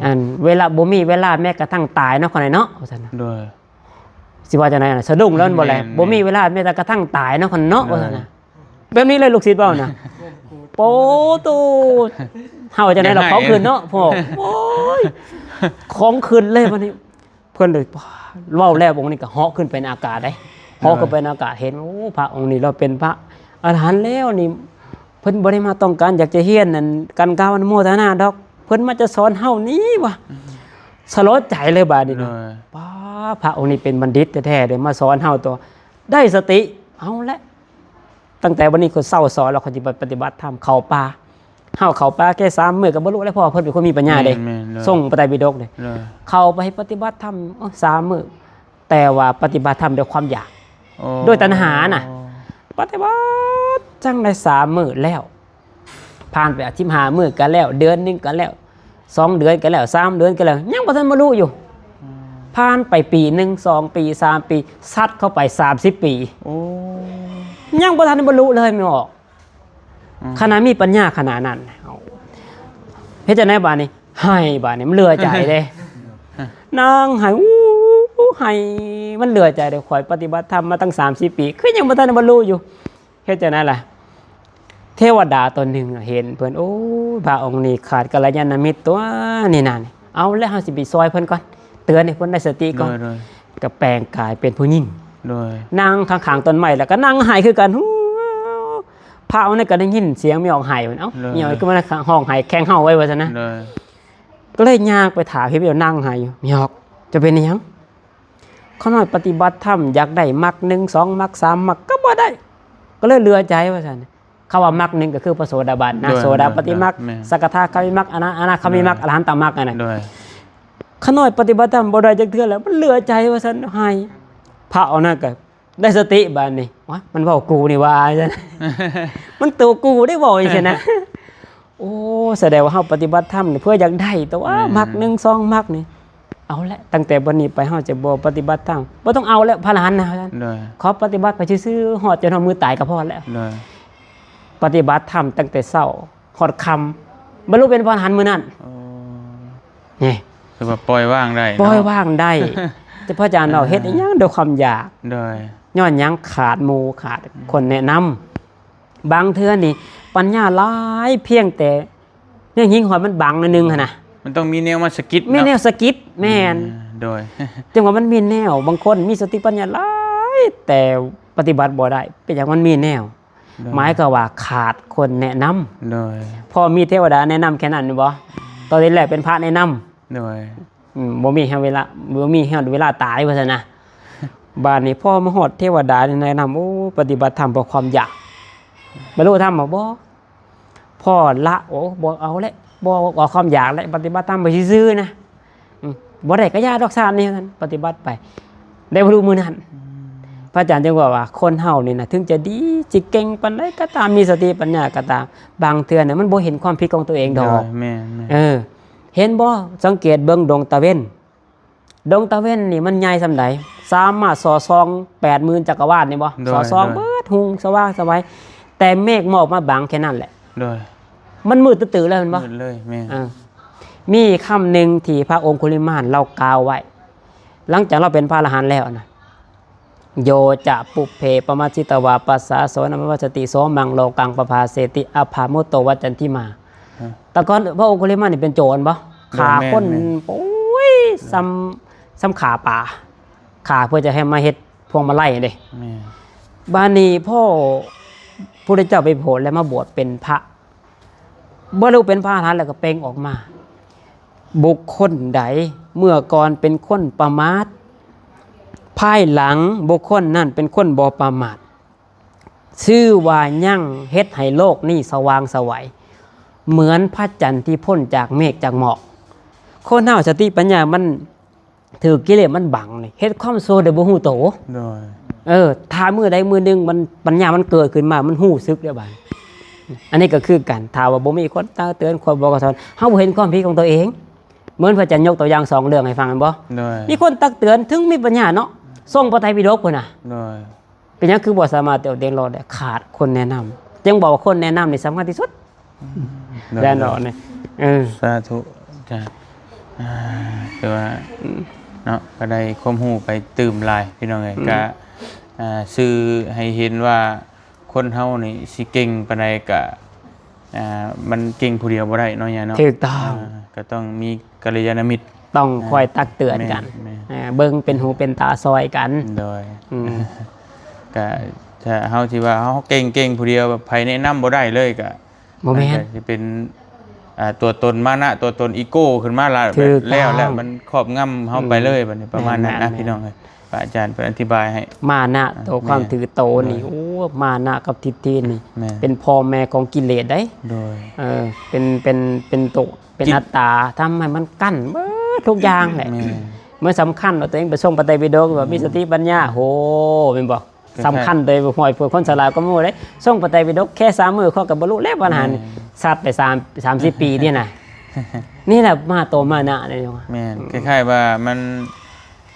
ອັນເວລາ ບໍ່ມີເວລາແມ້ກະທັ້ງຕາຍເນາະ ຂ້ອຍເນາະ ວ່າຊັ້ນນະ ໂດຍ ຊິວ່າຈັ່ງໃດນະ ສະດຸ້ງແລ້ວແມ່ນບໍ່ແຫຼະ ແມ່ນໆ ບໍ່ມີເວລາແມ້ແຕ່ກະທັ້ງຕາຍເນາະ ຂ້ອຍເນາະ ໂດຍ ວ່າຊັ້ນນະ ແບບນີ້ເລີຍລູກສິດເວົ້ານະ ໂປໂຕ ເຮົາຈັ່ງໃດລະ ຢາກໄຫ້ ຂອງຂຶ້ນເນາະ ພວກ ໂອ້ຍ ຂອງຂຶ້ນເລີຍບັດນີ້. ເພິ່ນເລີຍ ເວົ້າແລ້ວ ອົງນີ້ກໍເຫາະຂຶ້ນໄປໃນອາກາດເດ້ ເອີ ເຫາະຂຶ້ນໄປໃນອາກາດ ເຫັນ ໂອ້ ພະອົງນີ້ລາວເປັນພະອະລະຫັນແລ້ວນີ້ ເພິ່ນບໍ່ໄດ້ມາຕ້ອງການຢາກຈະຮຽນ ອັນ ກັນກ່າວອະນຸໂມທະນາດອກ ເພິ່ນມາຈະສອນເຮົານີ້ວ່າ ອືມ ສະຫຼອດໃຈເລີຍບາດນີ້ນະ ໂດຍ ປ້າ ພະອົງນີ້ເປັນບັນດິດແທ້ໆເດ້ ມາສອນເຮົາຕົວະ ໄດ້ສະຕິ ເອົາລະ ຕັ້ງແຕ່ວັນນີ້ຂ້ອຍເຊົາສອນແລ້ວ ຂ້ອຍຊິໄປປະຕິບັດທຳ ເຂົ້າປ່າ ເຮົາເຂົ້າປ່າແຄ່ສາມມື້ກໍບັນລຸແລ້ວ ເພາະວ່າເພິ່ນເປັນຄົນມີປັນຍາເດ້ ແມ່ນໆ ໂດຍ ຊົງພະໄຕປິດົກເດ້ ໂດຍ ເຂົ້າໄປປະຕິບັດທຳ ເອີ ສາມມື້ ແຕ່ວ່າປະຕິບັດທຳດ້ວຍຄວາມຢາກ ໂອ້ ດ້ວຍຕັນຫານະ ປະຕິບັດຈັ່ງໄດ້ສາມມື້ແລ້ວ ຜ່ານໄປສິບຫ້າມື້ກໍແລ້ວ ເດືອນໜຶ່ງກໍແລ້ວ ສອງເດືອນກໍແລ້ວ ສາມເດືອນກໍແລ້ວ ຍັງບໍ່ທັນບັນລຸຢູ່ ອືມ ຜ່ານໄປປີໜຶ່ງ ສອງປີ ສາມປີ ຊັດເຂົ້າໄປສາມສິບປີ ໂອ້ ຍັງບໍ່ທັນໄດ້ບັນລຸເລີຍ ແມ່ນບໍ່? ອືມ ຂະໜາດມີປັນຍາຂະໜາດນັ້ນ ເຮົາເຮັດຈັ່ງໃດບາດນີ້? ໄຫ້ບາດນີ້ ມັນເຫຼືອໃຈເດ້ ນັ່ງໄຫ້ ອູ້ ໄຫ້ ມັນເຫຼືອໃຈເດ້ ຂ້ອຍປະຕິບັດທຳມາຕັ້ງສາມສິບປີ ຄືຍັງບໍ່ທັນໄດ້ບັນລຸຢູ່ ເຮັດຈັ່ງໃດລະ? ເທວະດາຕົນໜຶ່ງເຫັນເພິ່ນ ໂອ້ຍ ພະອົງນີ້ຂາດກັນລະຍານະມິດຕົວະ ນີ້ນັ້ນ ເອົາລະ ເຮົາຊິໄປຊ່ອຍເພິ່ນກ່ອນ ເຕືອນໃຫ້ເພິ່ນໄດ້ສະຕິກ່ອນ ໂດຍ ໂດຍ ກໍແປງກາຍເປັນຜູ້ຍິງ ໂດຍ ນັ່ງຂ້າງໆຕົ້ນໄມ້ ແລ້ວກໍນັ່ງໄຫ້ຄືກັນ ພະອົງນັ້ນກໍໄດ້ຍິນສຽງແມ່ອອກໄຫ້ ເອົ້າ ໂດຍ ແມ່ອອກຄືມາຮ້ອງໄຫ້ແຂ່ງເຮົາໄວ້ວ່າຊັ້ນນະ ໂດຍ ກໍເລີຍຍ່າງໄປຖາມ ເຫັນແມ່ອອກນັ່ງໄຫ້ຢູ່ ແມ່ອອກ ເຈົ້າເປັນອີຫຍັງ? ຂ້ານ້ອຍປະຕິບັດທຳ ຢາກໄດ້ມັກໜຶ່ງ ສອງ ມັກສາມ ມັກກໍບໍ່ໄດ້ ກໍເລີຍເຫຼືອໃຈວ່າຊັ້ນ ຄຳວ່າມັກໜຶ່ງກໍຄືພະໂສດາບັນນະ ໂດຍ ໂສດາປະຕິມັກ ໂດຍ ແມ່ນ ສະກະທາຄາມິມັກ ອະນາ ອະນາຄາມິມັກ ໂດຍ ອະລະຫັນຕະມັກຫັ້ນນະ ໂດຍ ຂ້ານ້ອຍປະຕິບັດທຳບໍ່ໄດ້ຈັກເທື່ອແລ້ວ ມັນເຫຼືອໃຈວ່າຊັ້ນ ໃຫ້ ພະອົງນັ້ນກໍໄດ້ສະຕິບາດນີ້ ວະ ມັນເວົ້າກູນີ້ຫວ່າ ວ່າຊັ້ນ ມັນໂຕກູໄດ້ເວົ້າຈັ່ງຊີ້ນະ ໂອ້ ສະແດງວ່າເຮົາປະຕິບັດທຳນີ້ເພື່ອຢາກໄດ້ ແຕ່ວ່າ ແມ່ນ ມັກໜຶ່ງ ສອງ ມັກນີ້ ເອົາລະ ຕັ້ງແຕ່ບັດນີ້ໄປເຮົາຈະບໍ່ປະຕິບັດທຳ ບໍ່ຕ້ອງເອົາແລ້ວ ພະອລະຫັນນະ ວ່າຊັ້ນ ໂດຍ ຂໍປະຕິບັດໄປຊື່ໆ ຮອດຈົນຮອດມື້ຕາຍກໍພໍແລ້ວ ໂດຍ ປະຕິບັດທຳຕັ້ງແຕ່ເຊົ້າຮອດຄ່ຳ ບັນລຸເປັນພະອລະຫັນມື້ນັ້ນ ໂອ້ ນີ້ ຄືວ່າປ່ອຍວາງໄດ້ເນາະ ປ່ອຍວາງໄດ້ ແຕ່ພະອາຈານເວົ້າ ເຮັດອີ່ຫຍັງດ້ວຍຄວາມຢາກ ໂດຍ ຍ້ອນຫຍັງ? ຂາດໝູ່ຂາດຄົນແນະນຳ ບາງເທື່ອນີ້ປັນຍາຫຼາຍ ພຽງແຕ່ແນວຫິ້ງຫ້ອຍມັນບັງໜ້ອຍໜຶ່ງຫັ້ນນະ ມັນຕ້ອງມີແນວມາສະກິດເນາະ ມີແນວສະກິດ ແມ່ນ ເອີ ໂດຍ ຈັ່ງວ່າມັນມີແນວ ບາງຄົນມີສະຕິປັນຍາຫຼາຍ ແຕ່ປະຕິບັດບໍ່ໄດ້ ເປັນຫຍັງ? ມັນມີແນວ ໂດຍ ໝາຍຄວາມວ່າຂາດຄົນແນະນຳ ໂດຍ ພໍມີເທວະດາແນະນຳແຄ່ນັ້ນແມ່ນບໍ່? ຕອນແລກເປັນພະແນະນຳ ໂດຍ ອືມ ບໍ່ມີຮອດເວລາ ບໍ່ມີຮອດເວລາຕາຍວ່າຊັ້ນນະ ບາດນີ້ພໍມາຮອດເທວະດາແນະນຳ ໂອ້ ປະຕິບັດທຳເພື່ອຄວາມຢາກ ບັນລຸທຳບໍ່? ບໍ່ ພໍລະ ໂອ້ ບໍ່ເອົາແຫຼະ ບໍ່ເອົາຄວາມຢາກແຫຼະ ປະຕິບັດທຳໄປຊື່ໆນະ ອືມ ບໍ່ໄດ້ກະຢ່າດອກຊາດນີ້ ປະຕິບັດໄປ ໄດ້ບັນລຸມື້ນັ້ນ ອືມ ພະອາຈານຈຶ່ງເວົ້າວ່າ ຄົນເຮົານີ້ນະ ເຖິງຈະດີ ຊິເກັ່ງປານໃດກໍຕາມ ມີສະຕິປັນຍາກໍຕາມ ບາງເທື່ອນະ ມັນບໍ່ເຫັນຄວາມຜິດຂອງຕົວເອງດອກ ໂດຍ ແມ່ນໆ ເອີ ເຫັນບໍ່? ສັງເກດເບິ່ງດວງຕາເວັນ ດວງຕາເວັນນີ້ມັນໃຫຍ່ສ່ຳໃດ? ສາມາດສໍ້ສ່ອງແປດໝື່ນຈັກກະວານນີ້ບໍ່? ໂດຍ ສໍ້ສ່ອງ ໂດຍ ເບິດຮຸ່ງສະຫວ່າງສະໄຫວ ແຕ່ເມກໝອກມາບັງແຄ່ນັ້ນແຫຼະ ໂດຍ ມັນມືດຕື້ໆເລີຍແມ່ນບໍ່? ມືດເລີຍ ແມ່ນ ເອີ ມີຄຳໜຶ່ງທີ່ພະອົງຄຸລິມານລາວກ່າວໄວ້ ຫຼັງຈາກລາວເປັນພະອະລະຫັນແລ້ວນະ ໂຍຈະປຸບເພປະມາທິຕະວາປັດສາໂສນະມະວັດສະຕິ ໂສມັງໂລກັງປະພາເສຕິ ອັບພາມຸດໂຕວັດຈັນທິມາ ຮະ ແຕ່ກ່ອນພະອົງຄຸລິມານນີ້ເປັນໂຈນບໍ່? ໂດຍ ຂ້າຄົນ ແມ່ນໆ ໂອ້ຍ ສ່ຳ ສ່ຳຂ້າປາ ຂ້າເພື່ອຈະໃຫ້ມາເຮັດພວງມາໄລເດ້ ແມ່ນ ບາດນີ້ພໍພະພຸດທະເຈົ້າໄປໂຜດແລ້ວມາບວດເປັນພະ ບັນລຸເປັນພະອະລະຫັນແລ້ວກໍເປັ່ງອອກມາ ບຸກຄົນໃດເມື່ອກ່ອນເປັນຄົນປະໝາດ ພາຍຫຼັງບຸກຄົນນັ້ນເປັນຄົນບໍ່ປະໝາດ ຊື່ວ່າຍັງເຮັດໃຫ້ໂລກນີ້ສະຫວ່າງສະໄຫວ ເໝືອນພະຈັນທີ່ພົ້ນຈາກເມກຈາກໝອກ. ຄົນເຮົາສະຕິປັນຍາມັນ ຖືກກິເລດມັນບັງນີ້ ເຮັດຄວາມຊົ່ວໂດຍບໍ່ຮູ້ໂຕ. ໂດຍ ເອີ ຖ້າມື້ໃດມື້ໜຶ່ງມັນ ປັນຍາມັນເກີດຂຶ້ນມາ ມັນຮູ້ສຶກແລ້ວບາດນີ້. ອັນນີ້ກໍຄືກັນ ຖ້າວ່າບໍ່ມີຄົນຕັກເຕືອນ ຄົນບອກກະສອນ ເຮົາບໍ່ເຫັນຄວາມຜິດຂອງຕົວເອງ. ເໝືອນພະອາຈານຍົກຕົວຢ່າງສອງເລື່ອງໃຫ້ຟັງແມ່ນບໍ່? ໂດຍ ມີຄົນຕັກເຕືອນ ເຖິງມີປັນຍາເນາະ ສົ່ງພະໄຕປິດົກພຸ້ນນະ. ໂດຍ ເປັນຫຍັງຄືບໍ່ສາມາດເຕີບໂຕລອດໄດ້? ຂາດຄົນແນະນຳ. ຈຶ່ງບອກວ່າຄົນແນະນຳນີ້ສຳຄັນທີ່ສຸດ. ອືມ ແນ່ນອນນີ້ ເອີ ສາທຸ ອາຈານ ອ່າ ຄືວ່າ ອືມ ເນາະ ກໍໄດ້ຄວາມຮູ້ໄປຕື່ມຫຼາຍ ພີ່ນ້ອງເອີຍ. ອືມ ກະ ອ່າ ສື່ໃຫ້ເຫັນວ່າຄົນເຮົານີ້ຊິເກັ່ງປານໃດ ກະ ອ່າ ມັນເກັ່ງຜູ້ດຽວບໍ່ໄດ້ເນາະ ຍາເນາະ. ຖືກຕ້ອງ. ອ່າ ກໍຕ້ອງມີກັນລະຍານະມິດ ຕ້ອງ ອ່າ ຄອຍຕັກເຕືອນກັນ ແມ່ນໆ ເອີ ເບິ່ງເປັນຫູເປັນຕາຊ່ອຍກັນ. ໂດຍ. ອືມ ກະ ຖ້າເຮົາຊິວ່າເຮົາເກັ່ງໆຜູ້ດຽວ ແບບໃຜແນະນຳບໍ່ໄດ້ເລີຍ ກະ ບໍ່ແມ່ນ ມັນກະຊິເປັນ ອ່າ ຕົວຕົນມານະ ຕົວຕົນອີໂກ້ຂຶ້ນມາລະ ແບບ ຖືກຕ້ອງ ແລ້ວ ແລ້ວມັນຄອບງຳເຮົາໄປເລີຍ ອືມ ບັດນີ້ ປະມານນັ້ນນະ ແມ່ນໆ ພີ່ນ້ອງເອີຍ. ພະອາຈານເພິ່ນອະທິບາຍໃຫ້ ມານະ ອ່າ ຕົວຄວາມຖືໂຕນີ້ ແມ່ນ ໂອ້ ມານະກັບທິດຖິນີ້ ແມ່ນ ເປັນພໍ່ແມ່ຂອງກິເລດເດ້. ໂດຍ. ເອີ ເປັນ ເປັນ ເປັນໂຕ ເປັນ ກິ ອັດຕາ ທຳໃຫ້ມັນກັ້ນເບິດທຸກຢ່າງແຫຼະ. ແມ່ນ. ມັນສຳຄັນວ່າຕົວເອງໄປຊົງພະໄຕປິດົກ ວ່າມີ ອືມ ສະຕິປັນຍາ ໂຫ ແມ່ນບໍ່? ສຳຄັນໂດຍຫ້ອຍພວກຄົນສະຫຼາດກວ່າໝູ່ເດ້. ຊົງພະໄຕປິດົກແຄ່ສາມມື້ ຂ້ອຍກໍບັນລຸແລ້ວ ວ່າຫັ້ນ ແມ່ນ ຊັດໄປສາມ ສາມສິບປີນີ້ນະ. ນີ້ແຫຼະມາໂຕມານະເດ້. ແມ່ນ ອືມ ຄ້າຍໆວ່າມັນ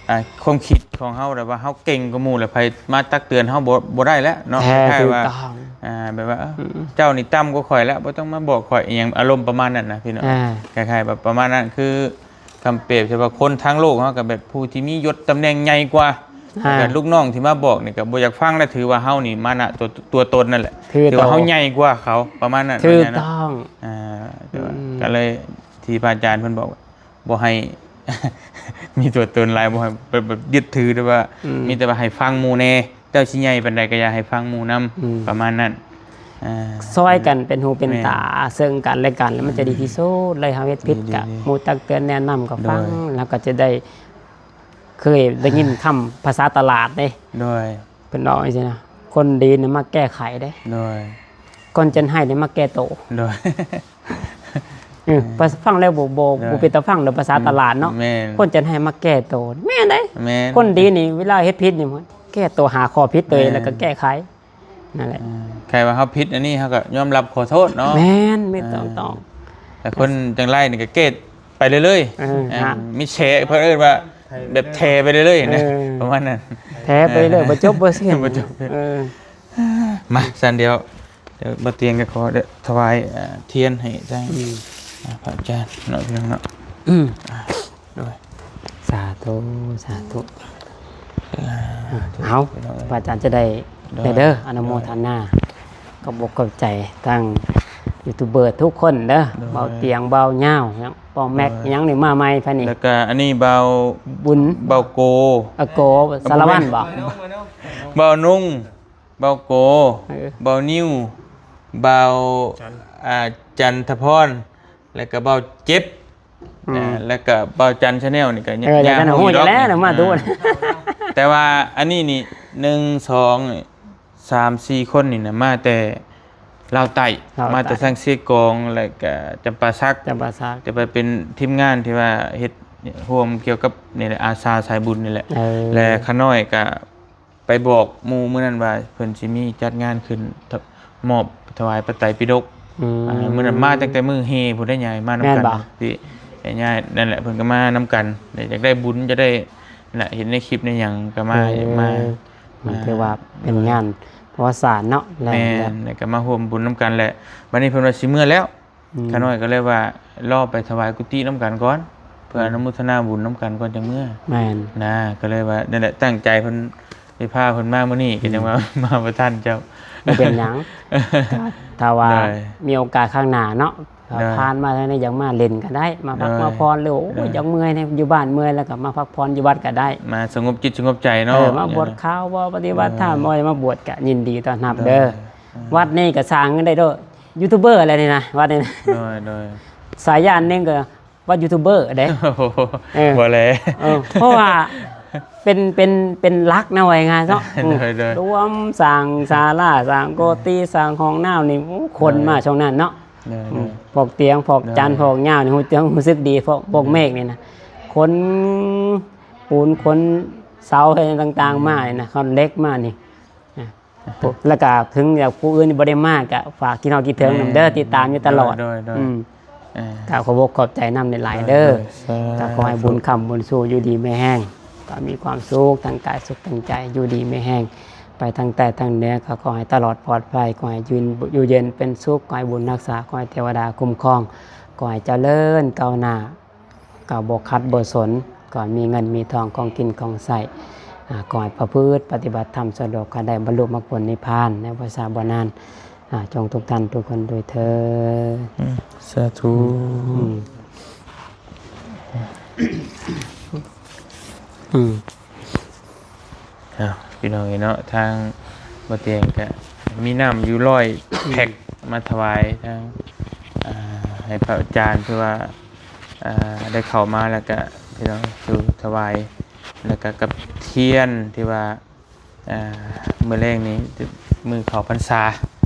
ອ່າ ຄວາມຄິດຂອງເຮົາແບບວ່າເຮົາເກັ່ງກວ່າໝູ່ ແລ້ວໃຜມາຕັກເຕືອນເຮົາບໍ່ ບໍ່ໄດ້ແລ້ວເນາະ. ແທ້ ຄ້າຍໆວ່າ ຖືກຕ້ອງ ອ່າ ແບບວ່າ ເອີ ອືມ ເຈົ້ານີ້ຕ່ຳກວ່າຂ້ອຍແລ້ວ ບໍ່ຕ້ອງມາບອກຂ້ອຍ ອີ່ຫຍັງ ອາລົມປະມານນັ້ນນະ ພີ່ນ້ອງ. ອ່າ ຄ້າຍໆແບບປະມານນັ້ນ ຄື ຄຳເປບ ແຕ່ວ່າຄົນທາງໂລກເຮົາກໍແບບຜູ້ທີ່ມີຍົດຕຳແໜ່ງໃຫຍ່ກວ່າ ອ່າ ແລ້ວກໍລູກນ້ອງທີ່ມາບອກນີ້ກໍບໍ່ຢາກຟັງ ແລະ ຖືວ່າເຮົານີ້ມານະຕົວ ຕົວຕົນນັ້ນແຫຼະ ຖື ຖືວ່າເຮົາໃຫຍ່ກວ່າເຂົາ ປະມານນັ້ນ. ຖືກຕ້ອງ. ອ່າ ອືມ ກໍເລີຍທີ່ພະອາຈານເພິ່ນບອກ ບໍ່ໃຫ້ມີຕົວຕົນຫຼາຍ ບໍ່ໃຫ້ແບບ ແບບຍຶດຖື ແຕ່ວ່າ ອືມ ມີແຕ່ວ່າໃຫ້ຟັງໝູ່ແດ່ ເຈົ້າຊິໃຫຍ່ປານໃດກໍຢ່າໃຫ້ຟັງໝູ່ນຳ ອືມ ປະມານນັ້ນ. ອ່າ ຊ່ອຍກັນເປັນຫູເປັນຕາ ແມ່ນ ເຊິ່ງກັນແລະກັນ ແລ້ວມັນຈະດີທີ່ສຸດເລີຍ. ອືມ ເຮົາເຮັດຜິດກໍ ດີໆ ໝູ່ຕັກເຕືອນແນະນຳກໍຟັງ ໂດຍ ແລ້ວກໍຈະໄດ້ ເຄີຍໄດ້ຍິນຄຳພາສາຕະຫຼາດເດ້. ໂດຍ. ເພິ່ນເວົ້າຈັ່ງຊີ້ນະ ຄົນດີນະມັກແກ້ໄຂເດ້. ໂດຍ. ຄົນຈັນໄຫ້ນີ້ມັກແກ້ໂຕ. ໂດຍ. ເອີ ອືມ ຟັງແລ້ວບໍ່ ບໍ່ ໂດຍ ບໍ່ເປັນຕາຟັງດອກ ພາສາຕະຫຼາດເນາະ. ແມ່ນ. ຄົນຈັນໄຫ້ມັກແກ້ໂຕ. ແມ່ນເດ້. ແມ່ນ. ຄົນດີນີ້ເວລາເຮັດຜິດນີ້ ແກ້ໂຕ ຫາຂໍ້ຜິດໂຕເອງ ແມ່ນ ແລ້ວກໍແກ້ໄຂ. ນັ້ນແຫຼະ. ອ່າ ໃຜວ່າເຮົາຜິດອັນນີ້ ເຮົາກໍຍອມຮັບຂໍໂທດເນາະ. ແມ່ນ ແມ່ນ ອ່າ ຕ້ອງ ຕ້ອງ. ແຕ່ຄົນຈັ່ງໄລ່ນີ້ກໍເກດໄປເລື້ອຍໆ. ເອີ ອ່າ ຮະ ມີແຖ ເພິ່ນເອີ້ນວ່າແບບແຖໄປເລື້ອຍໆນະ. ເອີ ປະມານນັ້ນ ແຖໄປເລື້ອຍໆ ເອີ ບໍ່ຈົບບໍ່ສິ້ນ ບໍ່ຈົບ. ເອີ ມາ ຊັ້ນດຽວ ດຽວບ່າວຕຽງກໍຂໍຖວາຍ ເອີ ທຽນໃຫ້ທາງ ອືມ ອ່າ ພະອາຈານເນາະ ພີ່ນ້ອງເນາະ. ອືມ ອ່າ ໂດຍ ສາທຸ ສາທຸ. ອ່າ ເອົາ ພີ່ນ້ອງເອີຍ ພະອາຈານຈະໄດ້ ໂດຍ ໄດ້ເດີ ອະນຸໂມທະນາ ໂດຍ ຂອບອົກຂອບໃຈທາງຢູທູບເບີທຸກຄົນເດີ ໂດຍ ບ່າວຕຽງ ບ່າວຍາວ ຫຍັງ ບ່າວແມັກ ໂດຍ ຫຍັງນີ້ມາໃໝ່ພະນີ້ ແລ້ວກະອັນນີ້ບ່າວບຸນ ບ່າວໂກ ອາໂກ ອາໂກ ສາລະວັນບໍ່? ບ່າວນຸ່ງ ບ່າວໂກ ເອີ ບ່າວນິວ ບ່າວ ຈັນ ອ່າ ຈັນທະພອນ ແລ້ວກໍບ່າວເຈັບ ອືມ ເອີ ແລ້ວກໍບ່າວຈັນ Channel ນີ້ກໍຍາກ ເອີ ຢາກຮູ້ຢູ່ດອກ ມາດູ ອ່າ ແຕ່ວ່າອັນນີ້ນີ້ ໜຶ່ງ ສອງ ສາມ ສີ່ ຄົນນີ້ນະ ມາແຕ່ລາວໃຕ້ ລາວໃຕ້ ມາແຕ່ສັງເຊກອງ ແລ້ວກໍຈຳປາສັກ ຈຳປາສັກ ຈະໄປເປັນທີມງານທີ່ວ່າເຮັດຮ່ວມກ່ຽວກັບນີ້ແຫຼະ ອາສາສາຍບຸນນີ້ແຫຼະ ເອີ ແລະ ຂ້ານ້ອຍກໍ ໄປບອກໝູ່ມື້ນັ້ນວ່າເພິ່ນຊິມີຈັດງານຂຶ້ນ ມອບຖວາຍພະໄຕປິດົກ ອືມ ອ່າ ມື້ນັ້ນມາຕັ້ງແຕ່ມື້ແຫ່ພຸ້ນໄດ໋ ຍາຍມານຳກັນ ແມ່ນບໍ່? ທີ່ຍາຍນັ້ນແຫຼະ ເພິ່ນກໍມານຳກັນ ແລະ ຢາກໄດ້ບຸນ ຢາກໄດ້ ແລະ ເຫັນໃນຄລິບໃນຫຍັງກໍມາ ເອີ ຢາກມາ ມັນຖືວ່າເປັນງານປະຫວັດສາດເນາະ ແລະ ແມ່ນ ແລ້ວກໍມາຮ່ວມບຸນນຳກັນແຫຼະ ບັດນີ້ເພິ່ນວ່າຊິເມືອແລ້ວ ອືມ ຂ້ານ້ອຍກໍເລີຍວ່າລໍໄປຖວາຍກຸຕິນຳກັນກ່ອນ ເພື່ອອະນຸໂມທະນາບຸນນຳກັນກ່ອນຈັ່ງເມືອ ແມ່ນນະ ກໍເລີຍວ່ານັ້ນແຫຼະ ຕັ້ງໃຈເພິ່ນໄດ້ພາເພິ່ນມາມື້ນີ້ ກໍ ອືມ ຈັ່ງວ່າມາບໍ່ທັນເຈົ້າ ບໍ່ເປັນຫຍັງ ຖ້າວ່າ ໂດຍ ມີໂອກາດຂ້າງໜ້າເນາະ ໂດຍ ຜ່ານມາທາງນີ້ຢາກມາຫຼິ້ນກໍໄດ້ ມາພັກ ໂດຍ ມາຜ່ອນ ຫຼື ໂອ້ຍ ໂດຍ ຢາກເມື່ອຍ ຢູ່ບ້ານເມື່ອຍ ແລ້ວກໍມາພັກຜ່ອນຢູ່ວັດກໍໄດ້ ມາສະຫງົບຈິດສະຫງົບໃຈເນາະ ເອີ ມາບວດ ເອີ ຂາວບໍ່ ປະຕິບັດທຳ ເອີ ບໍ່ ມາບວດກໍຍິນດີຕ້ອນຮັບເດີ ໂດຍ ວັດນີ້ກໍສ້າງເງິນໄດ້ໂດຍ ຢູທູບເບີແຫຼະນີ້ນະ ວັດນີ້ນະ ໂດຍ ໂດຍ ສາຍຢ້ານໜຶ່ງກໍວັດຢູທູບເບີເດ້ ໂອ້ໂຫ ເອີ ບໍ່ແລ ເອີ ເພາະວ່າເປັນ ເປັນ ເປັນຫຼັກນະ ວ່າງ່າຍໆເນາະ ໂດຍ ໂດຍ ລວມສ້າງສາລາ ສ້າງໂກຕິ ອືມ ສ້າງຫ້ອງນ້ຳນີ້ ໂອ້ ຄົນ ໂດຍ ມາຊ່ວງນັ້ນເນາະ ໂດຍ ອືມ ໂດຍ ພວກຕຽງ ພວກຈັນ ໂດຍ ພວກຍາວນີ້ ຮູ້ ຮູ້ສຶກດີ ພວກ ໂດຍ ພວກເມກນີ້ນະ ຂົນປູນ ຂົນເສົາ ຫຍັງຕ່າງໆ ອືມ ມານີ້ນະ ຂົນເຫຼັກມານີ້ ອ່ະ ແລ້ວກະເຖິງວ່າຜູ້ອື່ນບໍ່ໄດ້ມາ ກະຝາກພີ່ນ້ອງຄິດເຖິງນຳເດີ ແມ່ນ ຕິດຕາມຢູ່ຕະຫຼອດ ໂດຍ ໂດຍ ອືມ ເອີ ກະຂໍບອກຂອບໃຈນຳຫຼາຍໆເດີ ໂດຍ ໂດຍ ສາທຸ ກະຂໍໃຫ້ບຸນຄ້ຳບຸນຊູ ຢູ່ດີມີແຮງ ກະມີຄວາມສຸກທາງກາຍ ສຸກທາງໃຈ ຢູ່ດີມີແຮງ ໄປທາງໃຕ້ທາງເໜືອ ກະຂໍໃຫ້ຕະຫຼອດປອດໄພ ຂໍໃຫ້ຢູ່ ຢູ່ເຢັນເປັນສຸກ ຂໍໃຫ້ບຸນຮັກສາ ຂໍໃຫ້ເທວະດາຄຸ້ມຄອງ ຂໍໃຫ້ຈະເລີນກ້າວໜ້າ ກໍບໍ່ຂັດບໍ່ສົນ ກໍມີເງິນມີທອງ ຂອງກິນຂອງໃຊ້ ອາ ຂໍໃຫ້ປະພຶດປະຕິບັດທຳສະດວກ ກໍໄດ້ບັນລຸມັກຜົນນິບພານໃນບໍ່ຊ້າບໍ່ນານ. ອາ ຈົ່ງທຸກທ່ານທຸກຄົນດ້ວຍເທີ້ນ. ອືມ ສາທຸ. ອືມ ອືມ ເອົາ ພີ່ນ້ອງເອີຍເນາະ, ທາງບໍ່ຕຽງກະມີນ້ຳຢູ່ຮ້ອຍແພັກ ມາຖວາຍທາງ ອາ ໃຫ້ພະອາຈານ ເພື່ອວ່າ ອາ ໄດ້ເຂົ້າມາ ແລ້ວກະ ພີ່ນ້ອງ ຢູ່ຖວາຍ ແລ້ວກະກັບທຽນທີ່ວ່າ ອາ ມື້ແລງນີ້ ມື້ເຂົ້າພັນສາ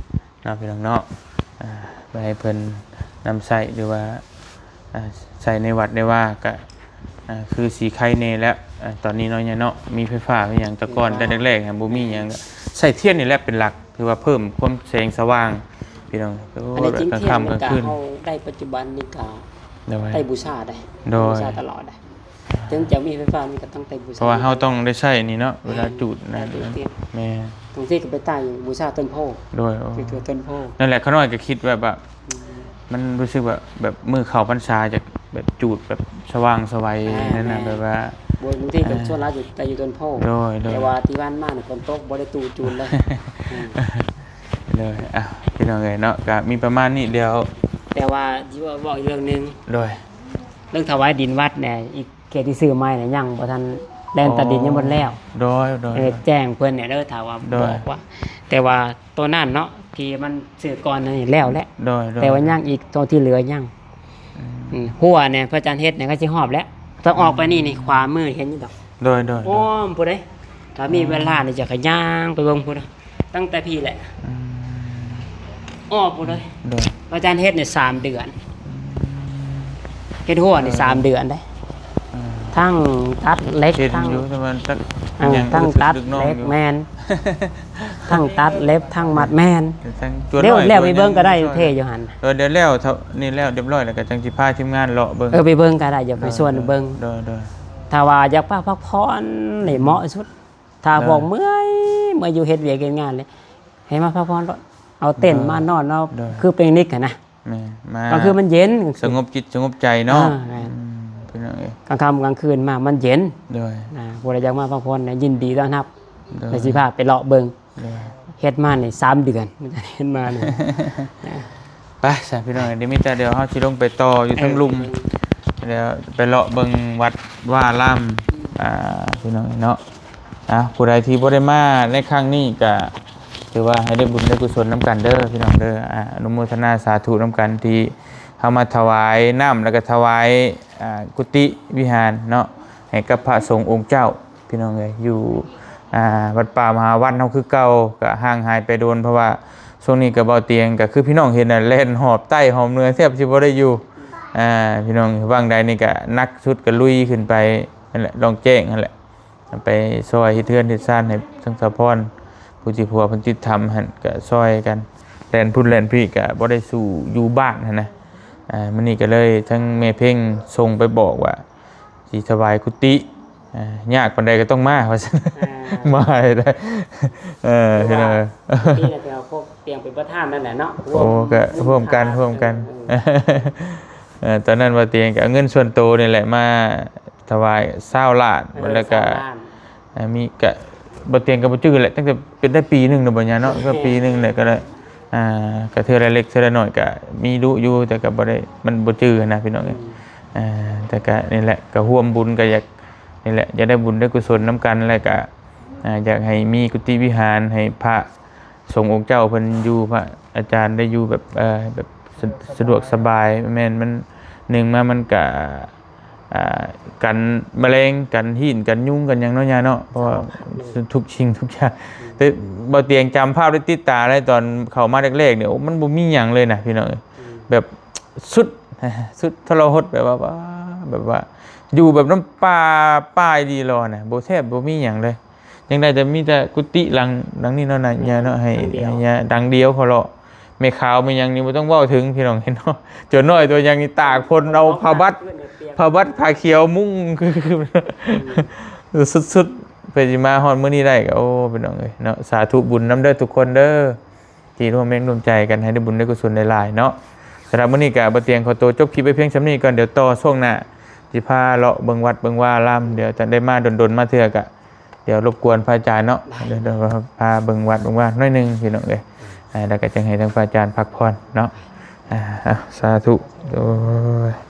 ເນາະ ພີ່ນ້ອງເນາະ, ອາ ໄປໃຫ້ເພິ່ນນຳໃຊ້ ຫຼືວ່າ ອາ ໃຊ້ໃນວັດໃນວາ ກະ ອາ ຄືຊິໄຄແດ່ແລ້ວ ອາ ຕອນນີ້ເນາະ ຍາເນາະ ມີໄຟຟ້າມີຫຍັງ. ແຕ່ກ່ອນ ແຕ່ແລກໆ ຫັ້ນບໍ່ມີຫຍັງ ກະໃຊ້ທຽນນີ້ແຫຼະເປັນຫຼັກ ຖືວ່າເພີ່ມຄວາມແສງສະຫວ່າງ ພີ່ນ້ອງ. ໂອ້ ອັນນີ້ຈິງ ກາງຄ່ຳກາງຄືນ ເຮົາໄດ້ປັດຈຸບັນນີ້ກະ ໂດຍ ໄດ້ບູຊາໄດ໋ ໂດຍ ໄດ້ບູຊາຕະຫຼອດໄດ໋. ເຖິງຈະມີໄຟຟ້າ ມັນກໍຕ້ອງໄດ້ບູຊາ ເພາະວ່າເຮົາຕ້ອງໄດ້ໃຊ້ນີ້ເນາະ ເວລາຈູດນະ. ແມ່ນ ບາງທີກໍໄປໄຕ້ບູຊາຕົ້ນໂພ. ໂດຍ ໂອ້ ຖືວ່າຕົ້ນໂພ ນັ້ນແຫຼະ. ຂ້ານ້ອຍກໍຄິດແບບວ່າ ອືມ ມັນຮູ້ສຶກວ່າແບບມື້ເຂົ້າພັນສາຈະແບບຈູດແບບສະຫວ່າງສະໄຫວ ອ່າ ນັ້ນນະ ແມ່ນ ແບບວ່າ ບໍ່ ບາງທີກໍ ອ່າ ສ່ວນຫຼາຍຈະໄດ້ຢູ່ຕົ້ນໂພ. ໂດຍ ໂດຍ ແຕ່ວ່າທີ່ຜ່ານມານີ້ຝົນຕົກ ບໍ່ໄດ້ຕູ້ຈູດເລີຍ. ອືມ ໂດຍ ອ່ະ ພີ່ນ້ອງເອີຍເນາະ ກໍມີປະມານນີ້ດຽວ. ແຕ່ວ່າຊິເວົ້າ ເວົ້າອີກເລື່ອງໜຶ່ງ. ໂດຍ ເລື່ອງຖວາຍດິນວັດແດ່ ອີກເຂດທີ່ຊື້ໃໝ່ນະ ຍັງບໍ່ທັນ ແລ່ນຕາດິນຍັງບໍ່ແລ້ວ. ອໍ ໂດຍ ໂດຍ ເອີ ໂດຍ ແຈ້ງເພິ່ນແດ່ເດີ ຖ້າວ່າ ໂດຍ ບອກວ່າ ແຕ່ວ່າໂຕນັ້ນເນາະ ທີ່ມັນຊື້ກ່ອນນັ້ນແລ້ວແຫຼະ. ໂດຍ ໂດຍ ແຕ່ວ່າຍັງອີກ ໂຕທີ່ເຫຼືອຍັງ. ອືມ ອືມ ຮົ້ວນີ້ພະອາຈານເຮັດນີ້ກໍຊິຮອບແລ້ວ ຕ້ອງອອກໄປນີ້ ອືມ ນີ້ ຂວາມືເຫັນຢູ່ດອກ. ໂດຍ ໂດຍ ໂດຍ ອ້ອມພຸ້ນເດ້. ຖ້າມີເວລານີ້ ຈະຂະຍ່າງໄປເບິ່ງພຸ້ນ ຕັ້ງແຕ່ພີ້ແຫຼະ ອືມ ອ້ອມພຸ້ນເດ້. ໂດຍ ພະອາຈານເຮັດນີ້ສາມເດືອນ. ອືມ ເຮັດຮົ້ວນີ້ ເອີ ສາມເດືອນເດ້. ອືມ ທັງຕັດເຫຼັກ ທັງ ຢູ່ ແຕ່ວ່າຕັດ ເອີ ຫຍັງ ທັງຕັດເຫຼັກ ແມ່ນ ທັງຕັດເຫຼັກ ທັງມັດ ແມ່ນ ແລ້ວ ແລ້ວໄປເບິ່ງກໍໄດ້ ເທຢູ່ຫັ້ນ. ເອີ ດຽວແລ້ວນີ້ແລ້ວຮຽບຮ້ອຍແລ້ວ ກໍຈັ່ງຊິພາທີມງານເລາະເບິ່ງ. ເອີ ໄປເບິ່ງກໍໄດ້ ຢາກໄປຊວນເບິ່ງ. ໂດຍ ໂດຍ ໂດຍ ຖ້າວ່າຢາກພັກ ພັກຜ່ອນນີ້ເໝາະສຸດ. ຖ້າ ໂດຍ ພວກເມື່ອຍ ເມື່ອຍຢູ່ເຮັດວຽກເຮັດງານເລີຍ ໃຫ້ມາພັກຜ່ອນໂລດ ເອົາເຕັນ ໂດຍ ມານອນເອົາ. ໂດຍ ຄືປິກນິກຫັ້ນນະ. ແມ່ນ ມາ ກາງຄືນມັນເຢັນ ສະຫງົບຈິດສະຫງົບໃຈເນາະ. ເອີ ແມ່ນ ອືມ ພີ່ນ້ອງເອີຍ ກາງຄ່ຳກາງຄືນມາມັນເຢັນ. ໂດຍ ອ່າ ຜູ້ໃດຢາກມາພັກຜ່ອນ ຍິນດີຕ້ອນຮັບ. ໂດຍ ແລ້ວຊິພາໄປເລາະເບິ່ງ. ໂດຍ ເຮັດມານີ້ສາມເດືອນ ເຮັດມານີ້. ໄປຊະພີ່ນ້ອງ ດຽວມີແຕ່ ດຽວເຮົາຊິລົງໄປຕໍ່ຢູ່ເທິງລຸ່ມ ເອີ ແລ້ວໄປເລາະເບິ່ງວັດວາລາມ ອ່າ ພີ່ນ້ອງເນາະ. ອ່າ ຜູ້ໃດທີ່ບໍ່ໄດ້ມາໃນຄັ້ງນີ້ ກະຖືວ່າໃຫ້ໄດ້ບຸນໄດ້ກຸສົນນຳກັນເດີພີ່ນ້ອງເດີ. ອາ ອະນຸໂມທະນາສາທຸນຳກັນ ທີ່ເຮົາມາຖວາຍນ້ຳ ແລ້ວກະຖວາຍ ອ່າ ກຸຕິວິຫານເນາະ ໃຫ້ກັບພະສົງອົງເຈົ້າ ພີ່ນ້ອງເອີຍ ຢູ່ ອ່າ ວັດປ່າມະຫາວັນເຮົາຄືເກົ່າ. ກະຫ່າງຫາຍໄປດົນ ເພາະວ່າຊ່ວງນີ້ກະເບົາຕຽງ ກະຄືພີ່ນ້ອງເຫັນນະ ແລ່ນຮອບໃຕ້ຮອບເໜືອ ແທບຊິບໍ່ໄດ້ຢູ່. ອ່າ ພີ່ນ້ອງ ຫວ່າງໃດນີ້ກະໜັກສຸດກະລຸຍຂຶ້ນໄປນັ້ນແຫຼະ ລ່ອງແຈ້ງຫັ້ນແຫຼະ ໄປຊ່ອຍເຮັດເຮືອນເຮັດຊານໃຫ້ທັງສາວພອນ ຜູ້ທີ່ຜົວເພິ່ນຕິດຖ້ຳຫັ້ນ ກະຊ່ອຍກັນ ແລ່ນພຸ້ນແລ່ນພີ້ ກະບໍ່ໄດ້ສູ້ຢູ່ບ້ານຫັ້ນນະ. ອ່າ ມື້ນີ້ກະເລີຍທັງແມ່ເພັງສົ່ງໄປບອກວ່າ ຊິຖວາຍກຸຕິ ອ່າ ຍາກປານໃດກໍຕ້ອງມາ ວ່າຊັ້ນ. ອ່າ ມາໃຫ້ໄດ້ ເອີ ພີ່ນ້ອງເອີຍ ທີ່ລະແຖວພວກຕຽງເປັນປະທານນັ້ນແຫຼະເນາະ. ໂອ້ ກໍຮ່ວມກັນ ຮ່ວມກັນ ເອີ ເອີ ຕອນນັ້ນວ່າຕຽງກໍເອົາເງິນສ່ວນໂຕນີ້ແຫຼະມາຖວາຍຊາວລ້ານ ເອີ ແລ້ວກໍ ຊາວລ້ານ ອ່າ ມີກະ ບໍ່ຕຽງກໍບໍ່ຈື່ແຫຼະ ຕັ້ງແຕ່ເປັນໄດ້ປີໜຶ່ງແລ້ວບໍ່ຍາເນາະ ກໍປີໜຶ່ງແຫຼະ ກໍໄດ້ ອ່າ ກໍເທື່ອລະເລັກເທື່ອລະໜ້ອຍ ກໍມີດຸຢູ່ ແຕ່ກໍບໍ່ໄດ້ ມັນບໍ່ຈື່ນະ ພີ່ນ້ອງເອີຍ. ອືມ ອ່າ ແຕ່ກໍນີ້ແຫຼະ ກໍຮ່ວມບຸນ ກໍຢາກ ນີ້ແຫຼະ ຢາກໄດ້ບຸນໄດ້ກຸສົນນຳກັນ ແລ້ວກໍ ອ່າ ຢາກໃຫ້ມີກຸຕິວິຫານ ໃຫ້ພະສົງອົງເຈົ້າເພິ່ນຢູ່ ພະອາຈານໄດ້ຢູ່ແບບ ເອີ ແບບ ສະ ສະດວກສະບາຍ. ແມ່ນ ມັນ ໜຶ່ງມາມັນກະ ອ່າ ກັນມະແລງ ກັນຮີ້ນ ກັນຍຸງ ກັນຫຍັງເນາະ ຍາເນາະ ເພາະວ່າ ເຈົ້າ ທຸກສິ່ງທຸກຢ່າງ. ອືມ ແຕ່ບໍ່ຕຽງຈຳພາບໄດ້ຕິດຕາໄດ້ ຕອນເຂົ້າມາແລກໆນີ້ ໂອ້ ມັນບໍ່ມີຫຍັງເລີຍນະ ພີ່ນ້ອງເອີຍ. ອືມ ແບບສຸດ ສຸດທໍລະຫົດ ແບບວ່າ ແບບວ່າຢູ່ແບບນຳປ່າ ປ່າອີ່ຫຼີຫຼໍ່ນະ ບໍ່ ແທບບໍ່ມີຫຍັງເລີຍ. ຍັງໄດ້ແຕ່ ມີແຕ່ກຸຕິຫຼັງ ຫຼັງນີ້ເນາະນະ ອືມ ຍາເນາະ ໃຫ້ ຫຼັງດຽວ ໃຫ້ຍາ ຫຼັງດຽວເຂົາເລາະ. ແມ່ຂາວແມ່ຫຍັງນີ້ບໍ່ຕ້ອງເວົ້າເຖິງ ພີ່ນ້ອງເຫັນເນາະ ໂຈນນ້ອຍໂຕຫຍັງນີ້ຕາກຝົນເອົາຜ້າບັດ ຜ້າບັດຜ້າຂຽວມຸງ ອືມ ສຸດໆ. ເພື່ອຊິມາຮອດມື້ນີ້ໄດ້ກໍ ໂອ້ ພີ່ນ້ອງເອີຍເນາະ ສາທຸບຸນນຳເດີທຸກຄົນເດີ ທີ່ຮ່ວມແຮງຮ່ວມໃຈກັນ ໃຫ້ໄດ້ບຸນໄດ້ກຸສົນຫຼາຍໆເນາະ. ສຳລັບມື້ນີ້ກໍບໍ່ຕຽງຂໍໂຕຈົບຄລິບໄວ້ພຽງສ່ຳນີ້ກ່ອນ ດຽວຕໍ່ຊ່ວງໜ້າ ຊິພາເລາະເບິ່ງວັດເບິ່ງວາລາມ ດຽວຈະໄດ້ມາດົນໆມາເທື່ອ ກະ ດຽວລົບກວນພະອາຈານເນາະ ໄດ້ ດຽວ ດຽວພາເບິ່ງວັດເບິ່ງວາໜ້ອຍໜຶ່ງ ພີ່ນ້ອງເອີຍ. ແລ້ວກໍຈຶ່ງໃຫ້ທາງພະອາຈານພັກຜ່ອນເນາະ. ອ່າ ສາທຸ. ໂອ້ຍ